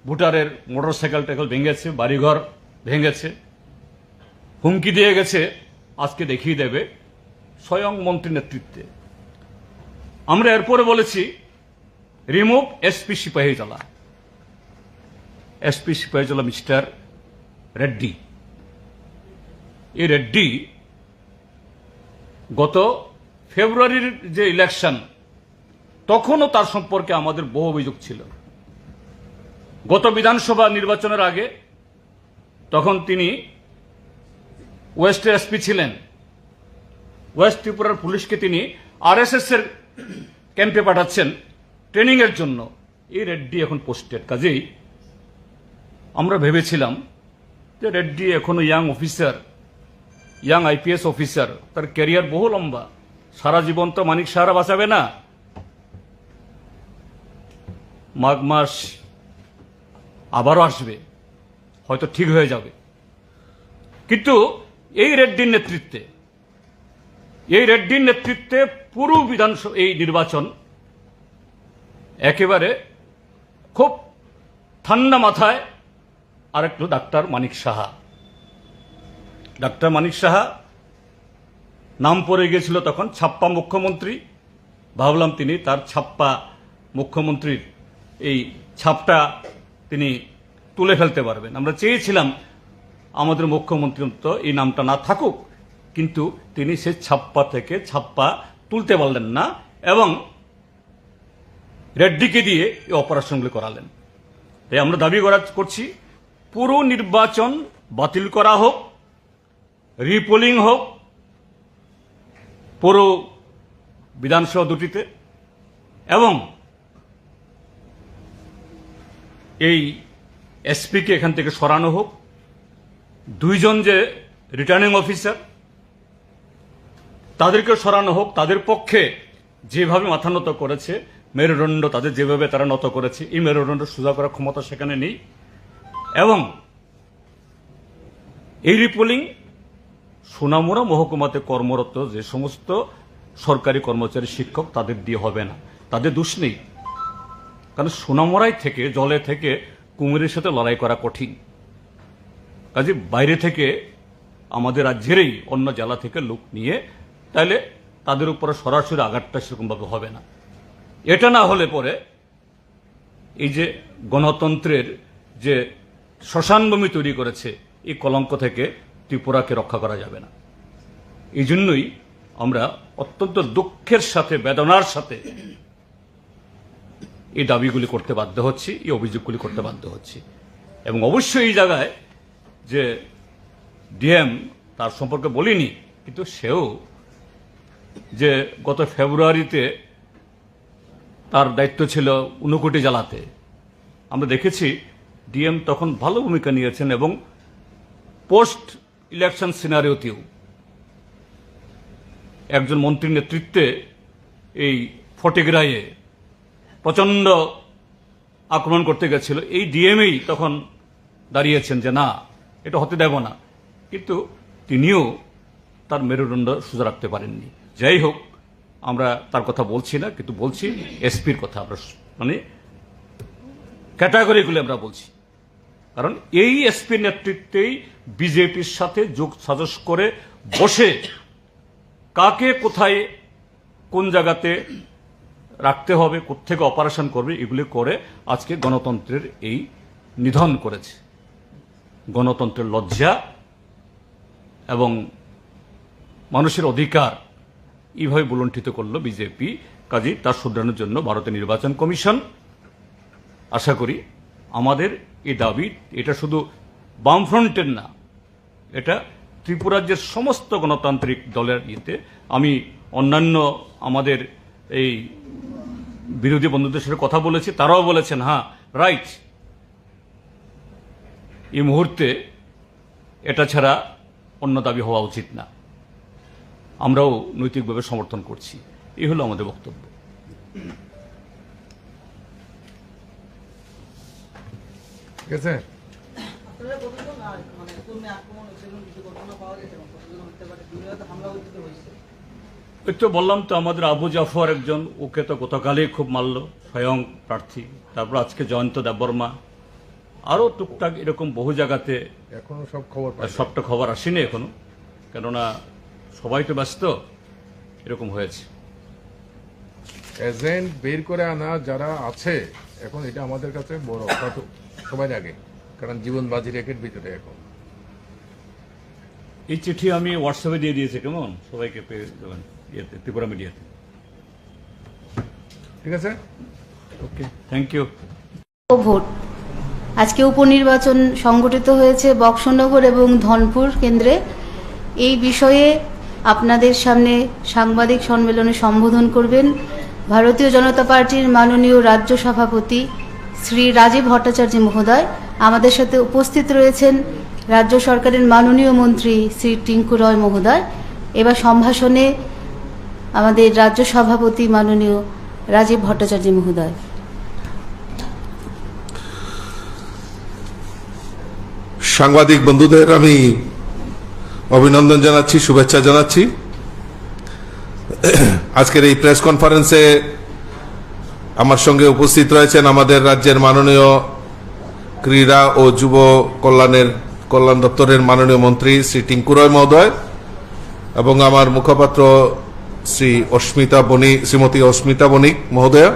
ভোটারের মোটরসাইকেল টাইকেল ভেঙেছে, বাড়িঘর ভেঙেছে, হুমকি দিয়ে গেছে, আজকে দেখিয়ে দেবে স্বয়ং মন্ত্রী নেতৃত্বে। আমরা এরপরে বলেছি, "Remove এসপি সিপাহীজলা, এসপি সিপাহীজলা মিস্টার রেড্ডি।" এই রেড্ডি গত ফেব্রুয়ারির যে ইলেকশন, তখনও তার সম্পর্কে আমাদের বহু অভিযোগ ছিল। গত বিধানসভা নির্বাচনের আগে তখন তিনি ওয়েস্টের এসপি ছিলেন। ওয়েস্ট ত্রিপুরার পুলিশকে তিনি আরএসএস এর ক্যাম্পে পাঠাচ্ছেন ট্রেনিংয়ের জন্য। এই রেড্ডি এখন পোস্টেড। কাজেই আমরা ভেবেছিলাম যে রেড্ডি এখনো young officer, young IPS officer, তার ক্যারিয়ার বহু লম্বা, সারা জীবন তো মানিক সাহারা বাঁচাবে না, মাঘ মাস আবারও আসবে, হয়তো ঠিক হয়ে যাবে। কিন্তু এই রেড্ডির নেতৃত্বে, এই রেড্ডির নেতৃত্বে পুরো বিধানসভা, এই নির্বাচন একেবারে খুব ঠান্ডা মাথায় আরেকটু ডাক্তার মানিক সাহা। ডাক্তার মানিক সাহা নাম পড়ে গিয়েছিল তখন ছাপ্পা মুখ্যমন্ত্রী। ভাবলাম তিনি তার ছাপ্পা মুখ্যমন্ত্রীর এই ছাপটা তিনি তুলে ফেলতে পারবেন। আমরা চেয়েছিলাম আমাদের মুখ্যমন্ত্রী অন্তত এই নামটা না থাকুক, কিন্তু তিনি সেই ছাপ্পা থেকে ছাপ্পা তুলতে পারলেন না এবং রেড্ডিকে দিয়ে এই অপারেশনগুলি করালেন। তাই আমরা দাবি করা, করছি, পুরো নির্বাচন বাতিল করা হোক, রিপোলিং হোক পুরো বিধানসভা দুটিতে, এবং এই এসপিকে এখান থেকে সরানো হোক। দুইজন যে রিটার্নিং অফিসার, তাদেরকে সরানো হোক। তাদের পক্ষে যেভাবে মাথা নত করেছে মেরুদণ্ড, তাদের যেভাবে তারা নত করেছে, এই মেরুদণ্ড সোজা করার ক্ষমতা সেখানে নেই। এবং এই রিপোলিং সোনামুড়া মহকুমাতে কর্মরত যে সমস্ত সরকারি কর্মচারী, শিক্ষক, তাদের দিয়ে হবে না, তাদের দোষ নেই। কারণ সোনামুড়ায় থেকে, জলে থেকে কুমিরের সাথে লড়াই করা কঠিন। কাজে বাইরে থেকে, আমাদের রাজ্যেরই অন্য জেলা থেকে লোক নিয়ে, তাহলে তাদের উপরে সরাসরি আঘাতটা সেরকমভাবে হবে না। এটা না হলে পরে এই যে গণতন্ত্রের যে শ্মশানভূমি তৈরি করেছে, এই কলঙ্ক থেকে ত্রিপুরাকে রক্ষা করা যাবে না। এই জন্যই আমরা অত্যন্ত দুঃখের সাথে, বেদনার সাথে এই দাবিগুলি করতে বাধ্য হচ্ছি, এই অভিযোগগুলি করতে বাধ্য হচ্ছি। এবং অবশ্যই এই জায়গায় যে ডিএম, তার সম্পর্কে বলিনি, কিন্তু সেও যে গত ফেব্রুয়ারিতে তার দায়িত্ব ছিল ঊনকোটি জেলাতে। আমরা দেখেছি ডিএম তখন ভালো ভূমিকা নিয়েছেন এবং পোস্ট ইলেকশন সিনারিওতেও একজন মন্ত্রীর নেতৃত্বে এই ফটিকরায়ে প্রচণ্ড আক্রমণ করতে গেছিল, এই ডিএমই তখন দাঁড়িয়েছেন যে না, এটা হতে দেব না। কিন্তু তিনিও তার মেরুদণ্ড সোজা রাখতে পারেননি। যাই হোক, আমরা তার কথা বলছি না, কিন্তু বলছি এসপির কথা। আমরা স- মানে ক্যাটাগরিগুলি আমরা বলছি, কারণ এই এসপির নেতৃত্বেই বিজেপির সাথে যোগ সাজস করে বসে কাকে কোথায় কোন জায়গাতে রাখতে হবে, কোত্থেকে অপারেশন করবে, এগুলি করে আজকে গণতন্ত্রের এই নিধন করেছে। গণতন্ত্রের লজ্জা এবং মানুষের অধিকার এইভাবে ভূলুণ্ঠিত করলো বিজেপি। কাজেই তা শুধরানোর জন্য ভারতের নির্বাচন কমিশন, আশা করি আমাদের এই দাবি, এটা শুধু বামফ্রন্টের না, এটা ত্রিপুরার যে সমস্ত গণতান্ত্রিক দলের ইয়েতে, আমি অন্যান্য আমাদের এই বিরোধী বন্ধুদের সাথে কথা বলেছি, তারাও বলেছেন, "হ্যাঁ, রাইট, এই মুহূর্তে এটা ছাড়া অন্য দাবি হওয়া উচিত না।" আমরাও নৈতিকভাবে সমর্থন করছি। এই হলো আমাদের বক্তব্য। ঠিক আছে। ওই তো বললাম তো, আমাদের আবু জাফর একজন, ওকে তো গতকালই খুব মারলো, স্বয়ং প্রার্থী। তারপর আজকে জয়ন্ত দেববর্মা, আরও টুকটাক এরকম বহু জায়গাতে। এখনো সব খবর পাই নাই। সবটা খবর আসেনি এখনো, কেননা সবাই তো ব্যস্ত। এরকম হয়েছে। এজেন্ট বের করে আনা যারা আছে, এখন এটা আমাদের কাছে বড় কত সময় লাগে, কারণ জীবন বাজি রেখের ভিতরে এখন। এই চিঠি আমি হোয়াটসঅ্যাপে দিয়ে দিয়েছি, কেমন, সবাইকে পেয়ে যাবেন ইয়েতে, ত্রিপুরা মিডিয়াতে। ঠিক আছে। ওকে, থ্যাংক ইউ। ভোট। আজকে উপনির্বাচন সংগঠিত হয়েছে বক্সনগর এবং ধনপুর কেন্দ্রে। এই বিষয়ে আপনাদের সামনে সাংবাদিক সম্মেলনে সম্বোধন করবেন ভারতীয় জনতা পার্টির মাননীয় রাজ্য সভাপতি শ্রী রাজীব ভট্টাচার্য মহোদয়। আমাদের সাথে উপস্থিত রয়েছেন রাজ্য সরকারের মাননীয় মন্ত্রী শ্রী টিঙ্কু রয় মহোদয়। এবার সম্ভাষণে আমাদের রাজ্য সভাপতি মাননীয় রাজীব ভট্টাচার্য মহোদয়। সাংবাদিক বন্ধুদের আমি অভিনন্দন জানাচ্ছি, শুভেচ্ছা জানাচ্ছি। আজকের এই প্রেস কনফারেন্সে আমার সঙ্গে উপস্থিত রয়েছেন আমাদের রাজ্যের মাননীয় ক্রীড়া ও যুব কল্যাণের, কল্যাণ দপ্তরের মাননীয় মন্ত্রী শ্রী টিঙ্কু রয় মহোদয় এবং আমার মুখপাত্র শ্রী অস্মিতা বণি-, শ্রীমতী অস্মিতা বণিক মহোদয়া।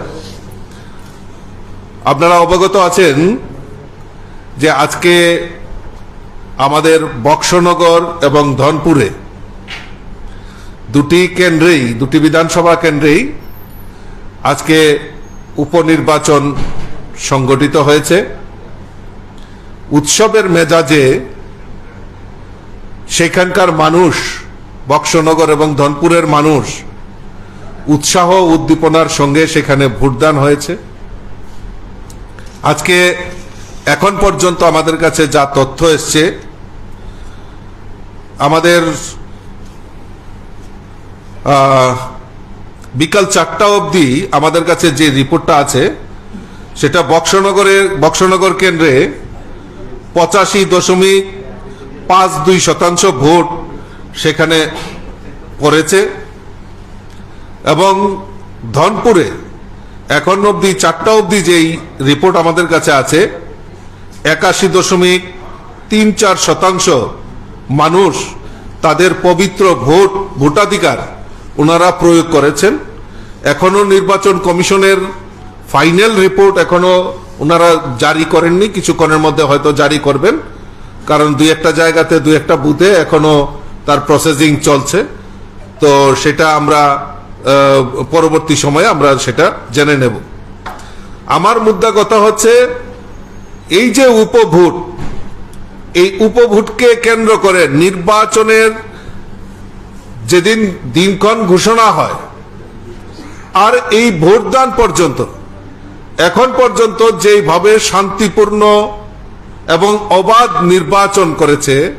আপনারা অবগত আছেন যে আজকে আমাদের বক্সনগর এবং ধনপুরে দুটি কেন্দ্রেই, দুটি বিধানসভা কেন্দ্রেই আজকে উপনির্বাচন সংগঠিত হয়েছে। উৎসবের মেজাজে সেখানকার মানুষ, বক্সনগর এবং ধনপুরের মানুষ উৎসাহ উদ্দীপনার সঙ্গে সেখানে ভোটদান হয়েছে। আজকে এখন পর্যন্ত আমাদের কাছে যা তথ্য এসছে, আমাদের, আহ, বিকাল চারটা অবধি আমাদের কাছে যে রিপোর্টটা আছে, সেটা বক্সনগরে, বক্সনগর কেন্দ্রে পঁচাশি দশমিক পাঁচ দুই শতাংশ ভোট সেখানে পড়েছে এবং ধনপুরে এখন অবধি, চারটা অবধি যেই রিপোর্ট আমাদের কাছে আছে, একাশি দশমিক তিন চার শতাংশ মানুষ তাদের পবিত্র ভোট, ভোটাধিকার ওনারা প্রয়োগ করেছেন। এখনো নির্বাচন কমিশনের ফাইনাল রিপোর্ট এখনো ওনারা জারি করেননি, কিছুক্ষণের মধ্যে হয়তো জারি করবেন, কারণ দুই একটা জায়গাতে, দুই একটা বুথে এখনো তার প্রসেসিং চলছে। তো সেটা আমরা, আহ, পরবর্তী সময়ে আমরা সেটা জেনে নেব। আমার মুদ্রা কথা হচ্ছে, এই যে উপভোট, এই উপভোটকে কেন্দ্র করে নির্বাচনের যেদিন দিনক্ষণ ঘোষণা হয় আর এই ভোটদান পর্যন্ত, এখন পর্যন্ত যেইভাবে শান্তিপূর্ণ এবং অবাধ নির্বাচন করেছে,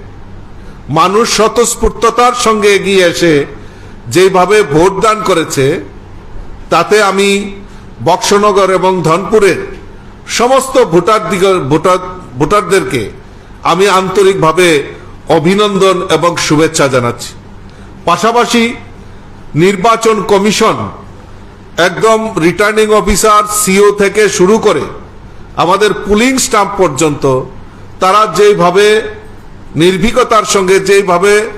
মানুষ স্বতঃস্ফূর্ততার সঙ্গে এগিয়ে এসে যেইভাবে ভোটদান করেছে, তাতে আমি বক্সনগর এবং ধনপুরের সমস্ত ভোটার দিগ-, ভোটার, ভোটারদেরকে আমি আন্তরিকভাবে অভিনন্দন এবং শুভেচ্ছা জানাচ্ছি। পাশাপাশি নির্বাচন কমিশন, একদম রিটার্নিং অফিসার, সিইও থেকে শুরু করে আমাদের পুলিং স্টাফ পর্যন্ত, তারা যেইভাবে নির্ভীকতার সঙ্গে যেইভাবে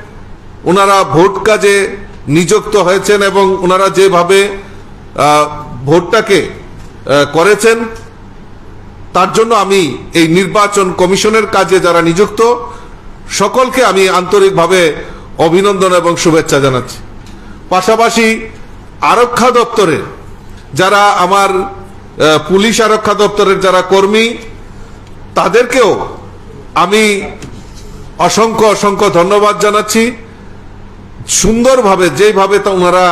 ওনারা ভোট কাজে নিযুক্ত হয়েছেন এবং ওনারা যেভাবে, আহ, ভোটটাকে, আহ, করেছেন, তার জন্য আমি এই নির্বাচন কমিশনের কাজে যারা নিযুক্ত, সকলকে আমি আন্তরিকভাবে অভিনন্দন এবং শুভেচ্ছা জানাচ্ছি। পাশাপাশি আরক্ষা দপ্তরের যারা আমার, আহ, পুলিশ আরক্ষা দপ্তরের যারা কর্মী, তাদেরকেও আমি অসংখ্য অসংখ্য ধন্যবাদ জানাচ্ছি। সুন্দরভাবে যেইভাবে তা ওনারা,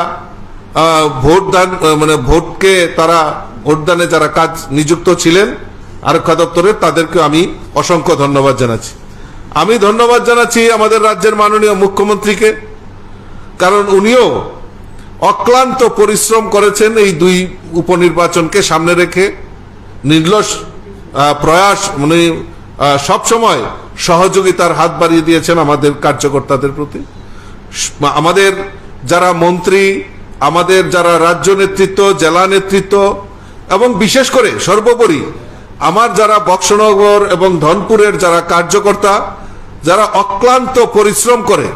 আহ, ভোট দান, আহ, মানে ভোটকে তারা, ভোটদানে যারা কাজ নিযুক্ত ছিলেন আরক্ষা দপ্তরে, তাদেরকে আমি অসংখ্য ধন্যবাদ জানাচ্ছি। আমি ধন্যবাদ জানাচ্ছি আমাদের রাজ্যের মাননীয় মুখ্যমন্ত্রীকে, কারণ উনিও অক্লান্ত পরিশ্রম করেছেন এই দুই উপনির্বাচনকে সামনে রেখে। নির্লস, আহ, প্রয়াস, মানে, আহ, সবসময় সহযোগিতার হাত বাড়িয়ে দিয়েছেন আমাদের কার্যকর্তাদের প্রতি। স-, আমাদের যারা মন্ত্রী, আমাদের যারা রাজ্য নেতৃত্ব, জেলা নেতৃত্ব এবং বিশেষ করে সর্বোপরি আমার যারা বক্সনগর এবং ধনপুরের যারা কার্যকর্তা, যারা অক্লান্ত পরিশ্রম করে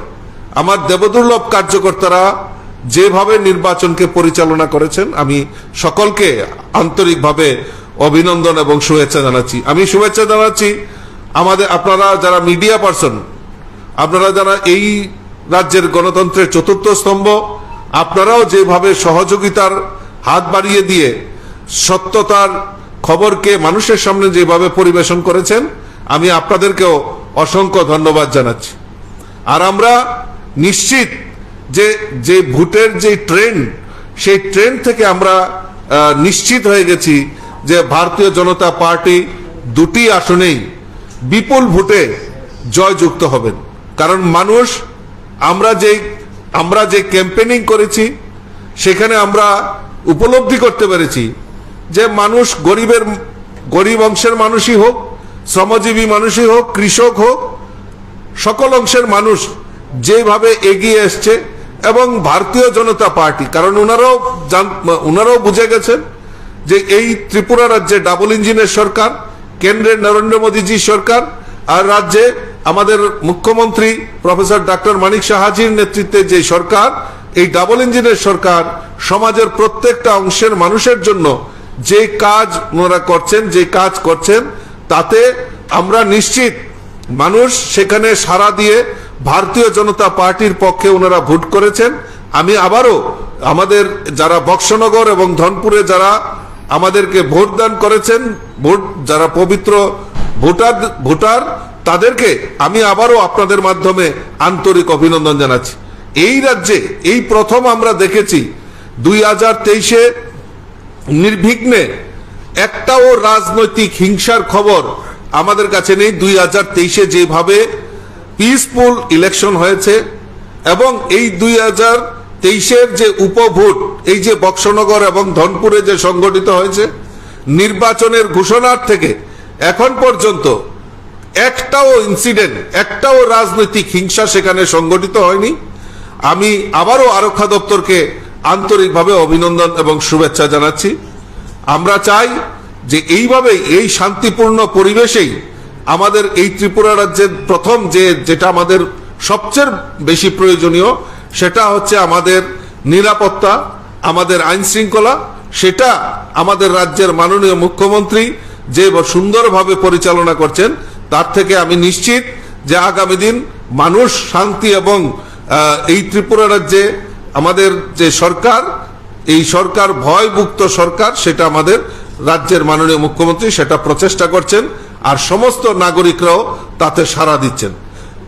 আমার দেবদুর্লভ কার্যকর্তারা যেভাবে নির্বাচনকে পরিচালনা করেছেন, আমি সকলকে আন্তরিকভাবে অভিনন্দন এবং শুভেচ্ছা জানাচ্ছি। আমি শুভেচ্ছা জানাচ্ছি আমাদের, আপনারা যারা মিডিয়া পার্সন, আপনারা যারা এই রাজ্যের গণতন্ত্রের চতুর্থ স্তম্ভ, আপনারাও যেভাবে সহযোগিতার হাত বাড়িয়ে দিয়ে সত্যতার খবরকে মানুষের সামনে যেভাবে পরিবেশন করেছেন, আমি আপনাদেরকেও অসংখ্য ধন্যবাদ জানাচ্ছি। আর আমরা নিশ্চিত যে, যে ভোটের যে ট্রেন্ড, সেই ট্রেন্ড থেকে আমরা, আহ, নিশ্চিত হয়ে গেছি যে ভারতীয় জনতা পার্টি দুটি আসনেই বিপুল ভোটে জয়যুক্ত হবেন। কারণ মানুষ, আমরা যে, আমরা যে ক্যাম্পেনিং করেছি, সেখানে আমরা উপলব্ধি করতে পেরেছি যে মানুষ গরিবের, গরিব অংশের মানুষই হোক, শ্রমজীবী মানুষই হোক, কৃষক হোক, সকল অংশের মানুষ যেভাবে এগিয়ে এসছে এবং ভারতীয় জনতা পার্টি, কারণ ওনারাও জান-, ওনারাও বুঝে গেছেন যে এই ত্রিপুরা রাজ্যে ডাবল ইঞ্জিনের সরকার, কেন্দ্রের নরেন্দ্র মোদীজি সরকার আর রাজ্যে আমাদের মুখ্যমন্ত্রী প্রফেসর ডক্টর মানিক সাহাজির নেতৃত্বে যে সরকার, এই ডাবল ইঞ্জিনের সরকার সমাজের প্রত্যেকটা অংশের মানুষের জন্য যে কাজ ওনারা করছেন, যে কাজ করছেন, তাতে আমরা নিশ্চিত মানুষ সেখানে সাড়া দিয়ে ভারতীয় জনতা পার্টির পক্ষে ওনারা ভোট করেছেন। আমি আবারও আমাদের যারা বক্সনগর এবং ধনপুরে যারা আমাদেরকে ভোট দান করেছেন, ভোট, যারা পবিত্র ভোটার, ভোটার, তাদেরকে আমি আবারও আপনাদের মাধ্যমে আন্তরিক অভিনন্দন জানাচ্ছি। এই রাজ্যে এই প্রথম আমরা দেখেছি দুই হাজার তেইশে নির্বিঘ্নে একটাও রাজনৈতিক হিংসার খবর আমাদের কাছে নেই। দুই হাজার তেইশে যেভাবে পিসফুল ইলেকশন হয়েছে এবং এই দুই হাজার তেইশের যে উপভোট, এই যে বক্সনগর এবং ধনপুরে যে সংগঠিত হয়েছে, নির্বাচনের ঘোষণার থেকে এখন পর্যন্ত একটাও ইনসিডেন্ট, একটাও রাজনৈতিক হিংসা সেখানে সংগঠিত হয়নি। আমি আবারও আরক্ষা দপ্তরকে আন্তরিকভাবে অভিনন্দন এবং শুভেচ্ছা জানাচ্ছি। আমরা চাই যে এইভাবেই, এই শান্তিপূর্ণ পরিবেশেই আমাদের এই ত্রিপুরা রাজ্যের প্রথম যে, যেটা আমাদের সবচেয়ে বেশি প্রয়োজনীয়, সেটা হচ্ছে আমাদের নিরাপত্তা, আমাদের আইন শৃঙ্খলা, সেটা আমাদের রাজ্যের মাননীয় মুখ্যমন্ত্রী যে ব-, সুন্দরভাবে পরিচালনা করছেন, তার থেকে আমি নিশ্চিত যে আগামী দিন মানুষ শান্তি এবং, আহ, এই ত্রিপুরা রাজ্যে আমাদের যে সরকার, এই সরকার ভয়মুক্ত সরকার, সেটা আমাদের রাজ্যের মাননীয় মুখ্যমন্ত্রী সেটা প্রচেষ্টা করছেন, আর সমস্ত নাগরিকরাও তাতে সাড়া দিচ্ছেন।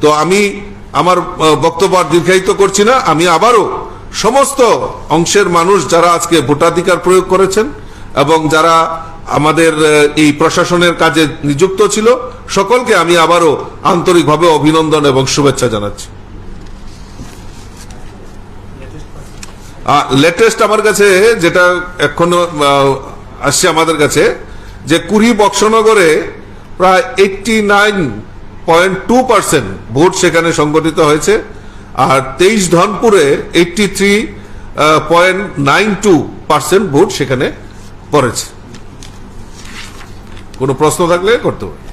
তো আমি আমার, আহ, বক্তব্য আর দীর্ঘায়িত করছি না। আমি আবারও সমস্ত অংশের মানুষ যারা আজকে ভোটাধিকার প্রয়োগ করেছেন এবং যারা আমাদের, আহ, এই প্রশাসনের কাজে নিযুক্ত ছিল, সকলকে আমি আবারও আন্তরিকভাবে অভিনন্দন এবং শুভেচ্ছা জানাচ্ছি। আহ, লেটেস্ট আমার কাছে যেটা এখনো, আহ, আসছে আমাদের কাছে যে কুড়ি বক্সনগরে প্রায় eighty nine point two percent vote সেখানে সংগঠিত হয়েছে, আর তেইশ ধনপুরে eighty three point nine two percent vote সেখানে পড়েছে। কোনো প্রশ্ন থাকলে করতে পারেন।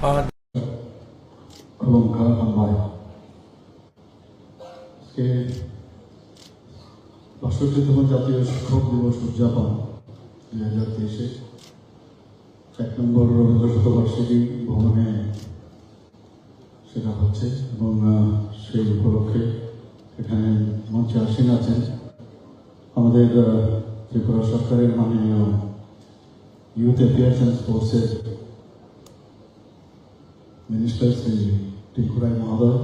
আহ, খুলুমখা হামবাই। আজকে বাষট্টিতম জাতীয় শিক্ষক দিবস উদযাপন দুই হাজার তেইশে এক নম্বর রবীন্দ্র শতবার্ষিকী ভবনে সেটা হচ্ছে এবং, আহ, সেই উপলক্ষে এখানে মঞ্চে আসীন আছেন আমাদের, আহ, ত্রিপুরা সরকারের মাননীয় ইউথ অ্যাফেয়ার্স অ্যান্ড স্পোর্টসের মিনিস্টার শ্রী টিঙ্কু রায় মহোদয়,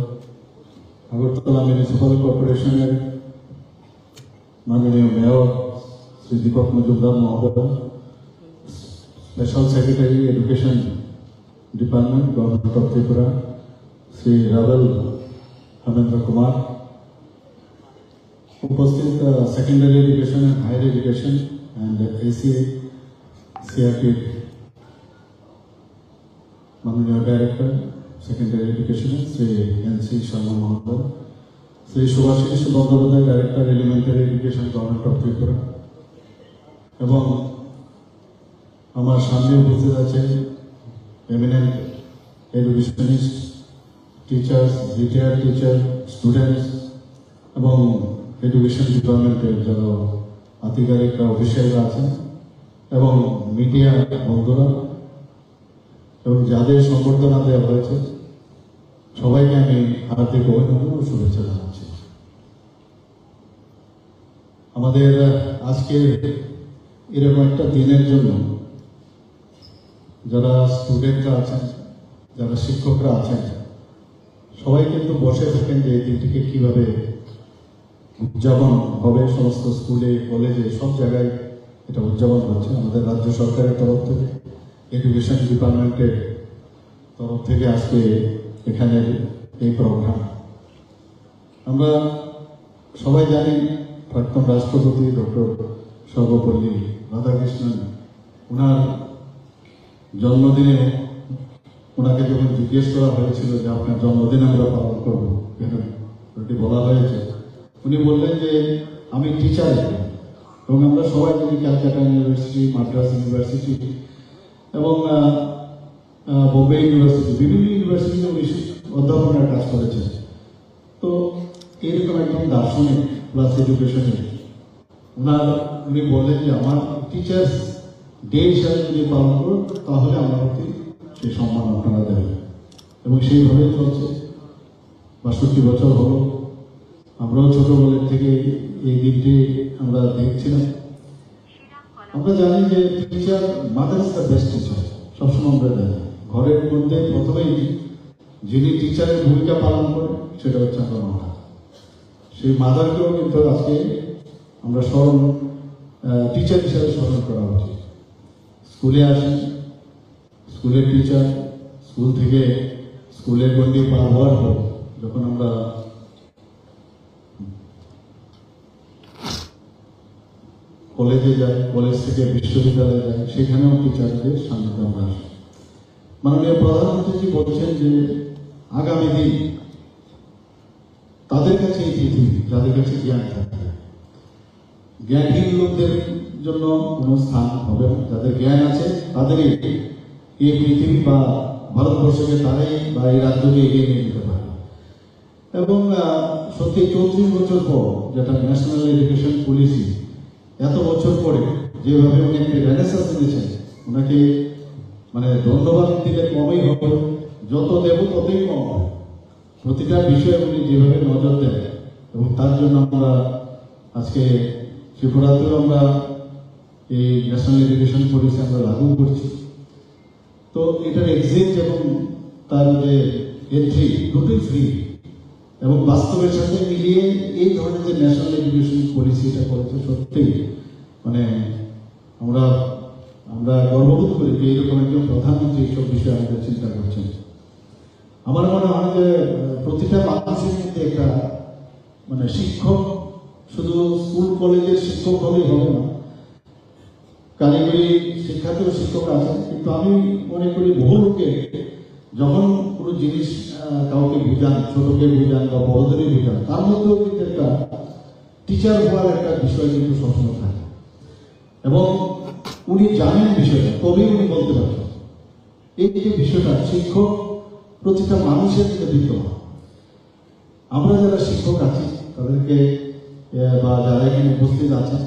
আগরতলা মিউনিসিপ্যাল কর্পোরেশনের মাননীয় মেয়র শ্রী দীপক মজুমদার মহোদয়, special secretary education department, government of Tripura, Shri Ravel Hemendra Kumar, উপস্থিত, আহ, secondary education and higher education and ACA সিআরপির মাননীয় director secondary education Shri N C Sharma মহোদয়, Shri Subhashis Bandyopadhyay, director elementary education, government of Tripura, এবং আমার সামনে উপস্থিত আছেন eminent educationist, teachers, retired teacher, students এবং এডুকেশন ডিপার্টমেন্টের যারা আধিকারিকরা, অফিসিয়ালরা আছেন এবং মিডিয়া বন্ধুরা এবং যাদের সম্বর্ধনা দেওয়া হয়েছে, সবাইকে আমি হার্দিক অভিনন্দন ও শুভেচ্ছা জানাচ্ছি। আমাদের আজকে এরকম একটা দিনের জন্য যারা স্টুডেন্টরা আছেন, যারা শিক্ষকরা আছেন, সবাই কিন্তু বসে থাকেন যে এই দিনটিকে কিভাবে উদযাপন হবে। সমস্ত স্কুলে, কলেজে, সব জায়গায় এটা উদযাপন হচ্ছে। আমাদের রাজ্য সরকারের তরফ থেকে, এডুকেশন ডিপার্টমেন্টের তরফ থেকে আজকে এখানে এই প্রোগ্রাম। আমরা সবাই জানি প্রাক্তন রাষ্ট্রপতি ডক্টর সর্বপল্লী রাধাকৃষ্ণন, ওনার জন্মদিনে ওনাকে যখন জিজ্ঞেস করা হয়েছিল যে আপনার জন্মদিন আমরা পালন করব কেন, ওটি বলা হয়েছে, উনি বললেন যে আমি টিচার এবং আমরা সবাই জানি ক্যালকাটা ইউনিভার্সিটি, মাদ্রাস ইউনিভার্সিটি এবং আহ, আহ, বোম্বে ইউনিভার্সিটি, বিভিন্ন ইউনিভার্সিটিতে উনি অধ্যাপনার কাজ করেছেন। তো এরকম একজন দার্শনিক প্লাস এডুকেশনের, ওনার, উনি বললেন যে আমার টিচার্স ডে হিসাবে যদি পালন করুন, তাহলে আমার প্রতি সেই সম্মান আপনারা দেবেন। এবং সেইভাবেই চলছে। বাষট্টি বছর হলো, আমরাও ছোটবেলার থেকে এই দিনটি আমরা দেখছিলাম। আমরা জানি যে teacher, mother is the best teacher, সবসময় আমরা জানি। ঘরের মধ্যে প্রথমেই যিনি টিচারের ভূমিকা পালন করে, সেটা হচ্ছে আমরা মাদার। সেই মাদারকেও কিন্তু আজকে আমরা স্মরণ, আহ, টিচার হিসেবে স্মরণ করা উচিত। স্কুলে আসেন, স্কুলের টিচার, স্কুল থেকে স্কুলের গণ্ডি পার হওয়ার পর যখন আমরা কলেজে যাই, কলেজ থেকে বিশ্ববিদ্যালয়ে যাই, সেখানেও টিচারদের সান্নিধ্য আমরা আসি। মাননীয় প্রধানমন্ত্রীজি বলছেন যে আগামী দিন তাদের কাছে এই পৃথিবী, যাদের কাছে জ্ঞান থাকবে। জ্ঞানহীন লোকদের জন্য কোনো স্থান হবে না। যাদের জ্ঞান আছে, তাদেরই এই পৃথিবী বা ভারতবর্ষকে তারাই বা এই রাজ্যকে এগিয়ে নিয়ে যেতে পারবে। এবং, আহ, সত্যি চৌত্রিশ বছর পর যেটা ন্যাশনাল এডুকেশন পলিসি, এত বছর পরে যেভাবে উনি একটি রেনেসান্স এনেছেন, ওনাকে মানে ধন্যবাদ দিলে কমই হবে, যত দেব ততই কম হবে। প্রতিটা বিষয়ে উনি যেভাবে নজর দেন এবং তার জন্য আমরা আজকে ত্রিপুরাতেও আমরা এই ন্যাশনাল এডুকেশন পলিসি আমরা লাগু করছি। তো এটার এক্সিট এবং তার যে এন্ট্রি দুটোই ফ্রি এবং বাস্তবের সাথে মিলিয়ে এই ধরনের যে ন্যাশনাল এডুকেশন পলিসি এটা করেছে, সত্যি মানে আমরা, আমরা গর্ববোধ করি যে এরকম একজন প্রধানমন্ত্রী এইসব বিষয়ে আমাদের চিন্তা করছেন। আমার মনে হয় যে, আহ, প্রতিটা মানুষের মধ্যে একটা মানে শিক্ষক শুধু স্কুল কলেজের শিক্ষক হলেই হবে না, কারিগরি শিক্ষাতেও শিক্ষক আছেন। কিন্তু আমি মনে করি বহু লোকে যখন কোনো জিনিস আহ, কাউকে বুঝান, ছোটকে বুঝান বা বড়দেরই বুঝান, তার মধ্যেও কিন্তু একটা টিচার হওয়ার একটা বিষয় কিন্তু সবসময় থাকে। এবং উনি জানেন বিষয়টা, তবেই উনি বলতে পারছেন। এই যে বিষয়টা শিক্ষক প্রতিটা মানুষের মধ্যে বিদ্যমান। আমরা যারা শিক্ষক আছি, তাদেরকে আহ, বা যারা এখানে উপস্থিত আছেন,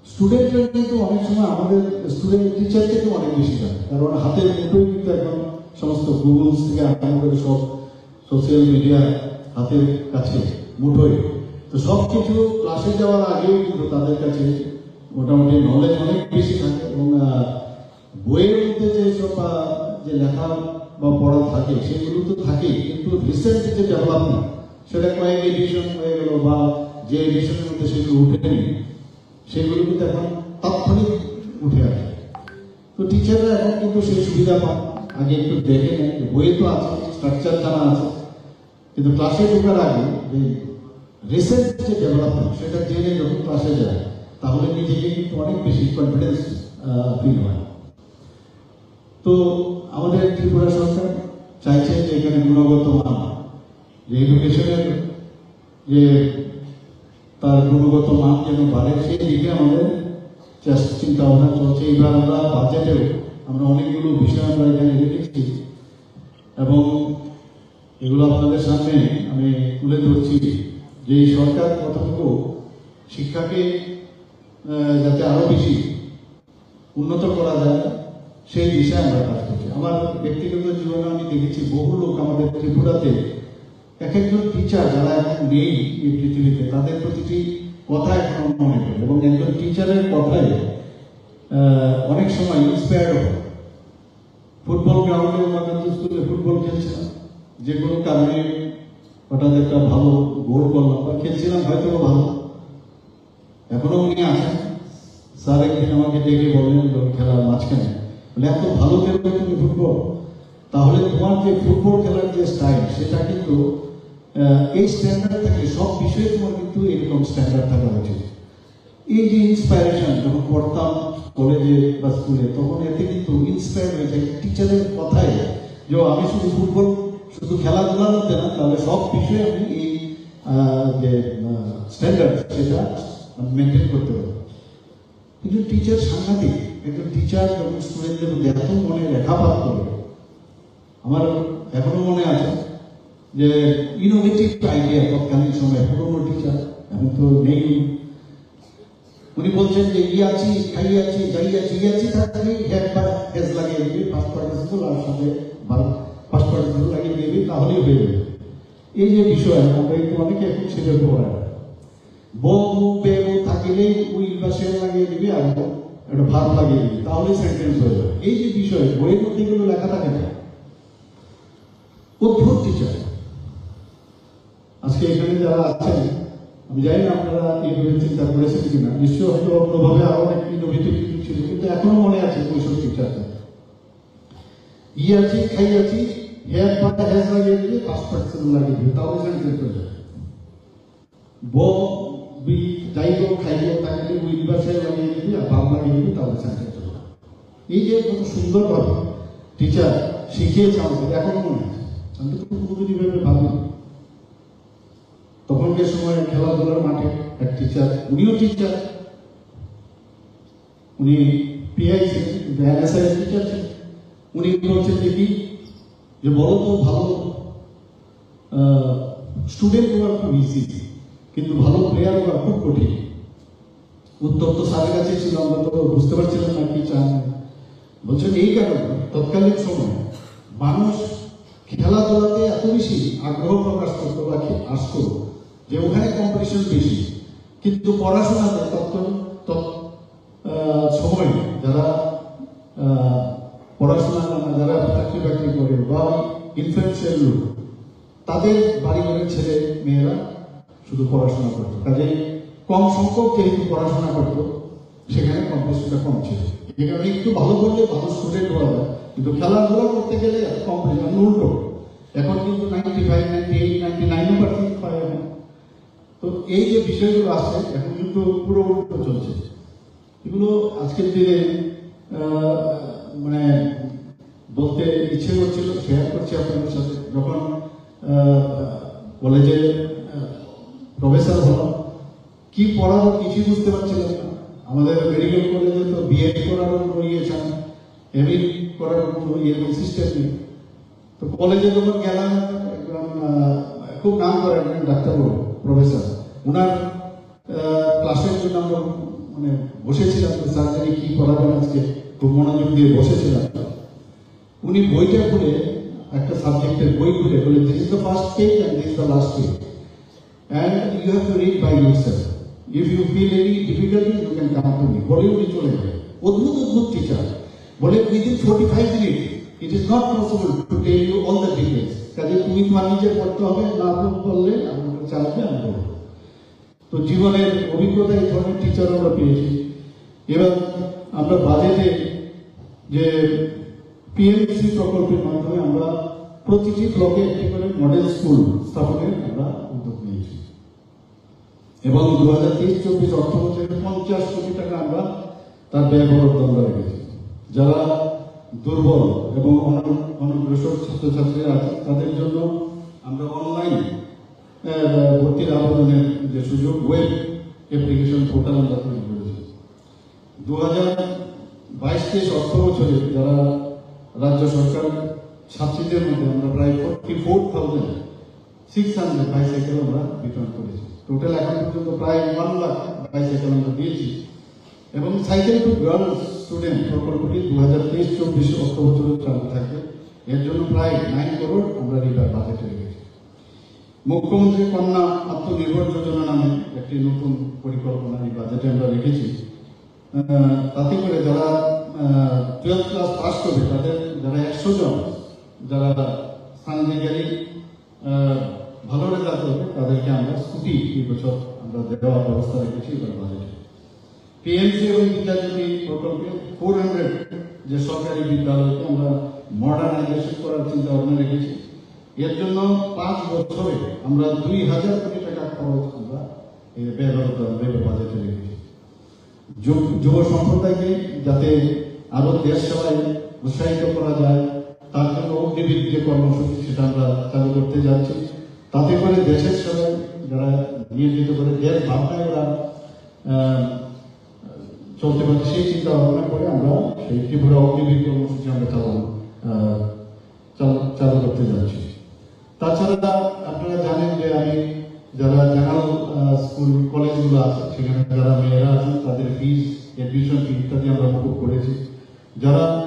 স্টুডেন্টরা কিন্তু অনেক সময় আমাদের স্টুডেন্ট টিচার থেকে অনেক বেশি জানে, কারণ হাতের মুঠোয় কিন্তু এখন সমস্ত গুগলস থেকে আরম্ভ করে সব সোশ্যাল মিডিয়া হাতের কাছে, মুঠোয়। তো সব কিছু ক্লাসে যাওয়ার আগেও কিন্তু তাদের কাছে মোটামুটি নলেজ অনেক বেশি থাকে এবং আহ, বইয়ের মধ্যে যে সব আহ, যে লেখা বা পড়া থাকে, সেগুলো তো থাকেই, কিন্তু রিসেন্ট যে ডেভেলপমেন্ট, সেটা কয়েক এডিশন হয়ে গেল বা যে এডিশনের মধ্যে সেগুলো উঠেনি, সেগুলো কিন্তু এখন তাৎক্ষণিক উঠে আসে। তো টিচাররা এখন কিন্তু সেই সুবিধা পান। আগে একটু দেখে নেন যে বইয়ে তো আছে, স্ট্রাকচার জানা আছে, কিন্তু ক্লাসে ঢোকার আগে যে রিসেন্ট যে ডেভেলপমেন্ট, সেটা জেনে যখন ক্লাসে যায়, তাহলে নিজেকে কিন্তু অনেক বেশি কনফিডেন্স ফিল হয়। তো আমাদের ত্রিপুরা সরকার চাইছে যে এখানে গুণগত মান, যে এডুকেশনের যে তার গুণগত মান যেন বাড়ে, সেই দিকে আমাদের চেষ্টা, চিন্তা ভাবনা চলছে। এবার আমরা বাজেটেও আমরা অনেকগুলো বিষয় আমরা এখানে রেখেছি এবং এগুলো আপনাদের সামনে আমি তুলে ধরছি যে এই সরকার কতটুকু শিক্ষাকে আহ, যাতে আরো বেশি উন্নত করা যায়, সেই দিশায় আমরা কাজ করছি। আমার ব্যক্তিগত জীবনে আমি দেখেছি বহু লোক আমাদের ত্রিপুরাতে এক একজন টিচার যারা এখন নেই এই পৃথিবীতে, তাদের প্রতিটি কথা এখনো মনে পড়ে এবং একজন টিচারের কথায় আহ, অনেক সময় ইন্সপায়ার্ড হয়। ফুটবল গ্রাউন্ডে উমাকান্ত স্কুলে ফুটবল খেলছিলাম, যে কোনো কারণে হঠাৎ একটা ভালো গোল করলাম বা খেলছিলাম হয়তো বা ভালো। এখনো উনি আছেন। স্যার একদিন আমাকে ডেকে বললেন, "ওই খেলার মাঝখানে বলে, 'এত ভালো খেলো তুমি ফুটবল, তাহলে তোমার যে ফুটবল খেলার যে স্টাইল, সেটা কিন্তু আহ, এই স্ট্যান্ডার্ড থাকলে সব বিষয়ে তোমার কিন্তু এরকম স্ট্যান্ডার্ড থাকা উচিত।'" এই যে ইন্সপায়ারেশন, যখন পড়তাম কলেজে বা স্কুলে, তখন এতে কিন্তু ইন্সপায়ার হয়েছে একটা টিচারের কথায়, যে আমি শুধু ফুটবল, শুধু খেলাধুলার মধ্যে না, তাহলে সব বিষয়ে আমি এই আহ, যে স্ট্যান্ডার্ড, সেটা মেনটেন করতে পারবো। কিন্তু টিচার সাংঘাতিক, একজন টিচার যখন স্টুডেন্টদের মধ্যে এত মনে রেখাপাত করে, আমার এখনো মনে আছে যে ইনোভেটিভ আইডিয়া তৎকালীন সময় পুরনো টিচার, এখন তো নেই। উনি বলছেন যে ইয়াচি, খাইয়াচি, যাইয়াচি, ইয়াচি থাকলে একবার হেজ লাগিয়ে দিবি, পাঁচ পার্টিসিপল আর সাথে পাঁচ পার্টিসিপল লাগিয়ে দিবি, তাহলেই হয়ে যাবে। এই যে বিষয়, আমরা একটু অনেকে এখন সেটা পড়ায়। ব, বু, বে, বু থাকিলেই উইল বা সেল লাগিয়ে দিবি আর একটা ভার্ব লাগিয়ে দিবি, তাহলেই সেন্টেন্স হয়ে যাবে। এই যে বিষয়, বইয়ের মধ্যে এগুলো লেখা থাকে না। অদ্ভুত টিচার। আজকে এখানে যারা আছেন, আমি জানি না আপনারা এইভাবে চিন্তা করেছেন কিনা, নিশ্চয়ই হয়তো অন্যভাবে আরো অনেক ইনোভেটিভ কিছু ছিল, কিন্তু এখনো মনে আছে ওইসব টিচারদের। ইয়াচি, খাইয়াচি, হ্যাঁ বা হ্যাজ লাগিয়ে দিবি, পাঁচ পার্সেন্ট লাগিয়ে দিবি, তাহলে সেন্টেন্স হয়ে যাবে। ব, বি, যাইব, খাইব, তাকে উইল বা সেল লাগিয়ে দিবি, আর ভার্ব লাগিয়ে দিবি, তাহলে সেন্টেন্স হয়ে যাবে। এই যে কত সুন্দরভাবে টিচার শিখিয়েছে আমাদের, এখনো মনে আছে। আমি তো কোনোদিন এইভাবে ভাবিনি। তখনকার সময় খেলাধুলার মাঠে এক টিচার, উনিও টিচার, উনি পিআই ছিলেন, কিন্তু এনএসআই টিচার ছিলেন। উনি বলছেন যে কি, যে বলো তো ভালো স্টুডেন্ট হওয়া খুব ইজি, কিন্তু ভালো প্লেয়ার হওয়া খুব কঠিন। উত্তর তো স্যারের কাছে ছিল, আমরা তো বুঝতে পারছিলাম না কি চান। বলছেন এই কারণে তৎকালীন সময় মানুষ খেলাধুলাতে এত বেশি আগ্রহ প্রকাশ করতো বা খে-, আসতো যে ওখানে কম্পিটিশন বেশি, কিন্তু পড়াশোনাতে তৎকালীন তৎ-, আহ, সময় যারা আহ, পড়াশোনা না, যারা চাকরি বাকরি করে বা ইনফ্লুয়েন্সিয়াল লোক, তাদের বাড়ি ঘরের ছেলে মেয়েরা শুধু পড়াশোনা করতো। কাজে কম সংখ্যক যেহেতু পড়াশোনা করতো, সেখানে কম্পিটিশনটা কম ছিল। যে কারণে একটু ভালো করলে ভালো স্টুডেন্ট হওয়া যায়, কিন্তু খেলাধুলা করতে গেলে কম্পিটিশন উল্টো। এখন কিন্তু ninety five, ninety eight, ninety nine percent পায় এখন। তো এই যে বিষয়গুলো আছে, এখন কিন্তু পুরো উল্টো চলছে। এগুলো আজকের দিনে আহ, মানে বলতে ইচ্ছে করছিল, শেয়ার করছি আপনাদের সাথে। যখন কলেজে প্রফেসর হলাম, কি পড়াবো কিছুই বুঝতে পারছিলাম না। আমাদের মেডিকেল কলেজে তো বিএড করারও কোনো ইয়ে ছিল না, এমএড করারও কোনো ইয়ে নেই, সিস্টেম নেই। তো কলেজে যখন গেলাম, একজন আহ, খুব নাম করা একজন ডাক্তার বলবো, প্রফেসর, ওনার ক্লাসের জন্য আমরা মানে বসেছিলাম যে স্যার জানি কি পড়াবেন আজকে, খুব মনোযোগ দিয়ে বসেছিলাম। উনি বইটা খুলে, একটা সাবজেক্টের বই খুলে বলে, "This is the first page and this is the last page and you have to read by yourself. If you feel any difficulty, you can come to me." বলে উনি চলে গেলেন। অদ্ভুত অদ্ভুত টিচার। বলে, "Within forty five minutes it is not possible to tell you all the details." কাজে তুমি তোমার নিজে পড়তে হবে, না পড়লে আমার কাছে আসবে, আমি বলবো। তো জীবনের অভিজ্ঞতা এই ধরনের টিচার আমরা পেয়েছি। এবার আমরা বাজেটে যে পিএমসি প্রকল্পের মাধ্যমে আমরা প্রতিটি ব্লকে একটি করে মডেল স্কুল স্থাপনের আমরা উদ্যোগ নিয়েছি এবং দু হাজার তেইশ চব্বিশ অর্থ বছরে পঞ্চাশ কোটি টাকা আমরা তার ব্যয় বরাদ্দ আমরা রেখেছি। যারা দুর্বল এবং অন- অনগ্রসর ছাত্রছাত্রীরা আছে, তাদের জন্য আমরা অনলাইন ভর্তির আবেদনের যে সুযোগ, ওয়েব অ্যাপ্লিকেশন পোর্টাল আমরা তৈরি করেছি। দু হাজার বাইশ তেইশ অর্থ বছরে যারা রাজ্য সরকার সাবসিডির মধ্যে আমরা প্রায় forty four thousand six hundred bicycle আমরা বিতরণ করেছি। টোটাল এখন পর্যন্ত প্রায় ওয়ান লাখ বাইসাইকেল আমরা দিয়েছি। এবং সাইকেল টু গার্লস স্টুডেন্ট প্রকল্পটি দু হাজার তেইশ চব্বিশ অর্থ বছর চালু থাকবে। এর জন্য প্রায় নাইন করোড় আমরা রিভার বাজেটে রেখেছি। মুখ্যমন্ত্রী কন্যা আত্মনির্ভর যোজনা নামে একটি নতুন পরিকল্পনা এই বাজেটে আমরা রেখেছি। আহ, তাতে করে যারা টুয়েলভ ক্লাস পাস করবে, তাদের যারা একশো জন যারা স্থানাধিকারী আহ, ভালো রেজাল্ট করবে, তাদেরকে আমরা স্কুটি এই বছর আমরা দেওয়ার ব্যবস্থা রেখেছি এবার বাজেটে। পিএমসি এবং বিদ্যাজ্যোতি প্রকল্পে ফোর হান্ড্রেড যে সরকারি বিদ্যালয়কে আমরা মডার্নাইজেশন করার চিন্তা ভাবনা রেখেছি। এর জন্য পাঁচ বছরে আমরা দুই হাজার কোটি টাকা খরচ আমরা এই ব্যয় বরাদ্দ আমরা এবার বাজেটে রেখেছি। যুব যুব সম্প্রদায়কে যাতে আরো দেশ সেবায় উৎসাহিত করা যায়, তার জন্য অগ্নিবীর যে কর্মসূচি, সেটা আমরা চালু করতে যাচ্ছি। তাতে করে দেশের সেবায় যারা নিয়োজিত করে দেশ ভাবনায় ওরা আহ, চলতে পারে, সেই চিন্তা ভাবনা করে আমরা সেই ত্রিপুরা অগ্নিবীর কর্মসূচি আমরা চালানো আহ, চালু চালু করতে যাচ্ছি। তাছাড়া আপনারা জানেন যে আমি যারা জেনারেল আহ, স্কুল কলেজগুলো আছে, সেখানে যারা মেয়েরা আছেন, তাদের ফিজ, অ্যাডমিশন ফি ইত্যাদি আমরা মকুব করেছি। যারা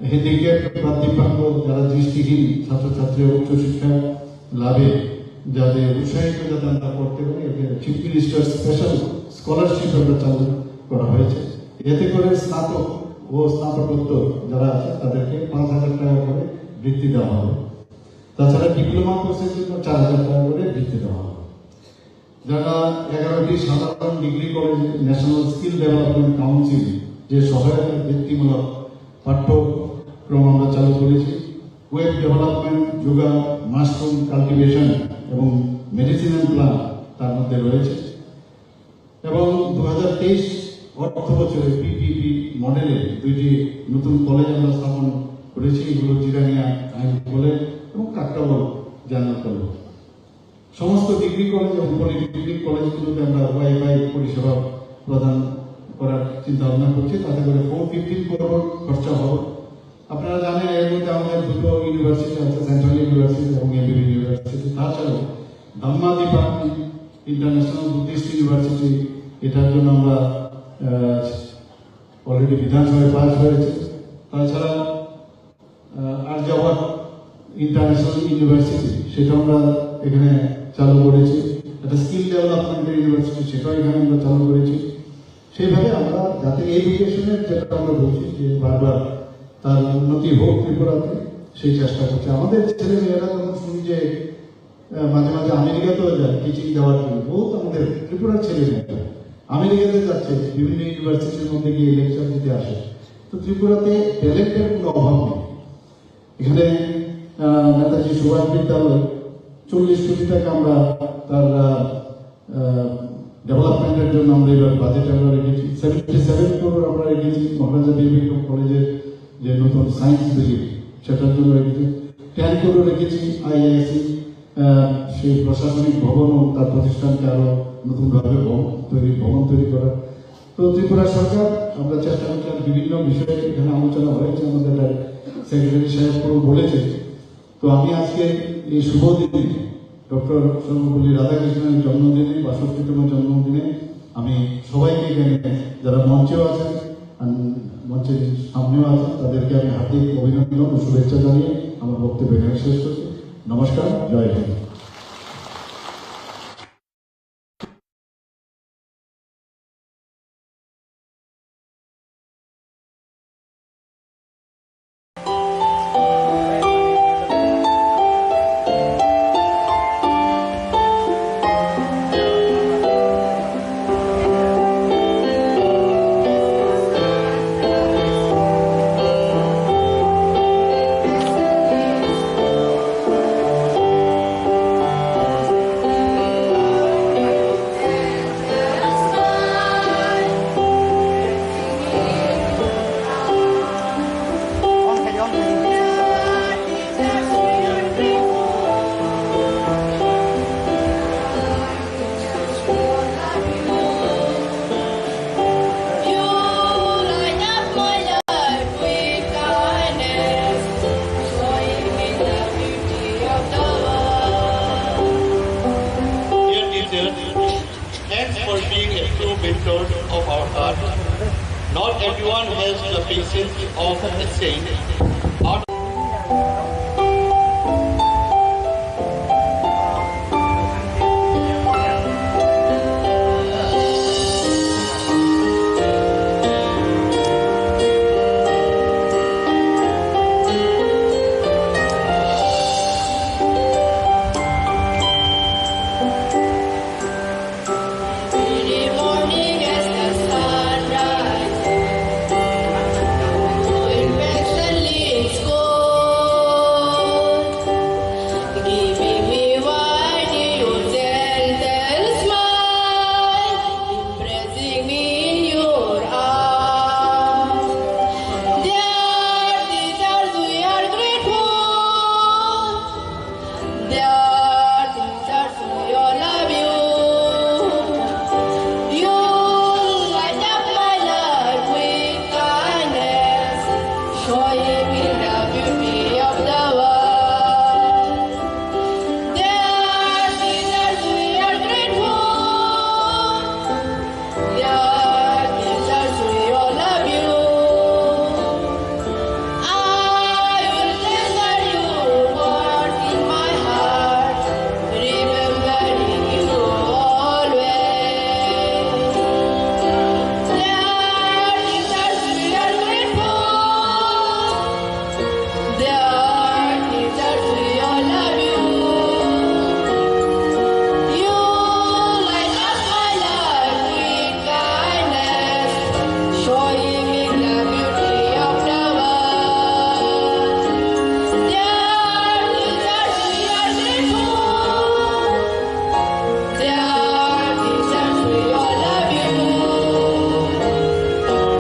হ্যান্ডিক্যাপ বা দিব্যাঙ্গ, যারা দৃষ্টিহীন ছাত্রছাত্রী উচ্চশিক্ষা লাভে যাতে উৎসাহিত, যাতে আমরা করতে পারি, এতে চিফ মিনিস্টার স্পেশাল স্কলারশিপ আমরা চালু করা হয়েছে। এতে করে স্নাতক ও স্নাতকোত্তর যারা আছে, তাদেরকে পাঁচ হাজার টাকা করে বৃত্তি দেওয়া হবে। তাছাড়া ডিপ্লোমা কোর্সের জন্য চার হাজার টাকা করে বৃত্তি দেওয়া হবে। যারা এগারোটি সাধারণ degree college, national skill development council যে সহায়তা বৃত্তিমূলক পাঠ্যক্রম আমরা চালু করেছি, web development, yoga, mushroom cultivation এবং মেডিসিনাল প্লান্ট তার মধ্যে রয়েছে। এবং দু হাজার তেইশ অর্থ বছরে পিপিপি মডেলে দুইটি নতুন কলেজ আমরা স্থাপন করেছি। এগুলো জিরানিয়া আইন কলেজ এবং কাকরাবল জার্নাল কলেজ। সমস্ত ডিগ্রি কলেজ এবং পলিটেকনিক কলেজগুলোতে আমরা ওয়াইফাই পরিষেবা প্রদান করার চিন্তা ভাবনা করছি। তাতে করে ফোর ফিফটিন করোড় খরচা হবে। আপনারা জানেন, এর মধ্যে আমাদের দুটো ইউনিভার্সিটি আছে, সেন্ট্রাল ইউনিভার্সিটি এবং এমবিবি ইউনিভার্সিটি। তাছাড়াও ধাম্মাদিপা ইন্টারন্যাশনাল বুদ্ধিস্ট ইউনিভার্সিটি, এটার জন্য আমরা অলরেডি বিধানসভায় পাস হয়েছে। তাছাড়া আহ, আর্যাবত ইন্টারন্যাশনাল ইউনিভার্সিটি, সেটা আমরা এখানে চালু করেছি। একটা স্কিল ডেভেলপমেন্টের ইউনিভার্সিটি, সেটাও এখানে আমরা চালু করেছি। সেইভাবে আমরা যাতে এডুকেশনের, যেটা আমরা বলছি যে বারবার, তার উন্নতি হোক ত্রিপুরাতে, সেই চেষ্টা করছি। আমাদের ছেলে মেয়েরা যখন শুনি যে আহ, মাঝে মাঝে আমেরিকাতেও যায় টিচিং দেওয়ার জন্য, বহুত আমাদের ত্রিপুরার ছেলে মেয়েরা আমেরিকাতে যাচ্ছে, বিভিন্ন ইউনিভার্সিটির মধ্যে গিয়ে লেকচার দিতে আসে। তো ত্রিপুরাতে ট্যালেন্টের কোনো অভাব নেই। এখানে আহ, নেতাজি সুভাষ বিদ্যালয়, চল্লিশ কোটি টাকা আমরা তার আহ, ডেভেলপমেন্টের জন্য আমরা এবার বাজেট আমরা রেখেছি, সেভেন্টি সেভেন ক্রোড় আমরা রেখেছি মহারাজা বীর বিক্রম কলেজের যে নতুন সায়েন্স বিল্ডিং, সেটার জন্য রেখেছি। টেন ক্রোড় রেখেছি আইআইএসি, সেই প্রশাসনিক ভবন ও তার প্রতিষ্ঠানকে আরো নতুনভাবে ভবন তৈরি, ভবন তৈরি করা। তো ত্রিপুরা সরকার, আমরা চেষ্টা করছি, আর বিভিন্ন বিষয়ে এখানে আলোচনা হয়েছে, আমাদের সেক্রেটারি সাহেব পুরো বলেছে। তো আমি আজকে এই শুভ দিনে ডক্টর সর্বপল্লী রাধাকৃষ্ণনের জন্মদিনে, বাষট্টিতম জন্মদিনে আমি সবাইকে এখানে, যারা মঞ্চেও আছেন, আন-, মঞ্চের সামনেও আছেন, তাদেরকে আমি হার্দিক অভিনন্দন ও শুভেচ্ছা জানিয়ে আমার বক্তব্য এখানে শেষ করছি। নমস্কার, জয় Hind. Dear teachers, thanks for being a true mentor of our art. Not everyone has the patience of a saint. Art Every morning as the sun rises, your impatiently is cold. Giving me wine, your gentle smile, impressing me in your arms. Dear teachers, we are grateful. Dear teachers, we all love you. You light up my life with kindness, showing me the beauty of the world. Dear teachers, we are grateful. Dear teachers, we all love you. I will treasure your words in my heart, remembering you always. Dear teachers, we are grateful. Dear teachers, we all love you. You light up my life with kindness, showing me the beauty of the world. Dear teachers, we are grateful. Dear teachers, we all love you.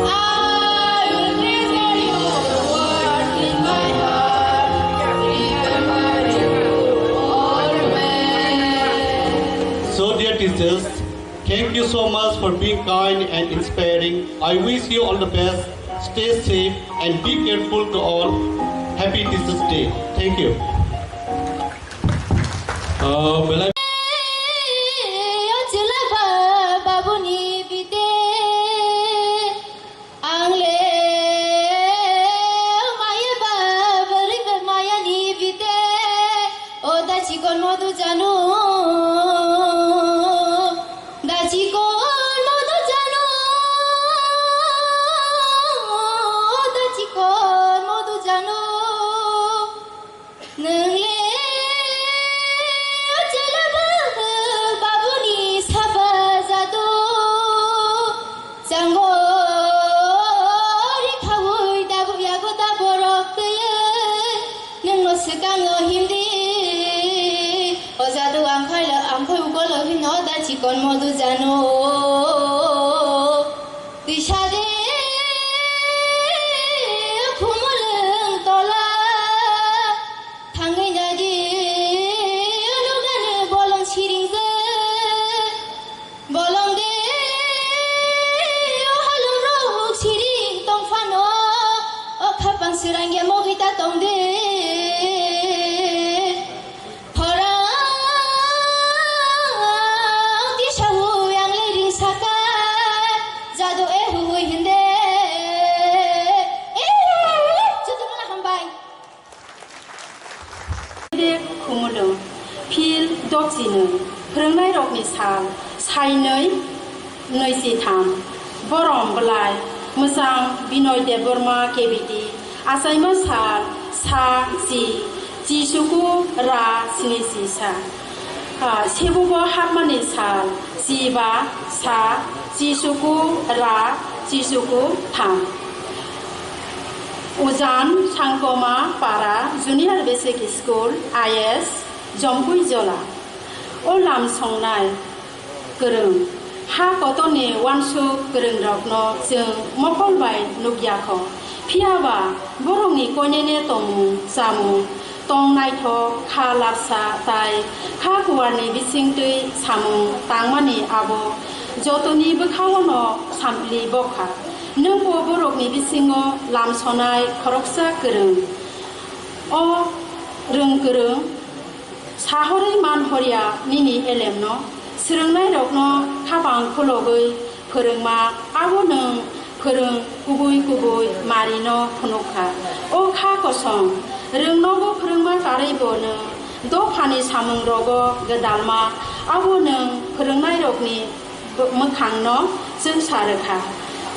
I will treasure your words in my heart, remembering you always. So, dear teachers, thank you so much for being kind and inspiring. I wish you all the best. Stay safe and be careful to all. Happy Teachers' Day. Thank you. Ah, belai. O chwla ba babuni bide, ang le o maya ba bwrwi ba mayani bide, o da chikon modu janu, da chikon modu janu, da chikon modu janu. Nwng le o chwla ba babuni saba jadu, chango ri khaui dabu yago da borok twiwi, nwng no swkang o himdi o jadu ang. Kon modu jano, tisa de khumulwng tola, thangwi nadi, nugani bolong siringjak, bolong de, o halong rok siring tong phano, o khapang sirang ya mogwi ta tong de. Khorang tisa hui ang le ring saka, jadu e hui hinde. E, jotono hambai. Khumulwng, phil dokchinwi, phwrwngnairokni sal, sainwi, nwichitham, borom bwlai, mwchang Binoy Debbarma K B T, achaima sal, sa, chi, chisuku, ra, sini chisa. Ah, sebugo hapmani sal, chiba, sa, chisuku, ra, chisuku, tham. Ujan Sangkoma Para Junior Basic School, I S, Jompui Jola. O lam songnai kwrwng, ha kotorni uansuk kwrwngrokno chwng mokol bai nukya kho. Phiya ba borokni koinene tongmung, chamung, tong naithok, kha lapsa tai kha kuarni bisingtwi samung tangmani abo jotoni bwkhao'-no sampli bokha. Nwngbo borokni bisingo lam sonai khoroksa kwrwng. O rwng kwrwng, sahorwi man horya nini elemno, swrwngnairokno khapang khulogwi phwrwngma, abo nwng phwrwng kubui kubui marino phunukha. O kha kosom, rwngnogo phwrwngma karwibo nwng dophani samungrogo gwdalma, abo nwng phwrwngnairokni mwkhangno chwngsa rwkha.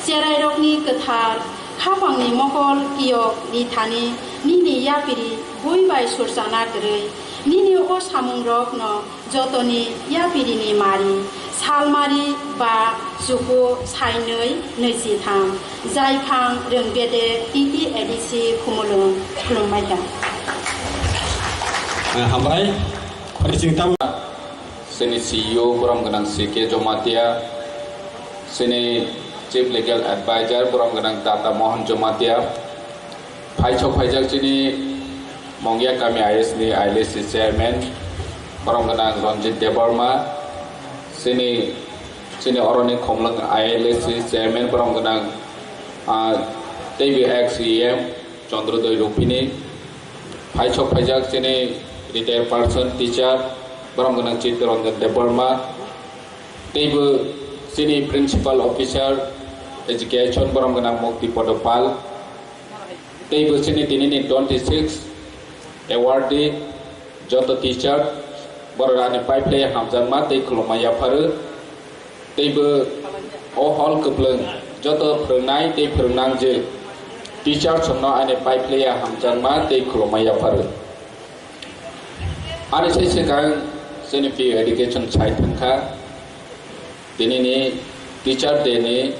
Cherairokni kwthar khapangni mokol kiyok ni thani nini yapiri bui bai surchana kwrwi, nini o samungrokno jotoni yapirini mari, salmari ba chuku sainwi nwichitham, jaiphang rwngbede T T A D C Khumulwng khulumbaikha. Hambai, pari chingtam. Chini C E O borom gwnang C K Jomatia, chini Chief Legal Advisor borom gwnang Tata Mohan Jomatia, phaisok phaijak chini Mongya Kami I S ni I L A C Chairman borom gwnang Ranjit Debbarma, chini, chini oroni Khumulwng I L A C Chairman borom gwnang, ah, teibo ex E M Chandrodoi Rupini, phaisok phaijak chini retired person, teacher, borom gwnang Chittaranjan Debbarma, teibo chini principal officer education, borom gwnang Mukti Podo Pal, teibo chini tinini twenty six awardee, joto teacher, borok ani paiphlai hamjakma tei khulumma yapharu. Teibo o hall kwplwng joto phwrwngnai tei phwrwngnangjwk teacher songno ani paiphlaiya hamjakma tei khulumma yapharu. Ani sai swkang chini P U education sai thangkha. Tinini Teacher Day ni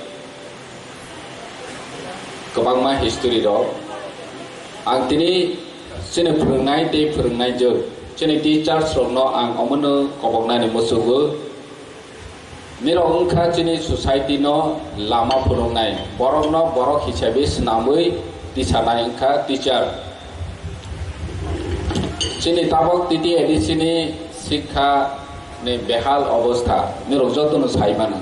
kwbangma history rok. Ang tini chini phwrwngnai tei phwrwngnaijwk, chini teachers rokno ang omono koboknani muchugo. Nirok wngkha chini society no lama phunuknai, borok no borok hisabi swnamwi tisanai wngkha teacher. Chini tabok T T A D C ni sikha ni behal obostha nirok jotono sai mano.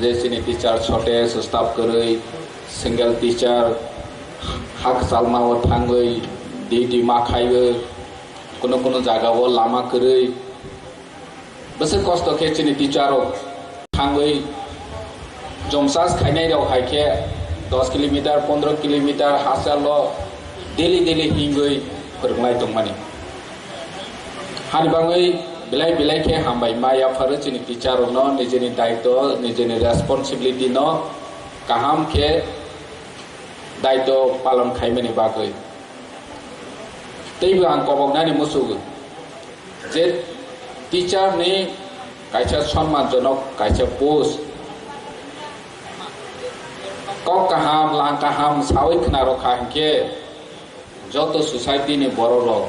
Je chini teacher shortage, staff kwrwi, single teacher, hak chalma o thangwi, duty ma khaiwi, kuno kuno jaga o lama kwrwi, bwswk kosto khe chini teacher rok thangwi jom chas khainai rok hai khe dos kilometer, pondro kilometer hachal o daily daily hingwi phwrwnglai tongmani. Hani bagwi belai belai khe hambai ma yapharo chini teacher rokno nijini daitw, nijini responsibility no kaham khe daitw palon khaimani bagwi. Teibo ang koboknani muchugo. Je teacher ni kaisa sonmanjonok kaisa post, kok kaham, lang kaham sawi khna rokha hinkhe joto society ni borok rok,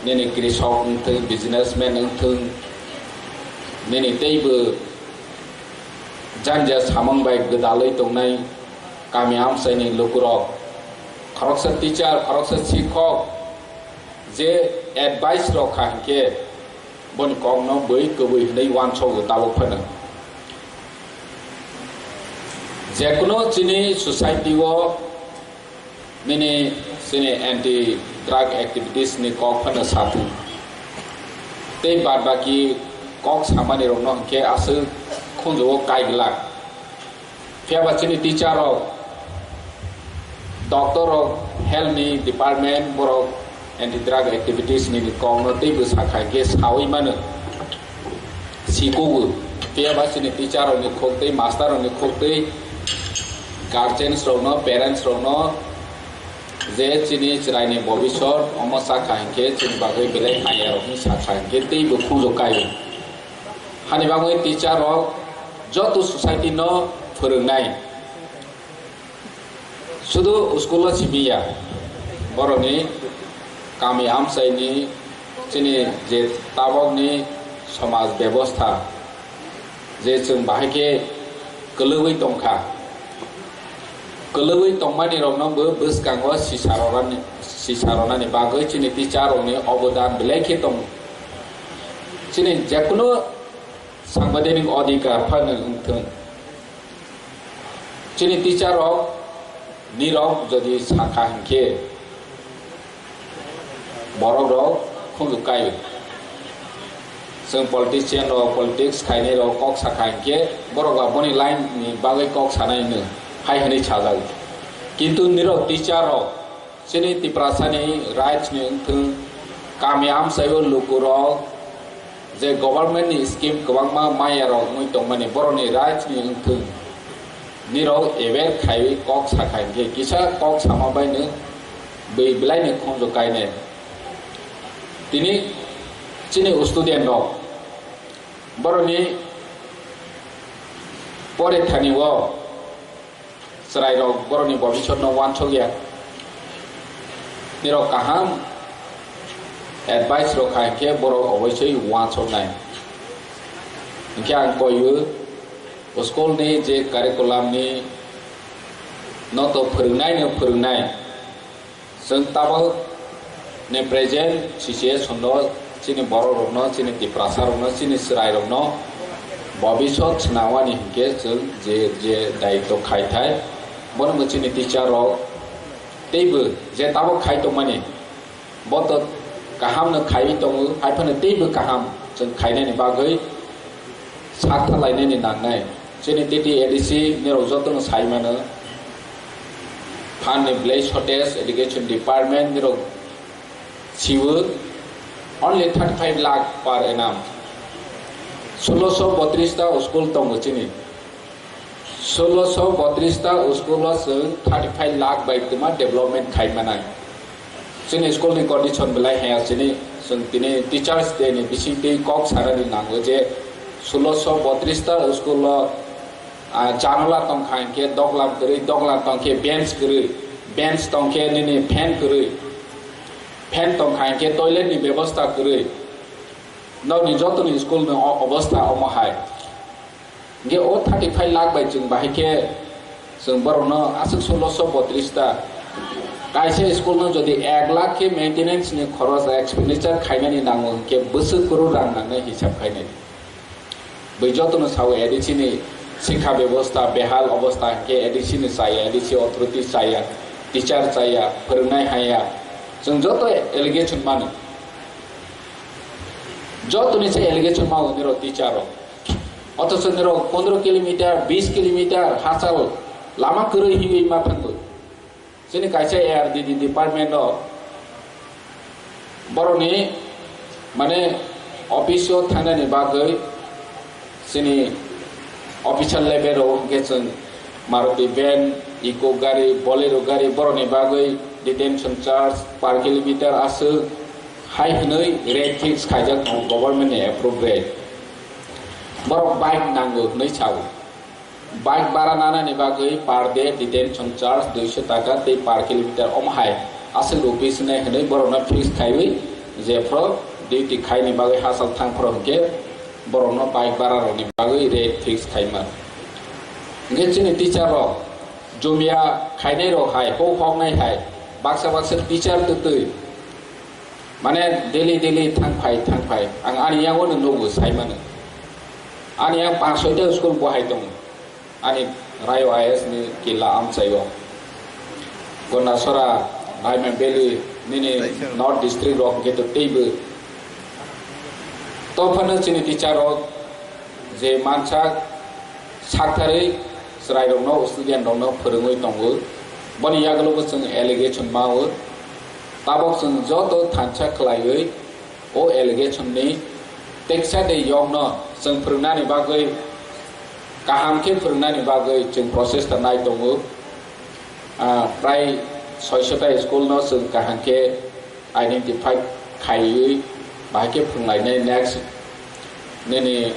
nini krisok wngthung, businessman wngthung, Nini teibo janja samung bai gwdalwi tongnai kami amchaini lukurok, khoroksa teacher, khoroksa sikhok je advice rok kha hinkhe boni kokno bui kwbui hinwi uansogo tabuk phano. Jekunu chini society o nini chini anti drug activities ni kok phano sathung. Tei bad baki kok samani rokno hinkhe aswk khunjugo kaiglak. Phiya ba chini teacher rok, doctor rok, health ni department borok anti drug activities ni kokno teibo sakha hinkhe sawi mano. Sikugo. Phiya ba chini teacher rokni khok tei master rokni khok tei guardians rokno, parents rokno je chini chwraini bobisot omo sakha hinkhe chini bagwi belai hamya rok hinwi sakha hinkhe teibo khunju kaio. Hani bagwi teacher rok joto society no phwrwngnai. Sudu school o simi ya, borokni kami amchaini chini je tabokni somaj bebostha je chwng bahai khe kwlwgwi tongkha, kwlwgwi tongmani rokno bo bwskango sisa rwnani, sisa rwnani bagwi chini teacher rokni obodan belai khe tongo. Chini jekunu sangbidanik odhikar phano wngthung. Chini teacher rok nirok jodi sakha hinkhe borok rok khunju kaio. Chwng politician rok, politics khainai rok kok sakha hinkhe borok ba boni line ni bagwi kok sanai hwno hai hwnwi sajago. Kintu nirok teacher rok chini Tiprasani rights ni wngthung, kami amchaio lukurok je government ni scheme kwbangma maya rok wngwi tongmani borokni rights ni wngthung, nirok aware khaiwi kok sakha hinkhe kisa kok sama baino bui belai ni khunju kainai. Tini chini student rok borokni pore thani o chwrairok borokni bobisotno uansukya. Nirok kaham advice rok kha hinkhe borok oboisoi uansuknai. Hinkhe ang koiyo school ni je curriculum ni no to phwrwngnai no phwrwngnai. Chwng tabuk ni present situation no chini borok rokno, chini Tiprasa rokno, chini chwrai rokno bobisot swnamani hinkhe chwng je, je daitw khai thai, bono bo chini teacher rok teibo je tabuk khai tongmani, bo to kaham no khaiwi tongo, hai phano teibo kaham chwng khainani bagwi sak thalainani nangnai. Chini T T A D C nirok jotono sai mano. Phan ni belai shortage, education department nirok siwo only thirty five lakh per annum. Solo so botris ta school tongo chini. Solo so botris ta school o chwng thirty five lakh bai kwma development khai manai. Chini school ni condition belai haya chini, chwng tini Teachers Day ni bising twi kok sanani nango je solo so botris ta school o, ah, janala tongkha hinkhe doglam kwrwi, doglam tongkhe bench kwrwi, bench tongkhe nini fan kwrwi, fan tongkha hinkhe toilet ni bebosta kwrwi. Nokni jotoni school ni o-, obostha omo hai. Hinkhe o thirty five lakh bai chwng bahai khe chwng borokno aswk solo so botris ta. Kaisa school no jodi ek lakh khe maintenance ni khoros expenditure khainani nango hinkhe bwswk kwrwi rang nangnai hisab khainai. Bai jotono sao A D C ni sikha bebosta behal obosta hinkhe A D C ni chaya, A D C authority chaya, teacher chaya, phwrwngnai haya. Chwng joto allegation mano. Jotoni se allegation mao nirok teacher rok. Othocho nirok pondro kilometer, bis kilometer hachal lama kwrwi hiwi ma thango. Chini kaisa A R D D department o borokni mane office o thangnani bagwi chini official level o hwnkhe chwng Maruti van, Eeco gari, Bolero gari borokni bagwi detention charge per kilometer aswk hai hwnwi rate fix khaijak tongo government ni approve rate. Borok bike nango hwnwi sao. Bike bara nanani bagwi per day detention charge duiso taka tei per kilometer omo hai aswk rupees hinwi hwnwi borokno fix khaiwi jephru duty khaini bagwi hachal thangphru hwnkhe Borokno bike bara rokni bagwi rate fix khaima. Hwnkhe chini teacher rok jumia khainai rok hai, hok hoknai hai, baksa baksa teacher twtwi, mane daily daily thang phai, thang phai. Ang ani yago no nugo, sai mano. Ani yang panch soita school bo hai tongo. Ani Rayo I A S ni killa amchaio. Gondasora, Raima Valley, nini North District rok hwnkhe to teibo. Tophano chini teacher rok je mansak saktharwi chwrai rokno, student rokno phwrwngwi tongo. Boni yagulo bo chwng allegation mao. Tabok chwng joto thansa khlaiwi o allegation ni teksa de yokno chwng phwrwngnani bagwi, kaham khe phwrwngnani bagwi chwng process ta nai tongo. Ah, prai soisota school no chwng kaham khe identify khaiwi bahai khe phwrwnglainai next nini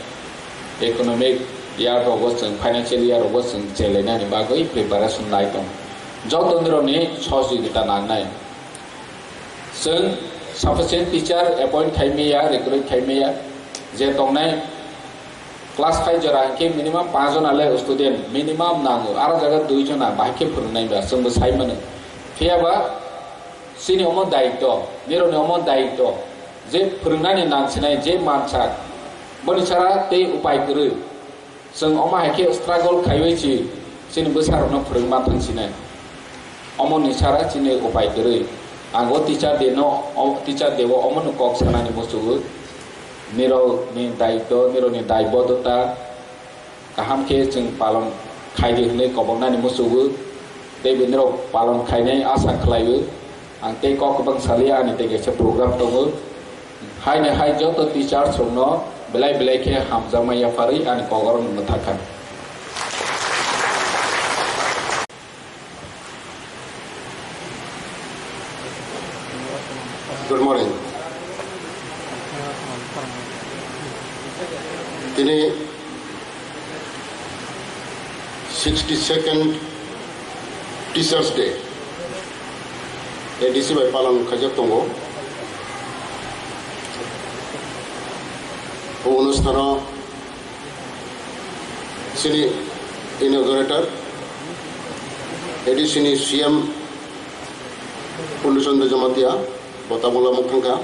economic year rogo chwng, financial year rogo chwng chelainani bagwi preparation nai tongo. Joto nirokni sohojogita nangnai. Chwng sufficient teacher appoint khai maya, recruit khai maya, je tongnai class five jora hwnkhe minimum panch jona le student minimum nango, aro jaga dui jona bahai khe phwrwngnai ba chwngbo sai mano. Phiya ba chini omo daityo, nirokni omo daityo, je phwrwngnani nangsinai je mansak, boni sara tei upai kwrwi. Chwng omo hai khe struggle khaiwi si chini bwsarokno phwrwngma thangsinai. Omoni sara chini upai kwrwi. Ang o teacher day no, o teacher day o omono kok sanani muchungo. Nirokni daityo, nirokni daibodota kaham khe chwng palon khaidi hwnwi koboknani muchungo. Tei bo nirok palon khainai asa khlaio. Ang tei kok kwbang salia, ani tei kaisa program tongo. Haino hai joto teachers rokno belai belai khe hamjakma yapharwi ani kok oro mwthakha. Good morning. Tini sixty second Teachers Day A D C bai palon khaijak tongo. O onusthano chini inaugurator A D C ni C M Purna Chandra Jamatia bo tabukla mukthangkha.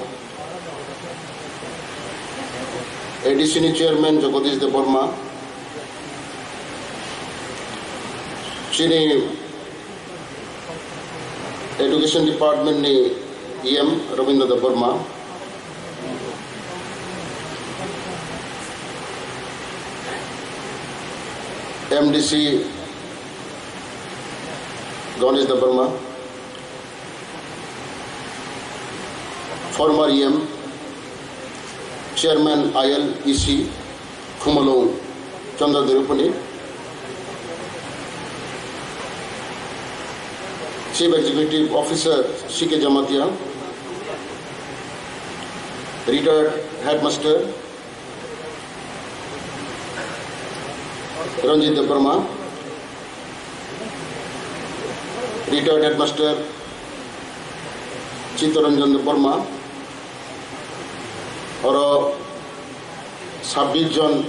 A D C ni chairman Jagadish Debbarma, chini Education Department ni E M Rabindra Debbarma, M D C Ganesh Debbarma, former E M, Chairman I L E C, Khumulwng Chandra Debbarma, Chief Executive Officer C K Jamatia, retired Headmaster Ranjit Debbarma, retired Headmaster Chittaranjan Debbarma, oro sabbish jon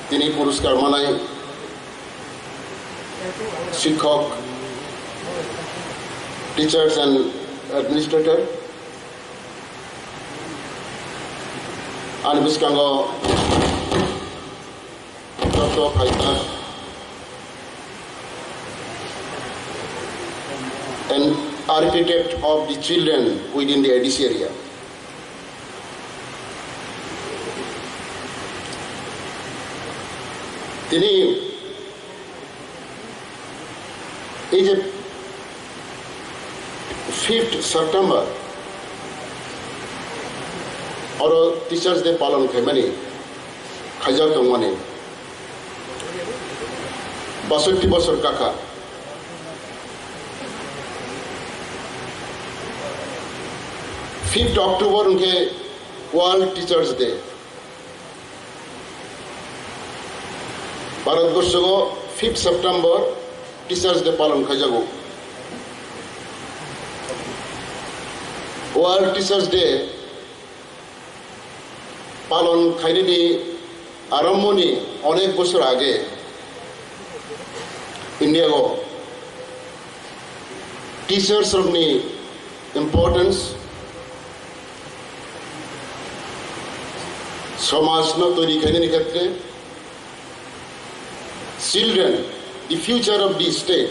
tini puruskar manai sikhok, teachers and administrator. Ani bwskango joto khaijak an architect of the children within the A D C area. Tini ei je fifth September oro Teachers Day palon khaimani, khaijak tongmani basotti bosor kakha. Fifth October hwnkhe World Teachers Day. Bharatborshogo fifth September Teachers Day palon khaijago. World Teachers Day palon khainani arambhoni onek bosor age India o teachers rokni importance, somaj no toiri khainani khetre, children, the future of the state,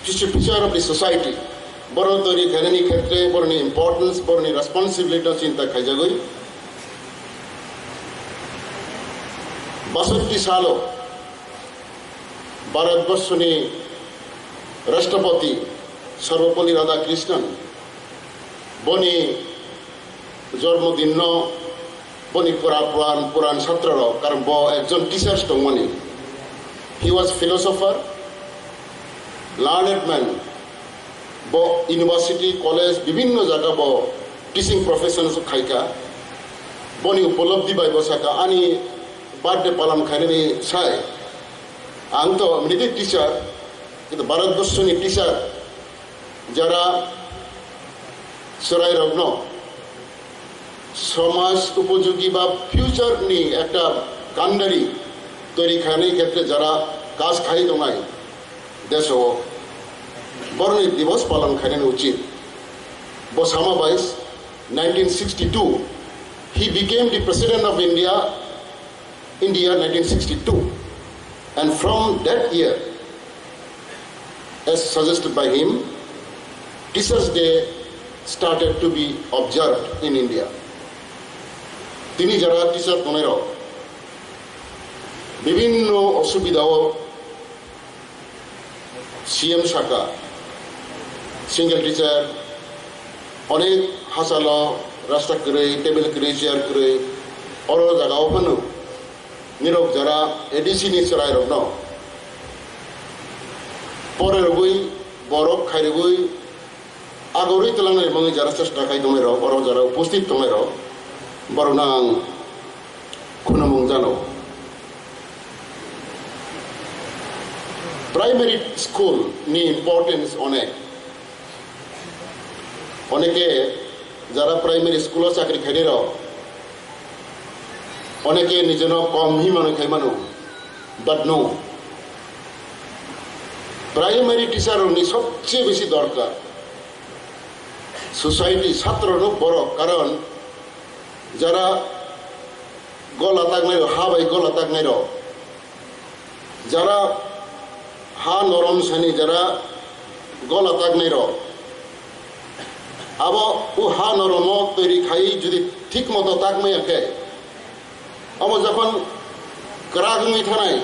future of the society, borok toiri khainani khetre borokni importance, borokni responsibility no chinta khaijagwi basatti salo Bharatborsoni Rashtrapati Sarvepalli Radhakrishnan boni jormo dinno boni pura puran puran satro rok, karon bo ekjon teacher tongmani. He was philosopher, learned man. Bo university, college, bibinno jaga bo teaching profession khaika. Boni upolobdi bai bo saka, ani birthday palan khainani sai. Ang to mini teacher, kintu Bharatborsoni teacher, jara chwrairokno somaj upojogi ba future ni ekta kandari toiri khainai khetre jara kaj khai tongnai deso borokni divos palan khainani uchit. Bo sama bai nineteen sixty-two he became the president of India in the year nineteen sixty-two, and from that year, as suggested by him, Teachers' Day started to be observed in India. Tini jara teacher tongnai rok bibinno osubida o C M saka, single teacher, onek hachalo rasta kwrwi, table kwrwi, chair kwrwi, oro jaga o phano nirok jara A D C ni chwrai rokno pore rwgwi, borok khai rwgwi, agorwi twlangnai mangwi jara chesta khai tongnai rok, oro jara upasthit tongnai rok, borokno ang khunumung jano. Primary school ni importance onek. Oneke jara primary school o chakri khainai rok, oneke nijono kom hi mano khai mano, but no. Primary teacher rokni sobse besi dorkar. Society, satro no borok, karon jara gola taknai rok, ha bai gola taknai rok, jara ha norom sani, jara gola taknai rok, abo o ha norom o toiri khai jodi thik moto takmaya khe, abo jokhon kwrak wngwi thanai,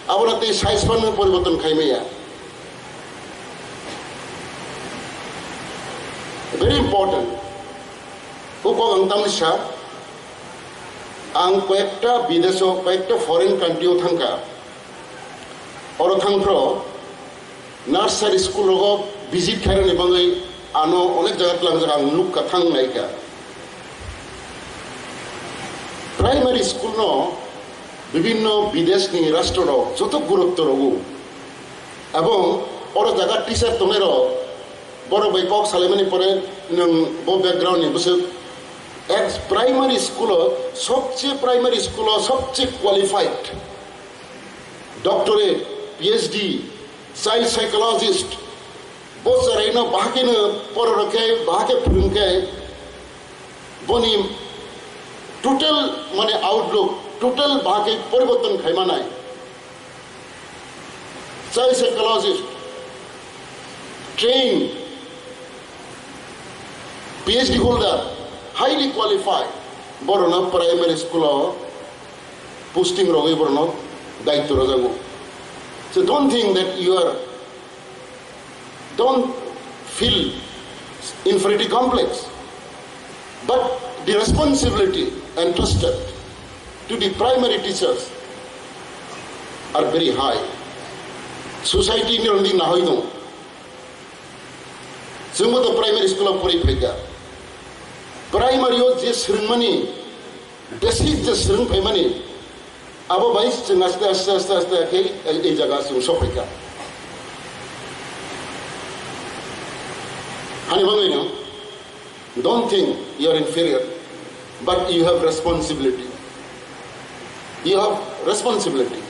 abono tei size phano poriborton khai maya. Very important. O kok ang tamni sa, ang koyekta bideso, koyekta foreign country o thangkha. Oro thangphro nursery school rogo visit khairokni bagwi ano onek jaga tlangjak ang nukha, thang naikha. Primary school no bibinno bideshni rastro rok joto gurutto rogo, ebong oro jaga teacher tongnai rok borok bai kok salaimani pore nwng bo background ni bwswk ek primary school o sobse, primary school o sobse qualified doctorate, P H D, child psychologist, bo chwraino bahakeno pororokhe, bahake phwrwngkhe, boni total mane outlook, total bahake poriborton khaimanai. Child psychologist, trained, P H D holder, highly qualified, borokno primary school o posting rogwi borokno daityo rwjago. So don't think that you are, don't feel inferiority complex, but the responsibility entrusted to the primary teachers are very high. Society ni rwngdi nahoi dong. Chwngbo to primary school o pori phaikha. Primary o je swrwngmani, basic je swrwng phaimani, abo bai chwng aste aste aste aste khe ei, ei jaga chwng sophaikha. Hani bagwi no, don't think you are inferior, but you have responsibility. You have responsibility.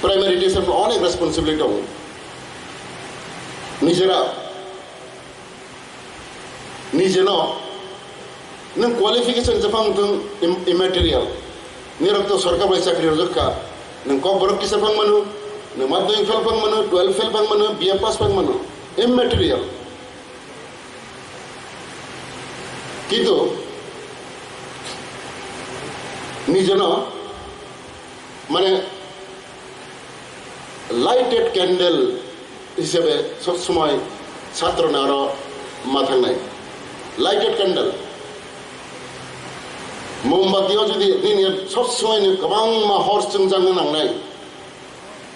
Primary teacher no onek responsibility tongo. Nijera, nijeno, nwng qualification jephang thung im-, immaterial. Nirok to sorkar bai chakri rwjak kha. Nwng kokborok kisa phang mano, nwng madhyamik fail phang mano, twelve fail phang mano, B A pass phang mano. Immaterial. Kintu nijeno mane lighted candle hisabe sob somoi chhatroni aro ma thangnai. Lighted candle. Mombati o jodi nini sob somoi ni kwbangma hor chwngjagna nangnai.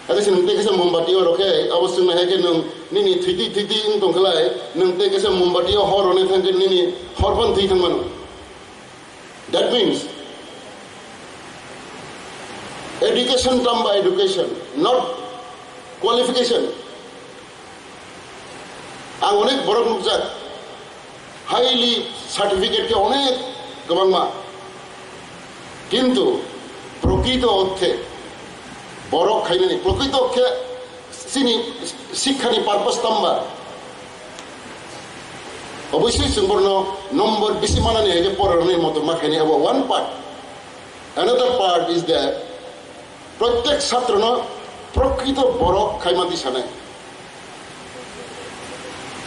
Ate se nwng tei kaisa mombati o rokhe, abo chwngno hai khe nwng nini thwitwi thwitwi wng tong khlai, nwng tei kaisa mombati o hor rwna thang khe nini hor phano thwi thang mano. That means, education term by education, not qualification. Ang onek borok nukjak, highly certificate khe onek kwbangma. Kintu prokrito orthe borok khainani, prokrito orthe chini sikhani purpose tamba. Obviously chwng borno number bisi manani hai khe porarnai moto ma khainai abo one part. Another part is that Prottek chatrono prokrito borok khaima tisanai.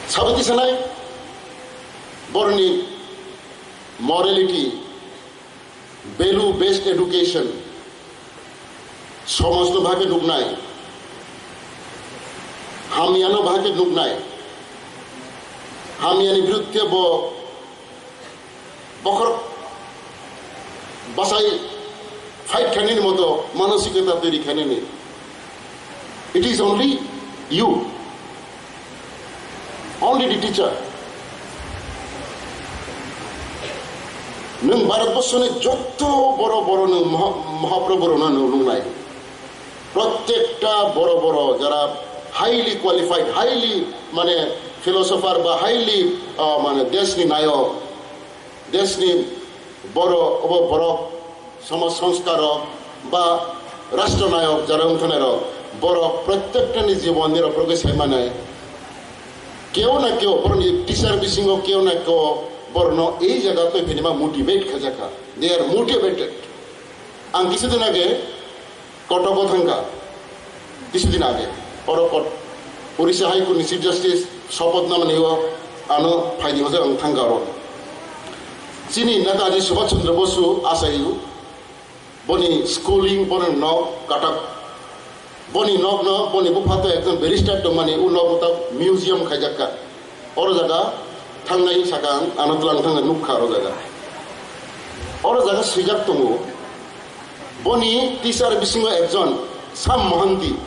Sabai tisanai boroni morality, value based education, somajno bahai khe nuknai, hamyano bahai khe nuknai, hamyani biruddhe bo bokhorok bachai fight khainani moto manosikota toiri khainani. It is only you, only the teacher. Nwng Bharatborsoni jotto boro boro nwng Maha-, Mahaprabhu rokno nwng nuknai. Prottekta boro boro jara highly qualified, highly mane philosopher ba highly, ah, mane deshni nayok, deshni boro obo borok somaj songskar rok ba rashtra nayok jara wngthanairok, borok prottektani jibon nirok rokhe sai manai. Keo na keo borokni teacher bisingo keo na keo borokno ei jaga twi phinima motivate khajakha. They are motivated. Ang kisa din age Kotogo thangkha, kisa din age, oro kot-, Orissa High Court ni Chief Justice sopoth namani o ano phaidi hojak ang thangkha oro. Chini Netaji Subhash Chandra Bosu achaio, boni schooling, boni nok Cuttack, boni nok no, boni bupha to ekjon barrister tongmani, o nok ta museum khaijakka. Oro jaga thangnai sakang ano tlang thangna nukha oro jaga. Oro jaga swijak tongo. Boni teacher bisingo ekjon Sam Mohanty,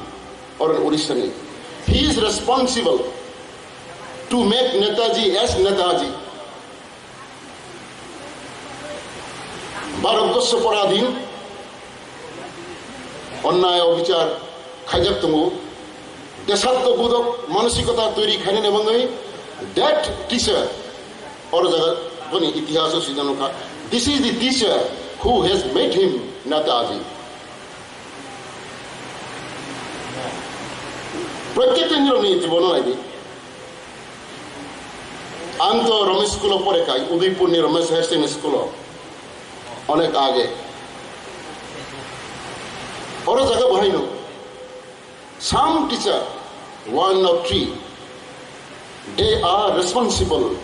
oro Orissa ni. He is responsible to make Netaji as Netaji. Bharatborsho poradhin onnay obichar khaijak tongo. Deshatto bodhok manosikota toiri khainani bagwi that teacher, oro jaga boni itihaso swijano kha. This is the teacher who has made him Netaji. Prottekta nirokni jibono naidi. Ang to Romesh school o pore khai, Udaipur ni Romesh Higher Secondary School o. Onek age. Oro jaga bahai no. Some teacher, one or three, they are responsible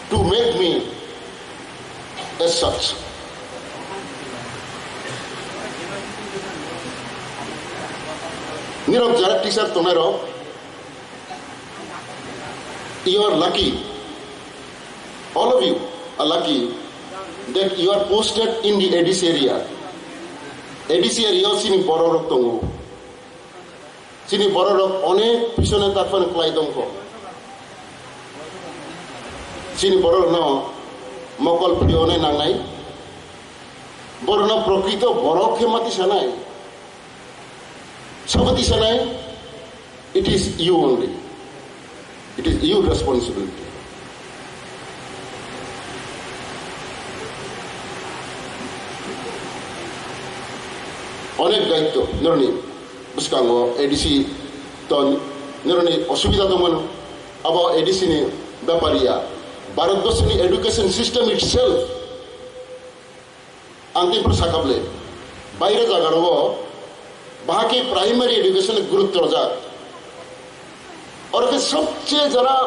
to make me as such. Nirok jara teacher tongnai rok, you are lucky. All of you are lucky that you are posted in the A D C area. A D C area o chini borok rok tongo. Chini borok rok onek pisone tarphan kwlai tongkho. Chini borok no mokol phri onai nangnai. Borok no prokrito borok khe mati sanai. Sabati sanai, it is you only. It is your responsibility. Onek daitto noroni bwskango A D C to noroni osubida tongmano. Abo A D C ni bepar ya. Bharatborsoni education system itself, ang tei phuru sakable, baire jaga rogo bahai khe primary education gurutto rwjak. Oro khe sobche jara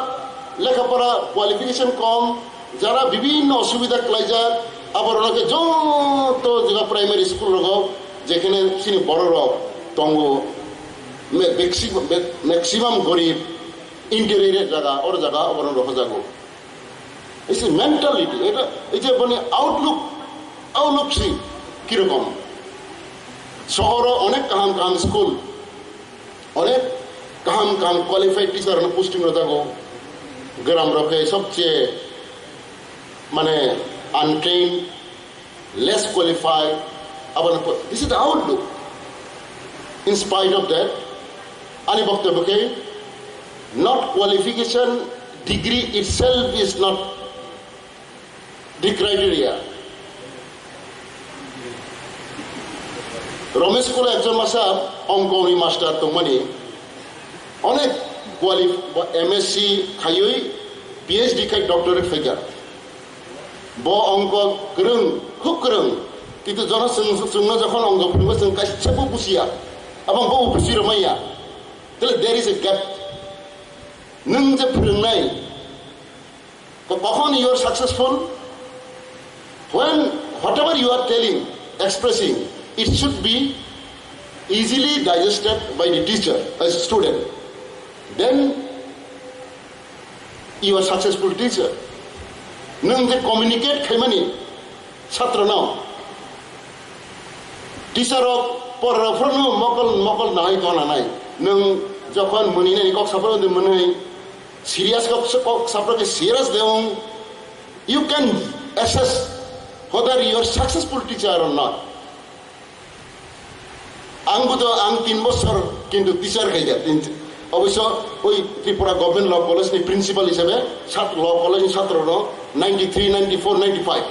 lekha pora qualification kom, jara bibhinno osubida klaijak, aborok khe joto jaga primary school rogo jekhene chini borok rok tongo, me-, maxi-, me-, maximum gorib interior jaga, oro jaga aborok rohojago. It's a mentality, eta ei je boni outlook, outlook si kirokom. Sohoro onek kaham kaham school, onek kaham kaham qualified teacher no posting rwjago. Gram rok khe sobche mane untrained, less qualified, aboni po-, this is the outlook. In spite of that, ani boktobyo khe not qualification, degree itself is not the criteria. Romesh Kula ekjon masa ongkoni master tongmani, onek quali-, M S C khaiwi P H D khai doctorate phaikha. Bo ongko kwrwng, khub kwrwng. Kintu jono chwng, chwngno jokhon ongko phwrwngwi chwng kaisa bo bujiya. Abang bo buji rwmaiya. Tele there is a gap. Nwng je phwrwngnai, ko-, kokhon you are successful? When whatever you are telling, expressing, it should be easily digested by the teacher, a student. Then you are successful teacher. Nwng je communicate khaimani chhatrono, teacher rok, porarok phano mokol, mokol nahai tona nai. Nwng jokhon mwnwi nani kok saphuru de mwnwi, serious kok, kok saphuru ke serious de wng, you can assess whether you are successful teacher or not. Ang bo to ang tin bosor kintu teacher khai ya, tin, oboisyo oi Tripura Government Law College ni principal hisabe sat-, Law College ni satro no ninety three, ninety four, ninety five.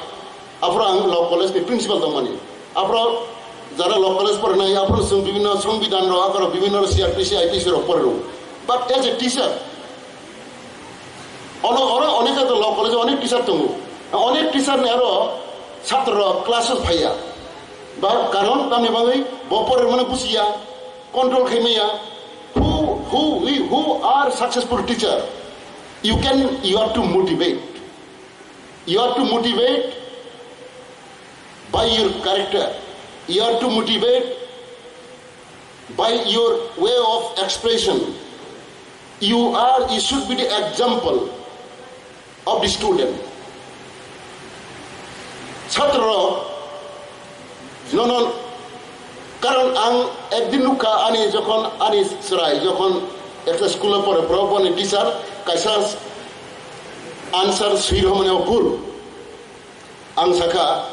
Aphuru ang Law College ni principal tongmani. Aphuru jara Law College pornai, aphuru chwng bibhinno songbidhan rok, aphuru bibhinno C R P C, I P C rok porwi rw. But as a teacher, ono, oro onek jato Law College onek teacher tongo. Onek teacher ni aro satro rok class o phaiya. Ba karon tamni bagwi bo porwi mano bujiya, control khaimaya. Who, who, we, who are successful teacher? You can, you have to motivate. You have to motivate by your character. You have to motivate by your way of expression. You are, you should be the example of the student. Chhatro rok, nono, karon ang ekdin nukha ani jokhon ani chwrai jokhon ekta school o pore, bro, boni teacher kaisa answer swi rwmani o bul. Ang sakha,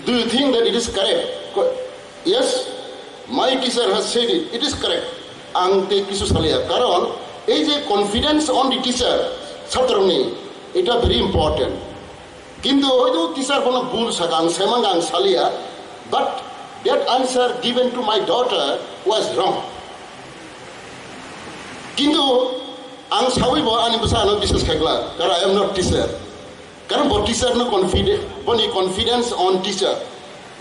"Do you think that it is correct?" Ko-, "Yes, my teacher has said it, it is correct." Ang tei kisu salia, karon ei je confidence on the teacher, chhatroni, eta very important. Kintu hoito teacher bono bul saka, ang semang ang salia, but that answer given to my daughter was wrong. Kintu ang sawi bo ani bwsa ano biswas khaikla, karon I am not teacher. Karon bo teacher no confident, boni confidence on teacher.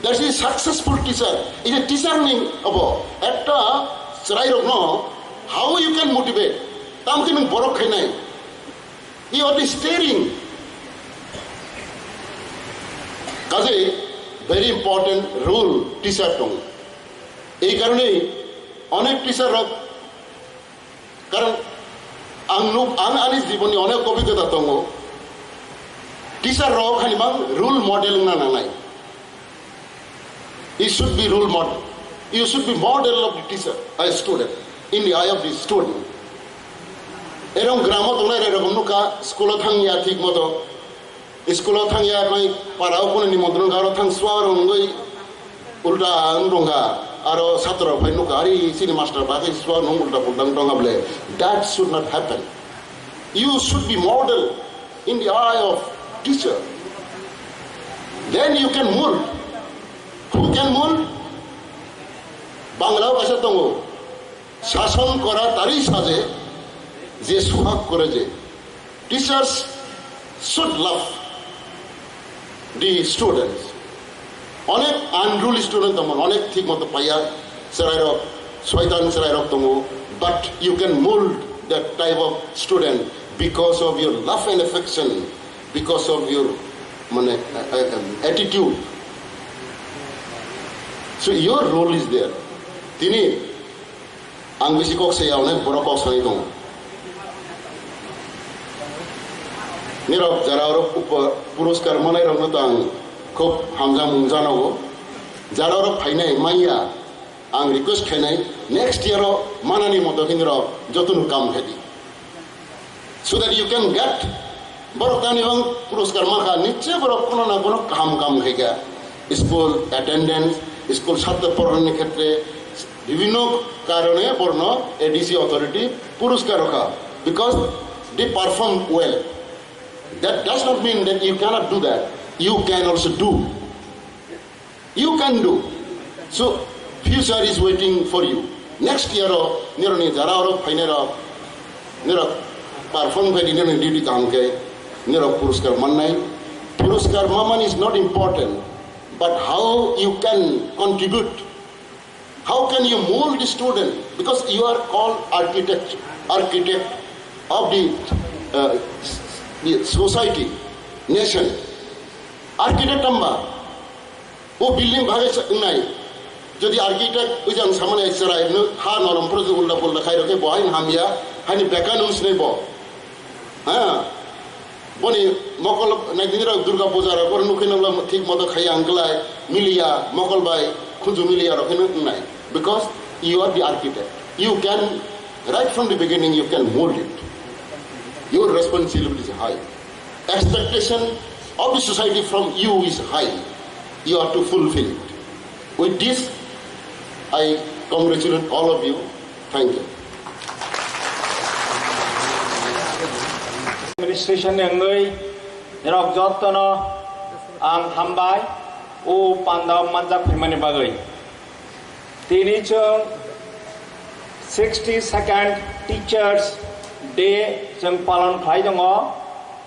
That is successful teacher. Is a teacher ni abo ekta chwrai rok no how you can motivate? Tam khe nwng borok khainai. You are the steering. Kaje very important role teacher tong. Ei karone onek teacher rok Karon ang nuk, ang ani jibonni onek obhigota tongo. Teacher rok hani mang role model wngna nangnai. He should be role model. You should be model of the teacher, a student, in the eye of the student. Erong gramo tongnai rok nukha, school o thangya thik moto. School o thangya, bai para o kunu nimontron kha, aro thang suarok wngwi ulta wng tongkha. Aro satro phai nukha, "Ari, chini master ba khe suarok wng ulta pulta wng tongkha bole." That should not happen. You should be model in the eye of teacher. Then you can mold. Who can mold? Bangla o kaisa tongo, "Sason kora tari saje, je suhag kore je." Teachers should love the students. Onek unruly student tongo, onek thik moto paiya chwrairok, soitan chwrairok tongo, but you can mold that type of student because of your love and affection, because of your, mane, uh, uh, attitude. So your role is there. Tini ang bisi kok saya, onek borok kok sanai tongo. Nirok jara oro upo-, puruskar manai rokno to ang khub hamjak mung janogo. Jara oro phainai manya, ang request khainai, next year o manani moto khe nirok jotono kam khaidi. So that you can get, borok tani bang puruskar mankha, niche borok kono na kono kaham kam khaikha. School attendance, school satro porhorni khetre, bibhinno karone borno A D C authority puruskar rokha, because they perform well. That does not mean that you cannot do that. You can also do. You can do. So, future is waiting for you. Next year o, nironi jara oro phainai rok, nirok perform khe di, nironi duty kaham khe, nirok puruskar mannai. Puruskar mamani is not important, but how you can contribute, how can you mold the student, because you are called architect, architect of the, uh, the society, nation. Architect amba, o building bagwi sa-, wngnai. Jodi architect ujang samani chwrai no ha nolom pro ulda pulda khai rokhe bo hain hamya, hani bekan wngsnai bo. Ha? Boni mokol naidini rok Durga Puja rok oro nukhe nokla thik moto khaiya hwnkhlai miliya, mokol bai khunju miliya rok kheno wngnai. Because you are the architect. You can, right from the beginning, you can mold it. Your responsibility is high. Expectation of the society from you is high. You have to fulfill it. With this, I congratulate all of you. Thank you. Administration ni wngwi norok jotono ang hambai o panda manjak phaimani bagwi. Tini chwng sixty second Teachers Day chwng palon khlai tongo.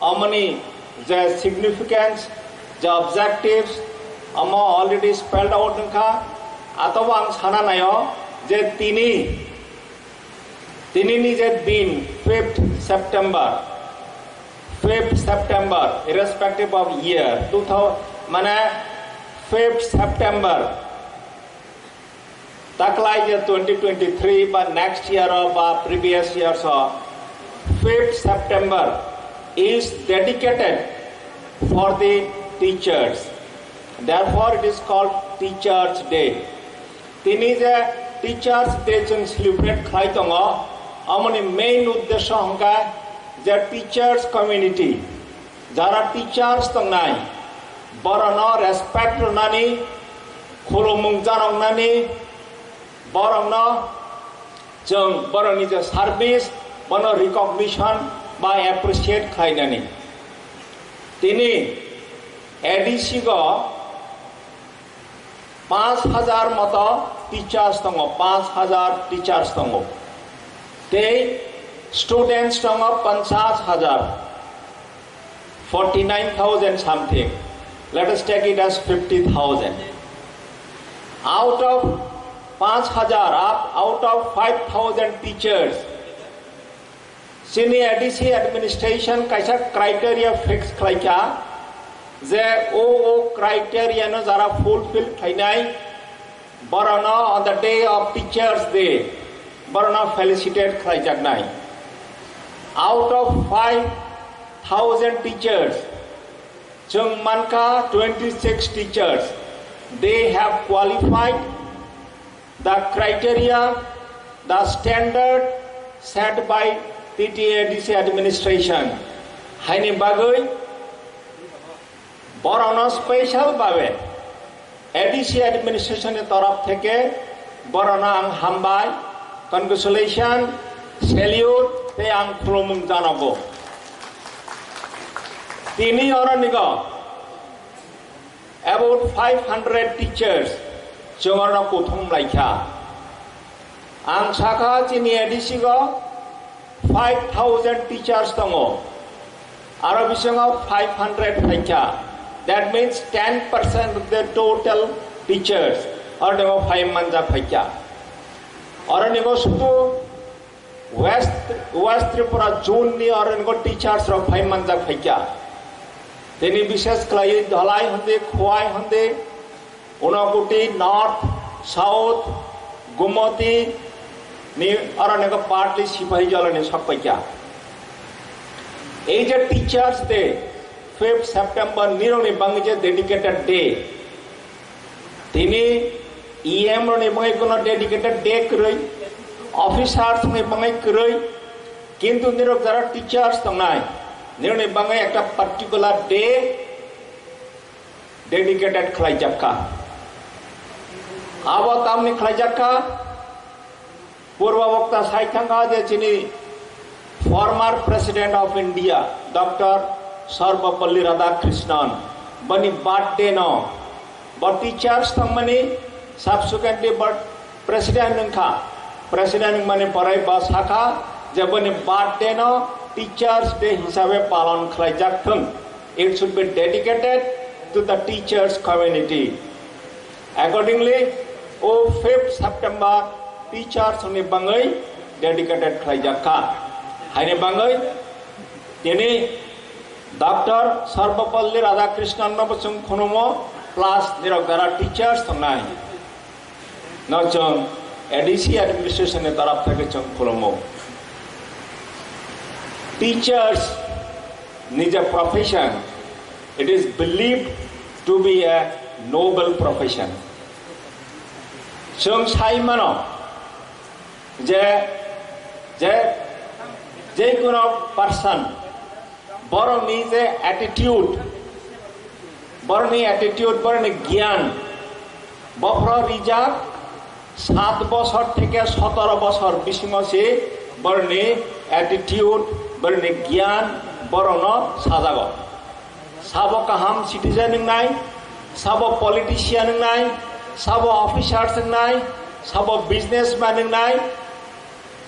Omoni je significance, je objectives, omo already spelled out wngkha. Atobo ang sana naio je tini, tini ni je din, fifth September, fifth September, irrespective of year, two thousand, mane fifth September, taklai je twenty twenty-three ba next year o ba previous years o, fifth September is dedicated for the teachers. Therefore, it is called Teachers Day. Tini je Teachers Day chwng celebrate khlai tongo, amoni main uddesho hwnkhe je teachers community, jara teachers tongnai, borokno respect rwnani, khulumung janoknani, borokno chwng borokni je service, bono recognition ba appreciate khlainani. Tini A D C go panch hajar moto teachers tongo, panch hajar teachers tongo. Tei students tongo panchas hajar, forty nine thousand something. Let us take it as fifty thousand. Out of panch hajar, out of five thousand teachers, chini A D C administration kaisa criteria fix khlaikha je o o criteria no jara fulfill khlainai, borokno on the day of Teachers Day, borokno felicitate khlaijaknai. Out of five thousand teachers, chwng mankha twenty six teachers, they have qualified the criteria, the standard set by T T A D C administration. Haini bagwi borokno special babe A D C administration ni torop theke borokno ang hambai, congratulation, salute tei ang khulumung janogo. Tini oro nigo about five hundred teachers chwng oro kuthum laikha. Ang sakha chini A D C go five thousand teachers tongo, aro bisingo five hundred phaikha, that means ten percent of the total teachers oro phai manjak phaikha. Oro nigo sudu West, West Tripura zone ni oro nigo teachers rok phai manjak phaikha. Tini bishes khlai Dhalai hondi, Khowai hondi, Unakoti, North, South, Gumoti ni oro nigo partly Sipahi Jala ni sok phaikha. Ei je Teachers Day, fifth September nirok ni bangwi je dedicated day. Tini E M rok ni bangwi kono dedicated day kwrwi, officers ni bangwi kwrwi, kintu nirok jara teachers tongnai, nirok ni bangwi ekta particular day dedicated khlaijak kha. Abo tamni khlaijak kha, Purba bokta sai thangkha je chini former President of India, Doctor Sarvepalli Radhakrishnan, bani birthday no, bo teachers thangmani, subsequently but President wngkha, President wngmani porai bo sakha je bani birthday no Teachers Day hisabe palon khlaijak thung. It should be dedicated to the teachers community. Accordingly, o fifth September teachers ni bangwi dedicated khlaijak kha. Haini bangwi tini Doctor Sarvepalli Radhakrishnan no bo chwng khulumo, plus nirok jara teachers tongnai no chwng A D C administration ni taraf theke chwng khulumo. Teachers ni je profession, it is believed to be a noble profession. Chwng sai mano je, je, je kono person borokni je attitude, borokni attitude, borokni giyan, bophro rijak sat bosor theke sotoro bosor bisingo se borokni attitude, borokni giyan borokno sajago. Sabo kaham citizen wngnai, sabo politician wngnai, sabo officers wngnai, sabo businessman wngnai,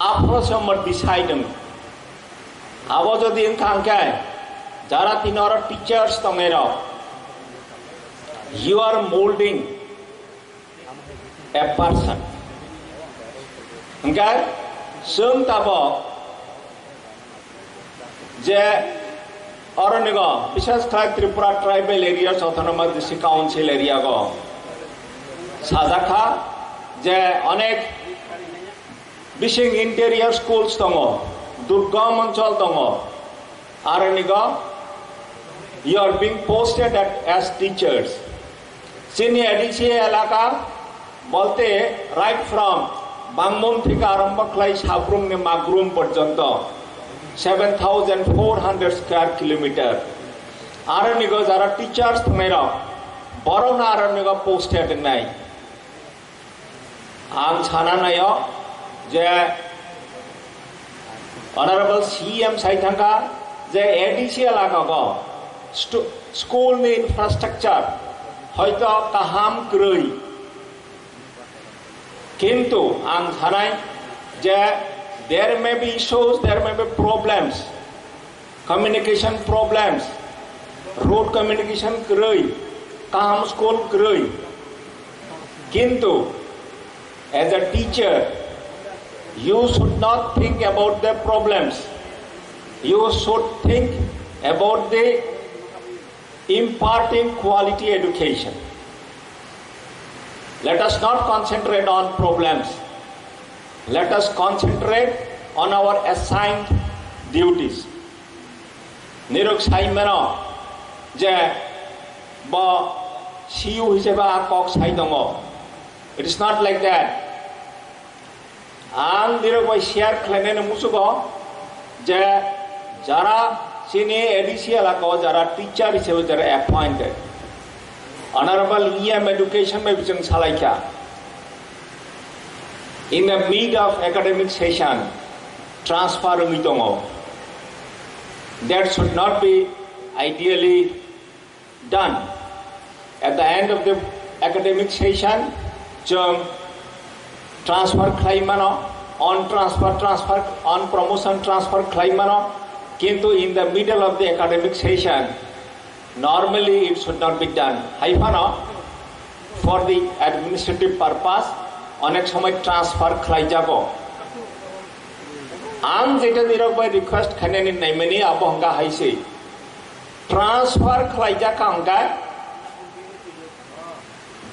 aphro se omo decide wng. Abo jodi wngkha hwnkhe, jara tini oro teachers tongnairok, you are molding a person. Hwnkhe chwng tabok je oronigo, bises khlai Tripura Tribal Areas Autonomous District Council area go sajakha je onek bising interior schools tongo, durgam onchol tongo, aronigo you are being posted at, as teachers. Chini A D C elaka bolte right from Bangmung theke arombo khlai Sabrung ni Magrum porjonto seven thousand four hundred square kilometer. Aronigo jara teachers thangnairok, borokno aronigo posted wngnai. Ang sana naio je Honorable C M sai thangkha je A D C elaka go stu-, school ni infrastructure hoito kaham kwrwi, kintu ang sanai je there may be issues, there may be problems, communication problems, road communication kwrwi, kaham school kwrwi. Kintu as a teacher, you should not think about the problems. You should think about the imparting quality education. Let us not concentrate on problems. Let us concentrate on our assigned duties. Nirok sai mano je bo C U hisabe a kok sai tongo. It is not like that. Ang nirok bai share khlainani muchugo je jara chini A D C elaka o jara teacher hisabe jara appointed. Honorable E M Education bai bichwng salaikha. In the mid of academic session, transfer wngwi tongo. That should not be ideally done. At the end of the academic session, chwng Transfer khlai mano, on transfer, transfer, on promotion transfer khlai mano, kintu in the middle of the academic session, normally it should not be done. Hai phano, for the administrative purpose, onek somoi transfer khlai jago. Ang jeta nirok bai request khainani naimani abo hwnkha hai se. Transfer khlai jakha hwnkha,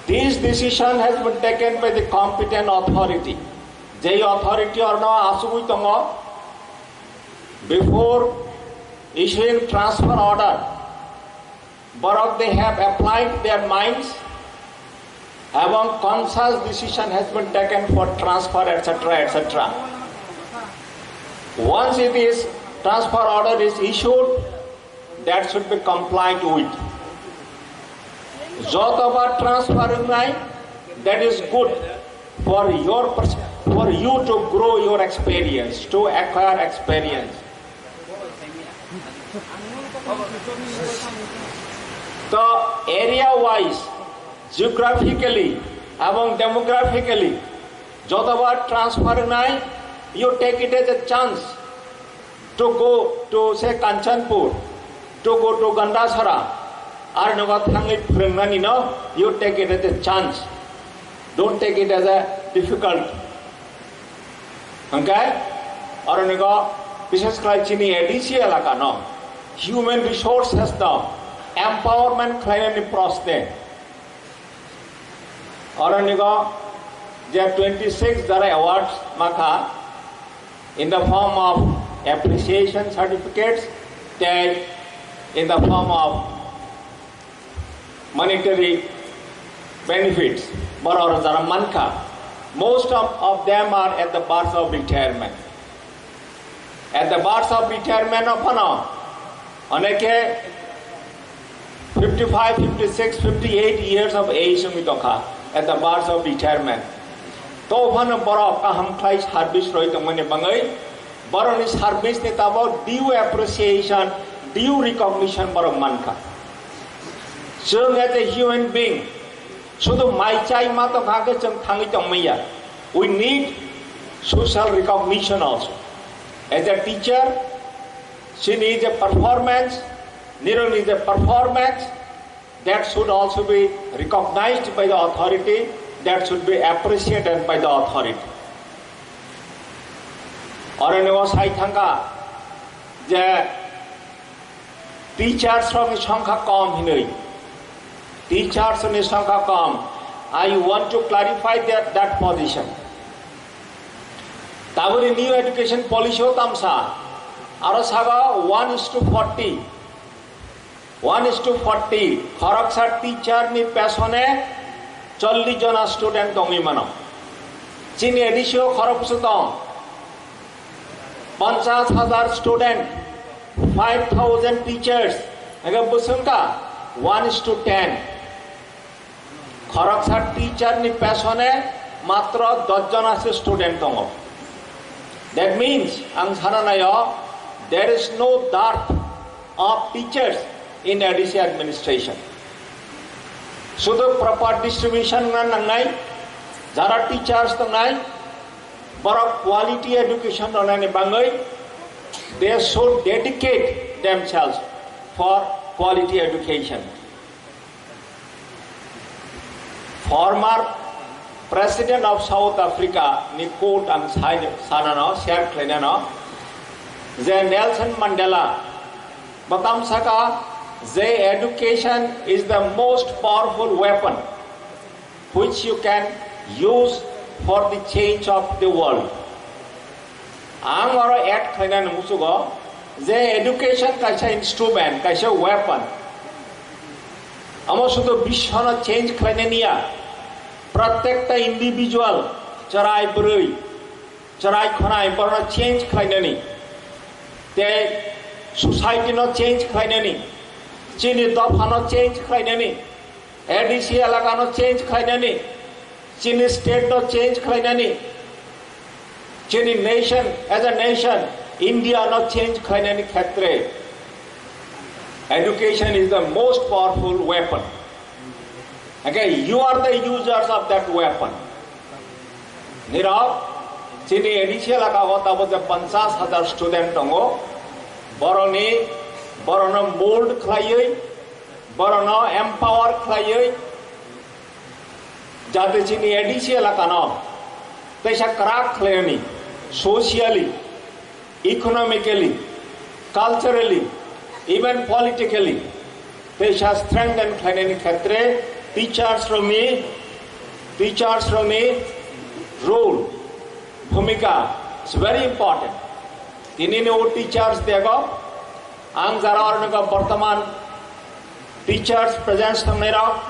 this decision has been taken by the competent authority. Jei authority orno asugwi tongo, before issuing transfer order, borok they have applied their minds, ebong conscious decision has been taken for transfer, et cetera, et cetera. Once it is transfer order is issued, that should be complied with. Jotobar transfer wngnai, that is good for your pers- for you to grow your experience, to acquire experience. To area wise, geographically, ebong demographically, jotobar transfer wngnai, you take it as a chance to go to, say, Kanchanpur, to go to Gandasara, ar nogo thangwi phwrwngnani no, you take it as a chance. Don't take it as a difficult. Hwnkhe, aro nogo, bishes khlai chini A D C elaka no, human resources no, empowerment khlainani prosne. Oro nigo je twenty six jara awards makha in the form of appreciation certificates tei in the form of monetary benefits, borok jara mankha. Most of, of them are at the verge of retirement. At the verge of retirement o phano oneke fifty five, fifty six, fifty eight years of age wngwi tongkha at the verge of retirement. To phano borok kaham khlai service rwi tongmani bangwi borokni service ni tabok due appreciation, due recognition borok mankha. Chwng as a human being, sudu mai chai ma tongkha khe chwng thangwi tongmaya. We need social recognition also. As a teacher, she needs a performance, nirok needs a performance that should also be recognized by the authority, that should be appreciated by the authority. Oro nogo sai thangkha je teachers rokni songkha kom hinwi. Teachers ni songkha kom. I want to clarify that, that position. Taboni new education policy o tamsa aro sago one is to forty. One is to forty. Khoroksa teacher ni pesone chollish jona student tongwi mano. Chini A D C o khoroksa tong. Ponchas hajar student, five thousand teachers, ega bwswngkha one is to ten. Khoroksa teacher ni pesone matro dos jona se student tongo. That means, ang sana nayo, there is no dearth of teachers in A D C administration. Sudu proper distribution na nangnai, jara teachers tongnai, borok quality education rwnani bangwi they should dedicate themselves for quality education. Former President of South Africa ni quote ang sai-, sanano, share khlainano, je Nelson Mandela batam saka je education is the most powerful weapon which you can use for the change of the world. Ang oro add khlainani muchugo je education kaisa instrument, kaisa weapon. Amo sudu biswano change khlainani ya, protekta individual, chwrai bwrwi, chwrai khwnai, borokno change khlainani, tei society no change khlainani, chini dopha no change khlainani, A D C elaka no change khlainani, chini state no change khlainani, chini nation as a nation, India no change khlainani khetre education is the most powerful weapon. Okay, you are the users of that weapon. Nirok, chini A D C elaka o tabuk je ponchas hajar student tongo, boroni, borono mold khlaiwi, borono empower khlaiwi, jate chini A D C elakano teisa kwrak khlaini, socially, economically, culturally, even politically, teisa strengthen khlainani khetre teachers rokni, teachers rokni role, bhumika is very important. Tini ni o teachers dego, ang jara orniko bortoman teachers presence tongnai rok,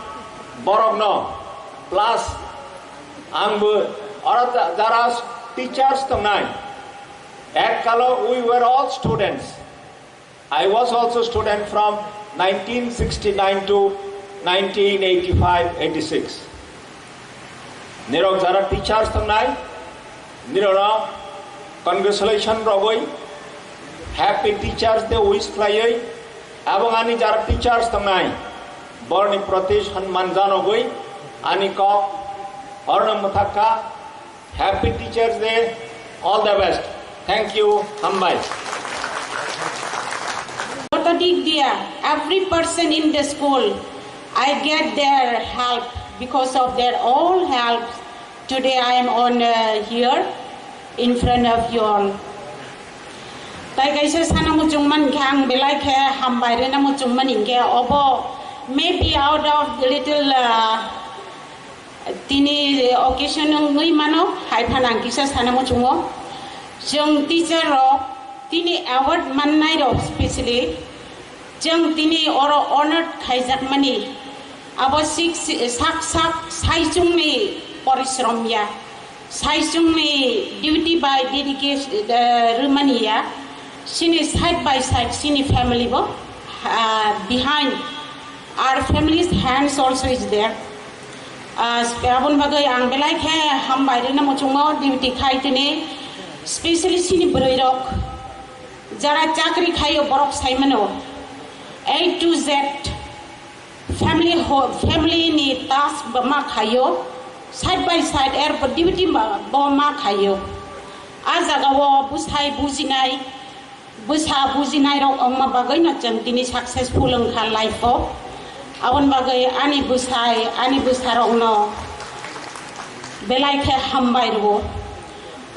borok no, plus ang bo oro jara teachers tongnai, ek kalo we were all students. I was also student from nineteen sixty-nine to nineteen eighty-five eighty-six. Nirok jara teachers tongnai, nirok congratulation rogoi, happy teachers day wish khlaioi, abong ani jara teachers tongnai, borni proti sanman janogoi, ani kok orno muthakka, Happy Teachers Day. All the best. Thank you. Hambai. Orthotic dia, every person in the school, I get their help. Because of their all help, today I am on uh, here in front of you all. Tai kaisa sana muchung man khe ang belai khe hambai rena muchung man hingke obo maybe out of little uh, Tini occasion wngwi mano, hai phano ang kisa sana muchungo. Chwng teacher rok tini award mannai rok specially chwng tini oro honored khaijakmani abo sik sak sak saichungni porishrom ya. Saichungni duty by dedication eh, rwmani ya. Chini side by side chini family bo ah, behind our family's hands also is there. Ah, aboni bagwi ang belai khe hambai rina muchungmo duty khai tini specially chini bwrwi rok jara chakri khaio borok saimano A to Z family ho family ni task bo ma khaio side by side er bo duty ma bo ma khaio. A jaga o bwsai bujinai Bwsa bujinai rok wngma bagwi no chwng tini successful wngkha life o. Aboni bagwi ani bwsai, ani bwsa rok no belai khe hambai rwo.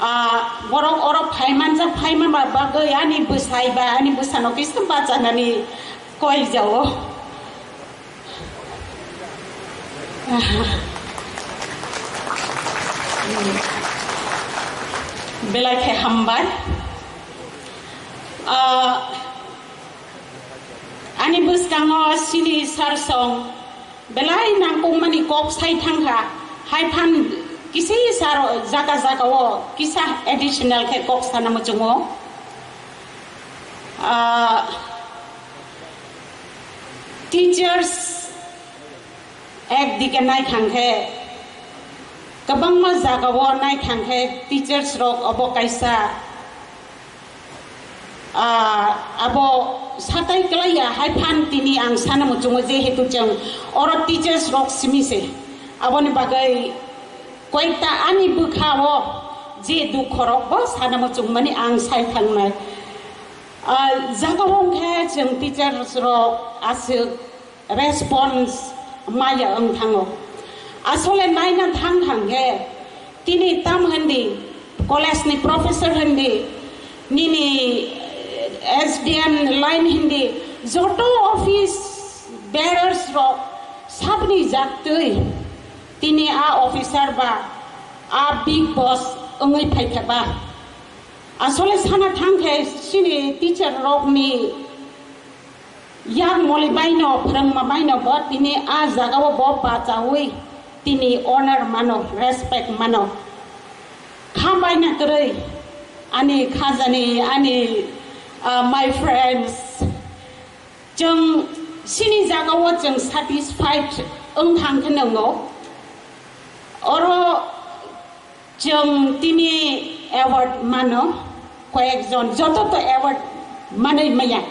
Ah, borok oro phaimanjak phaima ba bagwi ani bwsai ba ani bwsa no kisa bachanani koi jao. Belai khe hambai. Ah, ani bwskango sini sar song belai nangkukmani kok sai thangkha. Hai phan kisi sar jaga jaga o kisa additional khe kok sana muchungo. Ah, teachers Ekdike nai thang khe, kwbangma jagao nai thang khe teachers rok obo kaisa, ah, abo satai kwlai ya hai phan tini ang sana muchungo, jehetu chwng oro teachers rok simi se. Aboni bagwi koita ani bwkha o je dukho rok bo sana muchung mani ang sai thangnai. Ah, jagao wng khe chwng teachers rok aswk response maya wng thango. Asole naina thang thang khe tini tam hindi, college ni professor hindi, nini S D M line hindi, joto office bearers rok sabni jaktwi tini a officer ba a big boss wngwi phaikha ba. Asole sana thang khe chini teacher rokni Yang moli baino, phrwngma baino bo tini a jagao bo bachaui tini honor mano, respect mano. Kha baina kwrwi ani khajani, ani, ah, my friends. Chwng chini jagao chwng satisfied wng thang khe nwngo. Oro Chwng tini award mano, koyekjon joto to award manwi maya.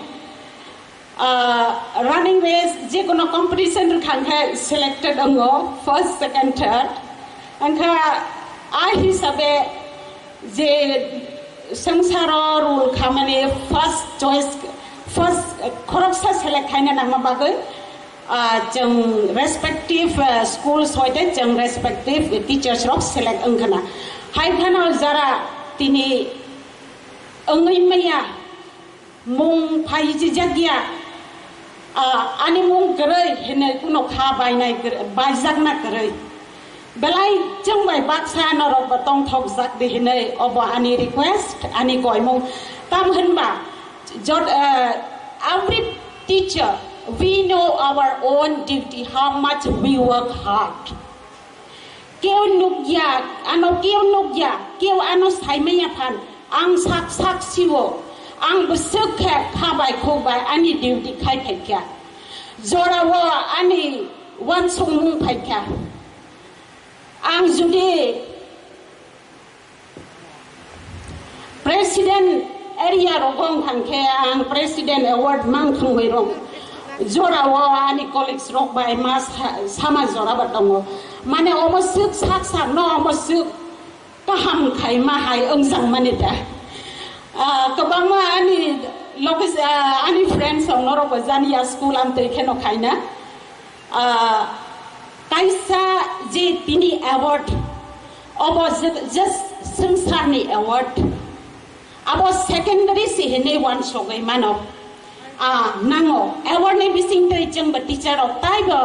Ah, running race, je kono competition rwkha hwnkhe selected wngo, first, second, third. Wngkha A hisabe je swngcharo rule khamani first choice, first khoroksa select khaina nangma bagwi, ah, chwng respective, ah, schools hoite chwng respective teachers rok select wngkhana. Hai phano jara tini wngwi maya, mung phaijijak ya, ah, ani mung kwrwi hinwi kuno kha bainai kwrwi, baijakna kwrwi. Belai chwng bai baksa norok bo tongthokjak di hinwi obo ani request, ani koimung. Tam hinba, jot, ah, every teacher, we know our own duty, how much we work hard. Keu nukya, ano keu nukya, keu ano saimanya phan, ang sak sak siwo, ang bwswk khe kha bai khuk bai ani duty khai phaikha. Jorao ani wansukmung phaikha. Ang jodi President area rogo wng thang khe ang President Award mang thangwi rong. Jorao ani colleagues rok bai ma sa-, sama jora ba tongo. Mane omo swk sak sak no omo swk kaham khai ma hai wngjak mani da. Ah, kwbangma ani loges-, ah, ani friends rok norok bo jani ya school amtwi kheno khaina. Ah, kaisa je tini award, obo je-, just swngcharni award. Abo secondary se hinwi wansugwi mano. Ah, nango. Award ni bisingtwi chwngbo teacher rok taibo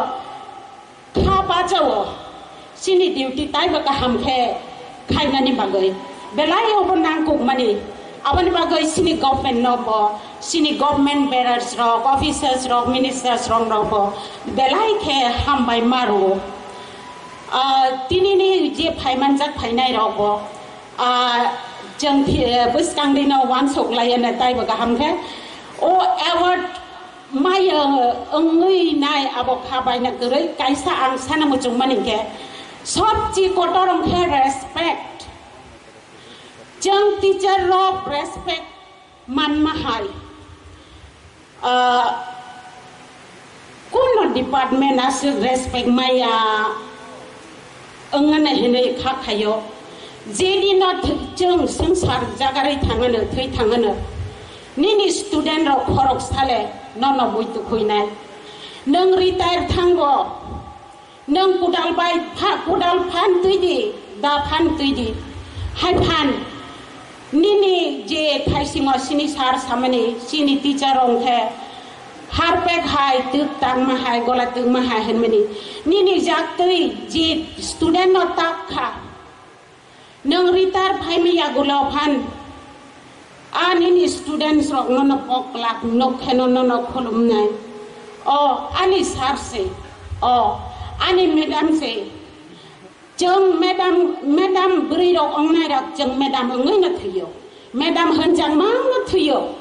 kha bachao. Chini duty taibo kaham khe khainani bagwi belai obo nangkukmani. Aboni bagwi chini government no bo, chini government bearers rok, officers rok, ministers rok no bo belai khe hambai ma rwo. Ah, tinini je phaimanjak phainai rok bo, ah, chwng thi-, bwskang dino wansuk laiya ne taibo kaham khe. O award maya wngwi nai abo kha baina kwrwi kaisa ang sana muchungmani khe sobchi kotor wngkhe respect. Chwng teacher rok respect manma hai. Ah, kuno department aswk respect maya wngna hinwi kha khaio. Jedino th-, chwng swngchar jagarwi thangano, thwi thangano. Nini student rok khorok sale nono bui tukhuinai. Nwng retire thangbo, nwng kudal bai pha-, kudal phan twi di, da phan twi di. Hai phan, nini je thaisingo sini sar samani, sini teacher rok khe, harpek hai, twk tangma hai, gola twkma hai hinmani. Nini jak twi je student no tak kha, nwng retire phaimaya gulo phan, a nini students rok nono kok glak nok kheno nono khulumnai. O ani sir se, o ani madam se. Chwng madam, madam bwrwi rok wngnai rok chwng madam wngwi no thwiyo. Madam hwnjakma no thwiyo.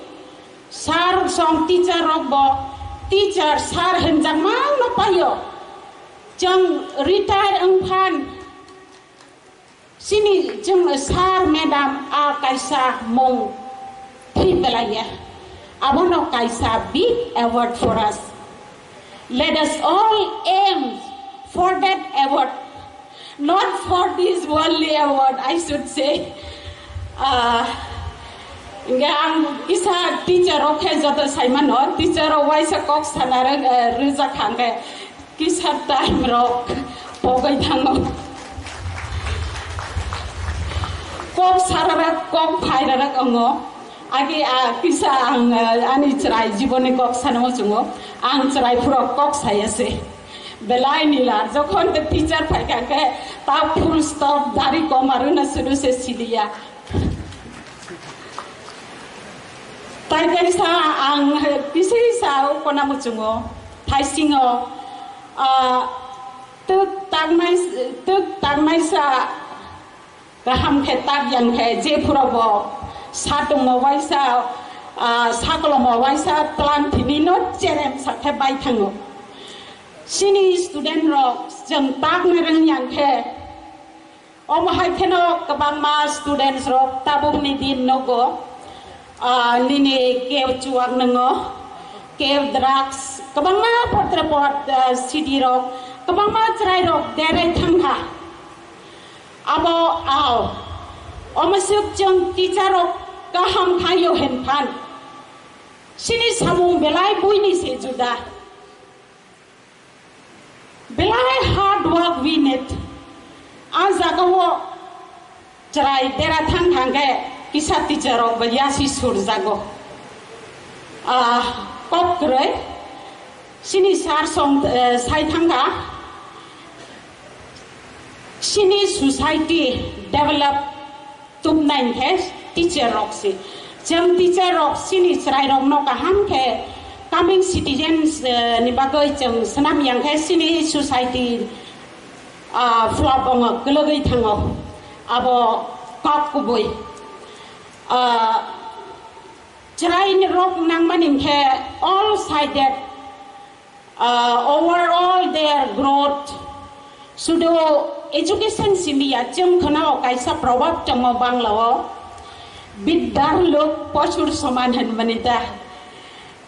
Sir song teacher rok bo teacher sir hwnjakma no paio. Chwng retire wng phan Chini chwng sir, madam, a kaisa mung thwi belaiya. Abono kaisa big award for us. Let us all aim for that award, not for this worldly award, I should say. Ah, hingke ang kisa teacher rok khe joto saimano, teacher rok waisa kok sana rwk, eh, rwjak hangke. Kisa time rok pogwi thango. Kok sararak, kok phairarak ongo. Agi a kisa ang, ah, ani chwrai jiboni kok sanamo chungo. Ang chwrai phuro kok saya se. Belai nila, jokhon te teacher phaikha khe ta full stop dari koma rwna suru se siliya. Tai kaisa ang kisa sa ukona muchungo, thaisingo, ah, twk taknai, twk taknaisa kaham khe tak yang khe, je phuro bo satungmo waisa, ah, sakolomo waisa tlang thini no cherem sa khe bai thango. Chini student rok chwng takna rwng yang khe, Omo hai kheno kwbangma students rok tabukni din nogo, ah, nini keu chuwak nwngo, keu drugs, kwbangma potre pot, ah, sidi rok, kwbangma chwrai rok derai thangkha. Abo ao, omo swk chwng teacher rok kaham khaio hinphan. Chini samung belai buini se juda. Belai hard work we need. A jagao chwrai dera thang thang khe kisa teacher rok bo yasi surjago. Ah, kok kwrwi. Chini sir song, eh, sai thangkha. Chini society develop tubnai khe teacher rok se. Chwng teacher rok chini chwrai rok no kaham khe coming citizens, eh, ni bagwi chwng swnam yang khe chini society, ah, flop wngo, kwlwgwi thango. Abo kok kubui. Ah, chwrai rok nangmani khe all sided, ah, overall their growth. Sudu education simi ya chwng khwnao kaisa proverb tongo Banglao, "Biddar lok posur soman" hinmani ta.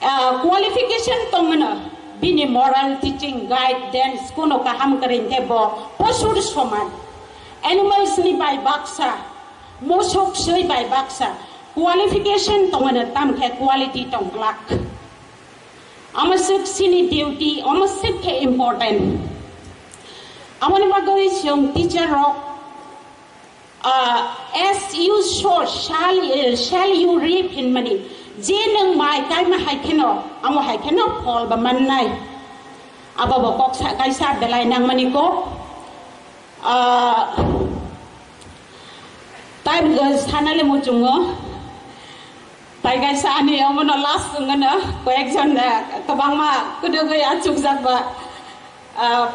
Ah, qualification tongmano, bini moral teaching, guidance, kuno kaham kwrwi khe bo posur soman. Animals ni bai baksa, musuk swi bai baksa. Qualification tongmano, tam khe quality tong glak. Omo swk chini duty, omo swk khe important. Aboni bagwi chwng teacher rok, ah, "As you sow, shall, eh, shall you reap" hinmani. Je nwng mai kaima hai kheno, amo hai kheno phol ba mannai. Abo bo kok sa-, kaisa belai nangmani kok. Ah, tai, eh, sanale muchungo. Tai kaisa ani omono last wngmano, koyekjon, eh, kwbangma kwdwgwi achukjak ba, ah,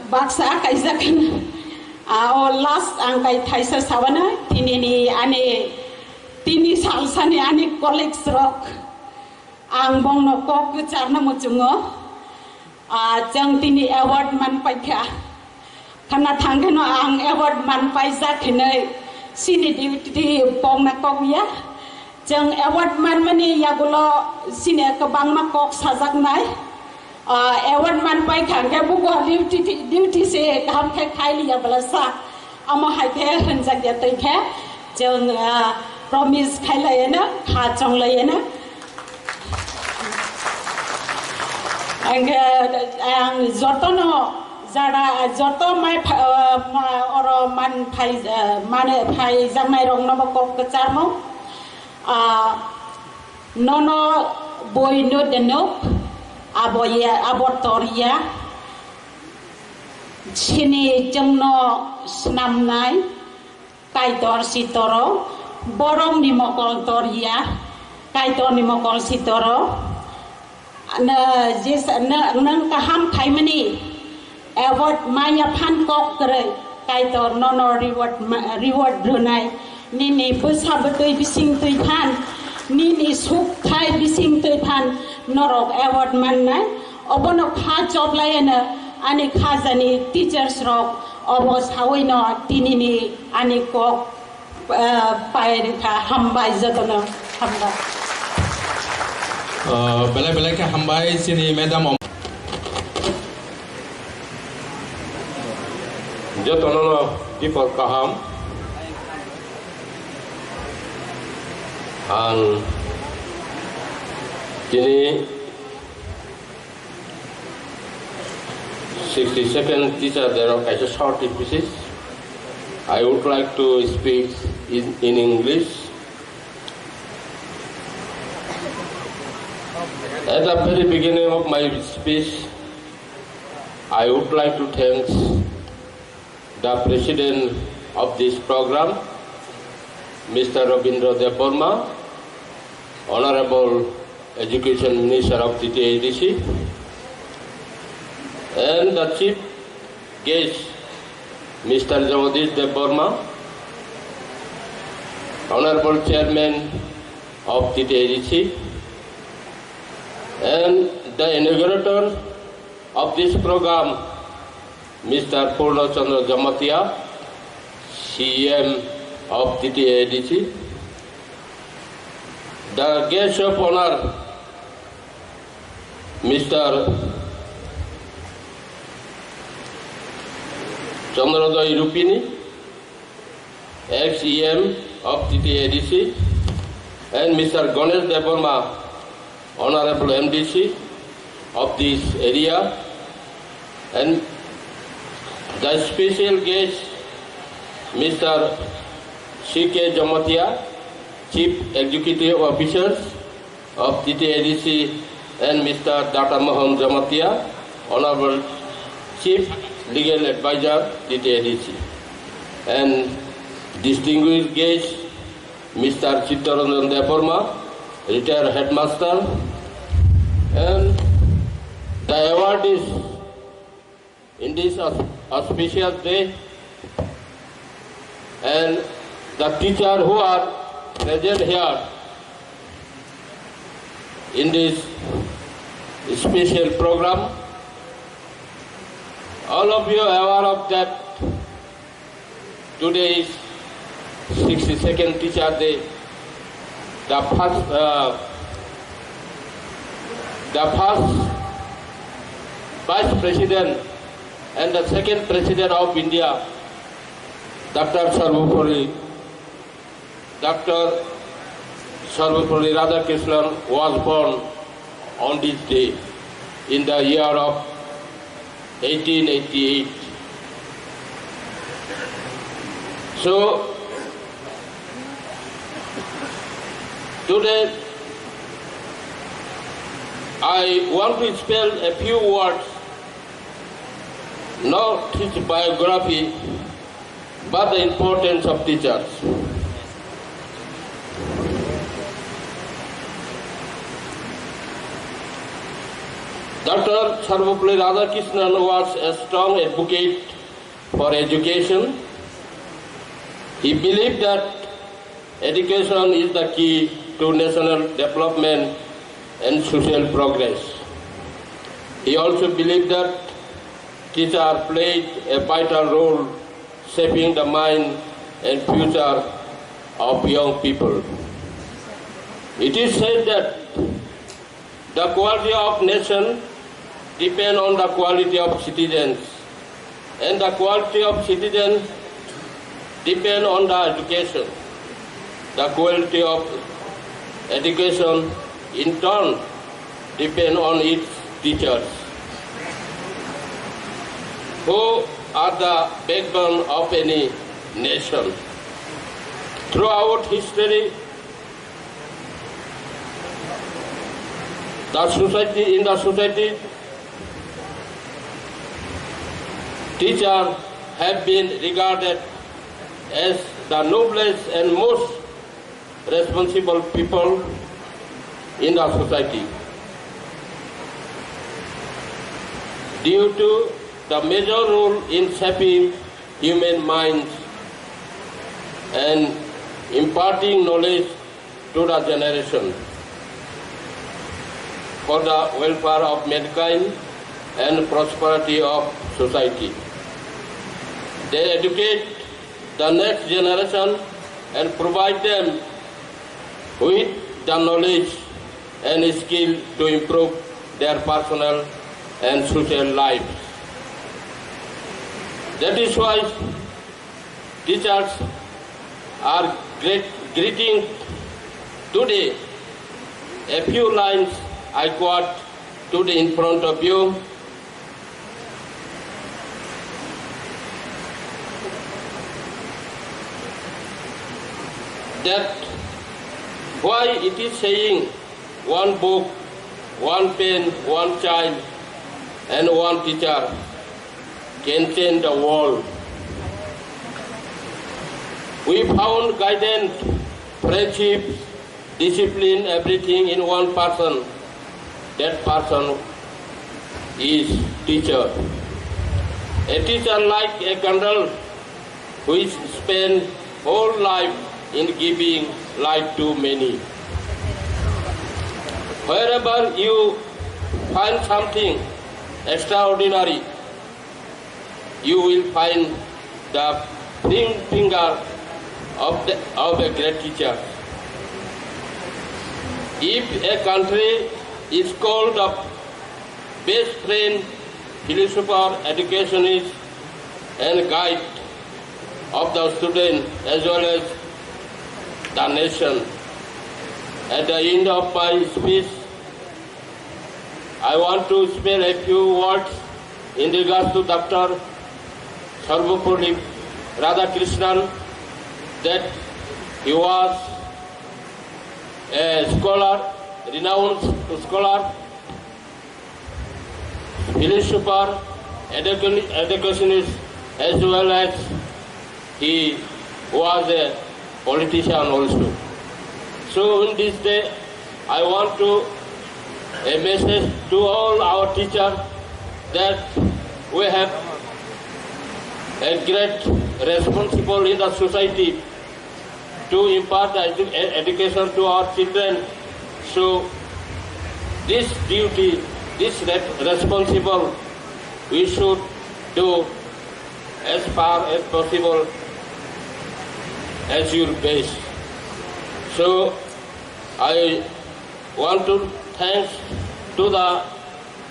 baksa kaijak. Ah, o last ang kai thaisa sabana, tinini ani, tini salsani ani colleagues rok. Ang bongno kok kwcharno muchungo. Ah, chwng tini award man paikha. Khana thangkheno ang award man paijak hinwi chini duty pokna kok ya. Chwng award manmani yagulo chini kwbangma kok sajaknai. Ah, award man paikha hwnkhe bugo duty, duty se kaham khe khailiya bwlasa. Omo hai khe hwnjakya twi khe chwng, ah, promise khailaiano, kha chonglaiyano. Ang, ang jotono jara, joto mai pha-, ah, ma-, oro man phai, ah, mane phaijaknai rokno bo kok kwcharmung. Ah, nono boi no denok, abo ya, abo tor ya. Chini chwngno snamnai Kaitor si toro, borokni mokol tor ya, Kaitorni mokol si toro. Na, je sa-, na, nwng kaham khaimani award maya phan kok kwrwi, Kaitor nono reward ma-, reward rwnai. Nini bwsa bwtwi bising twi phan, nini suk thai bising twi phan norok award mannai. Obono kha choplaiano ani khajani teachers rok, obo sawino tinini ani kok, ah, pai rikha. Hambai jotono, hambai. Ah, belai belai khe hambai chini madam. Jotono no dipor kaham. Ang tini sixty-second Teacher Day o kaisa short speech. I would like to speak in, in English. At the very beginning of my speech, I would like to thank the President of this program, Mister Rabindra Debbarma, Honorable Education Minister of T T A D C, and the Chief Guest, Mister Jagadish Debbarma, Honorable Chairman of T T A D C, and the inaugurator of this program, Mister Purno Chandra Jamatia, C E M of T T A D C, the guest of honor, Mister Chandrodoy Rupini, ex-E M of T T A D C, and Mister Ganesh Debbarma, Honorable M D C of this area, and the special guest, Mister C K Jamatia, Chief Executive Officers of T T A D C, and Mister Data Mohan Jamatia, Honorable Chief Legal Advisor, T T A D C, and distinguished guest, Mister Chittaranjan Debbarma, retired headmaster, and the awardees in this aus-, auspicious day, and the teacher who are present here in this special program. All of you aware of that today is sixty-second Teacher Day. The first, uh, the first Vice President and the second President of India, Doctor Sarvepalli, Doctor Sarvepalli Radhakrishnan was born on this day in the year of eighteen eighty-eight. So, today I want to spell a few words, not his biography, but the importance of teachers. Doctor Sarvepalli Radhakrishnan was a strong advocate for education. He believed that education is the key to national development and social progress. He also believed that teacher played a vital role shaping the mind and future of young people. It is said that the quality of nation depend on the quality of citizens, and the quality of citizens depend on the education. The quality of education, in turn, depend on its teachers, who are the backbone of any nation. Throughout history, the society, in the society, teachers have been regarded as the noblest and most responsible people in the society due to the major role in shaping human minds and imparting knowledge to the generation for the welfare of mankind and prosperity of society. They educate the next generation and provide them with the knowledge and skill to improve their personal and social lives. That is why teachers are great, greeting today. A few lines I quote today in front of you. That why it is saying, "One book, one pen, one child, and one teacher can change the world." We found guidance, friendship, discipline, everything in one person. That person is teacher. A teacher like a candle which spend whole life in giving light to many. Wherever you find something extraordinary, you will find the pink finger of, the, of a great teacher. If a country is called the best friend, philosopher, educationist, and guide, of the student as well as the nation. At the end of my speech, I want to spare a few words in regards to Doctor Sarvepalli Radhakrishnan, that he was a scholar, renowned scholar, philosopher, educa-, educationist, as well as he was a politician also. So in this day, I want to a message to all our teachers that we have a great responsible in the society to impart the edu-, e-, education to our children. So this duty, this re-, responsible, we should do as far as possible as your best. So I want to thanks to the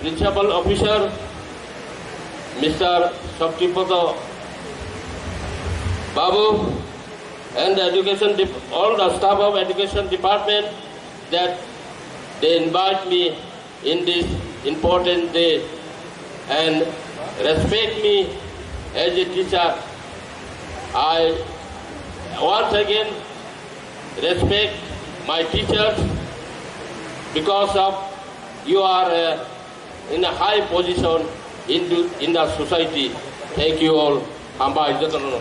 principal officer, Mister Shaktipada Babu, and the education dep-, all the staff of education department that they invite me in this important day and respect me as a teacher. I once again respect my teachers because of you are, uh, in a high position in the, in the society. Thank you all. Hambai jotono.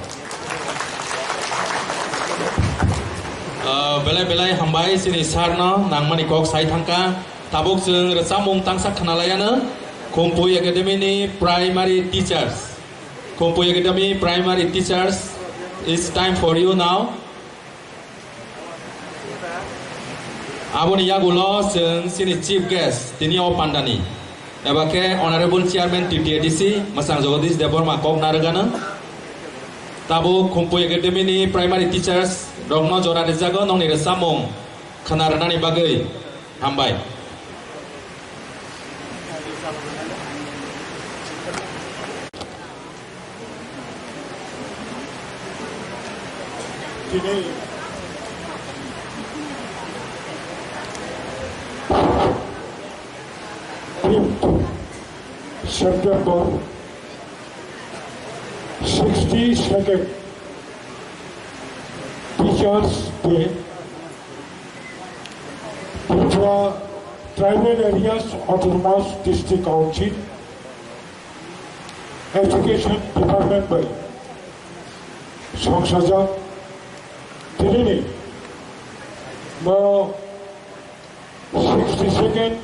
Ah, belai belai hambai chini sir no nangmani kok sai thangka. Tabuk chwng rwchapmung tangsa khwnalaiano. Khumpui Academy ni primary teachers. Khumpui Academy primary teachers, it's time for you now. Aboni yagulo chwng chini chief guest tini o pandani, eba khe honorable chairman T T A D C Mwsang Jagadish Debbarma kok narwgano. Tabuk Khumpui Academy ni primary teachers rokno jora rijago nongni rwchapmung khwnarwnani bagwi. Hambai. Tini fifth September, sixty-second Teachers' Day, Tripura Tribal Areas Autonomous District Council, Education Department bai songsajak tinini bo sixty-second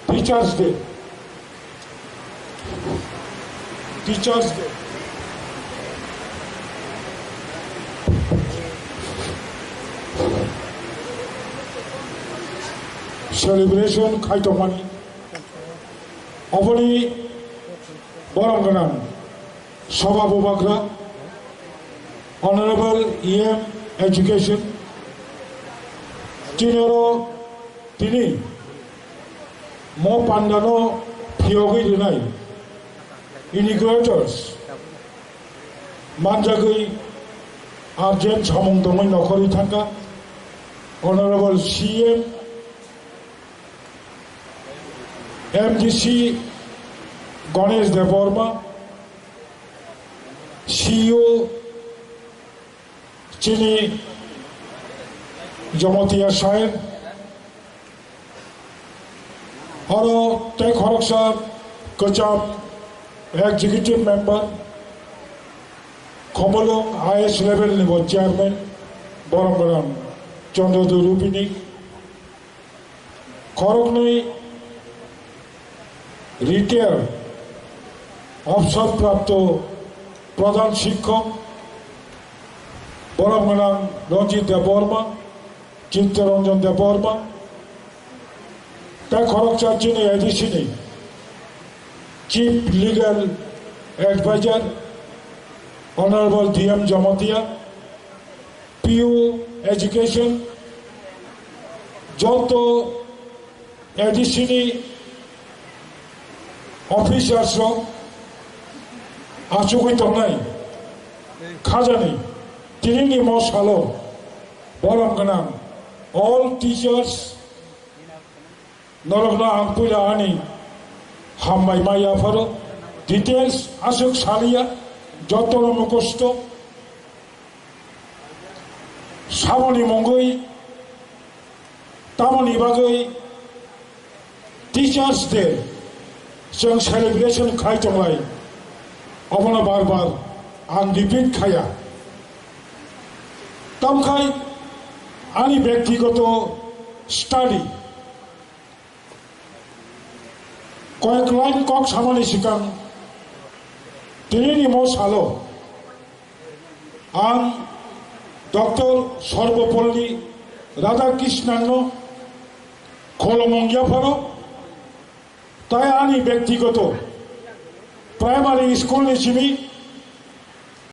Teachers' Day. Teachers' Day. Celebration khaitokmani. Oboni borom gwnang Sabha Bubagra, Honorable E M Education, tinoro tini mo pandano phiyogwi rinai inaugurators manjagwi urgent samung tongwi nokhorwi thangkha Honorable C M, M D C Ganesh Debbarma, C E O chini Jamatia Saher, oro tei khoroksa kwcham executive member, Khumulwng highest level ni bo chairman, borom gwnang Chandra Rupini, khoroknwi retired obsor prapto pradhan shikkok, borom gwnang Ranjit Debbarma, Chittaranjan Debbarma, tei khoroksa chini A D C ni Chief Legal Advisor, Honorable D M Jamatia, P U Education, joto A D C ni officers rok achugwi tongnai khajani Tinini mo salo borom gwnang all teachers norokno ang puila ani hambai ma yapharo, details aswk saliya, jotono mukhusto. Samoni mungwi tamoni bagwi Teachers Day chwng celebration khai tonglai, obono bar bar ang repeat khaya. Tamkhai ani byaktigoto study, koyek line kok samani sikang, tinini mo salo ang Doctor Sarvepalli Radhakrishnan no kholomung yapharo, tai ani byaktigoto primary school ni simi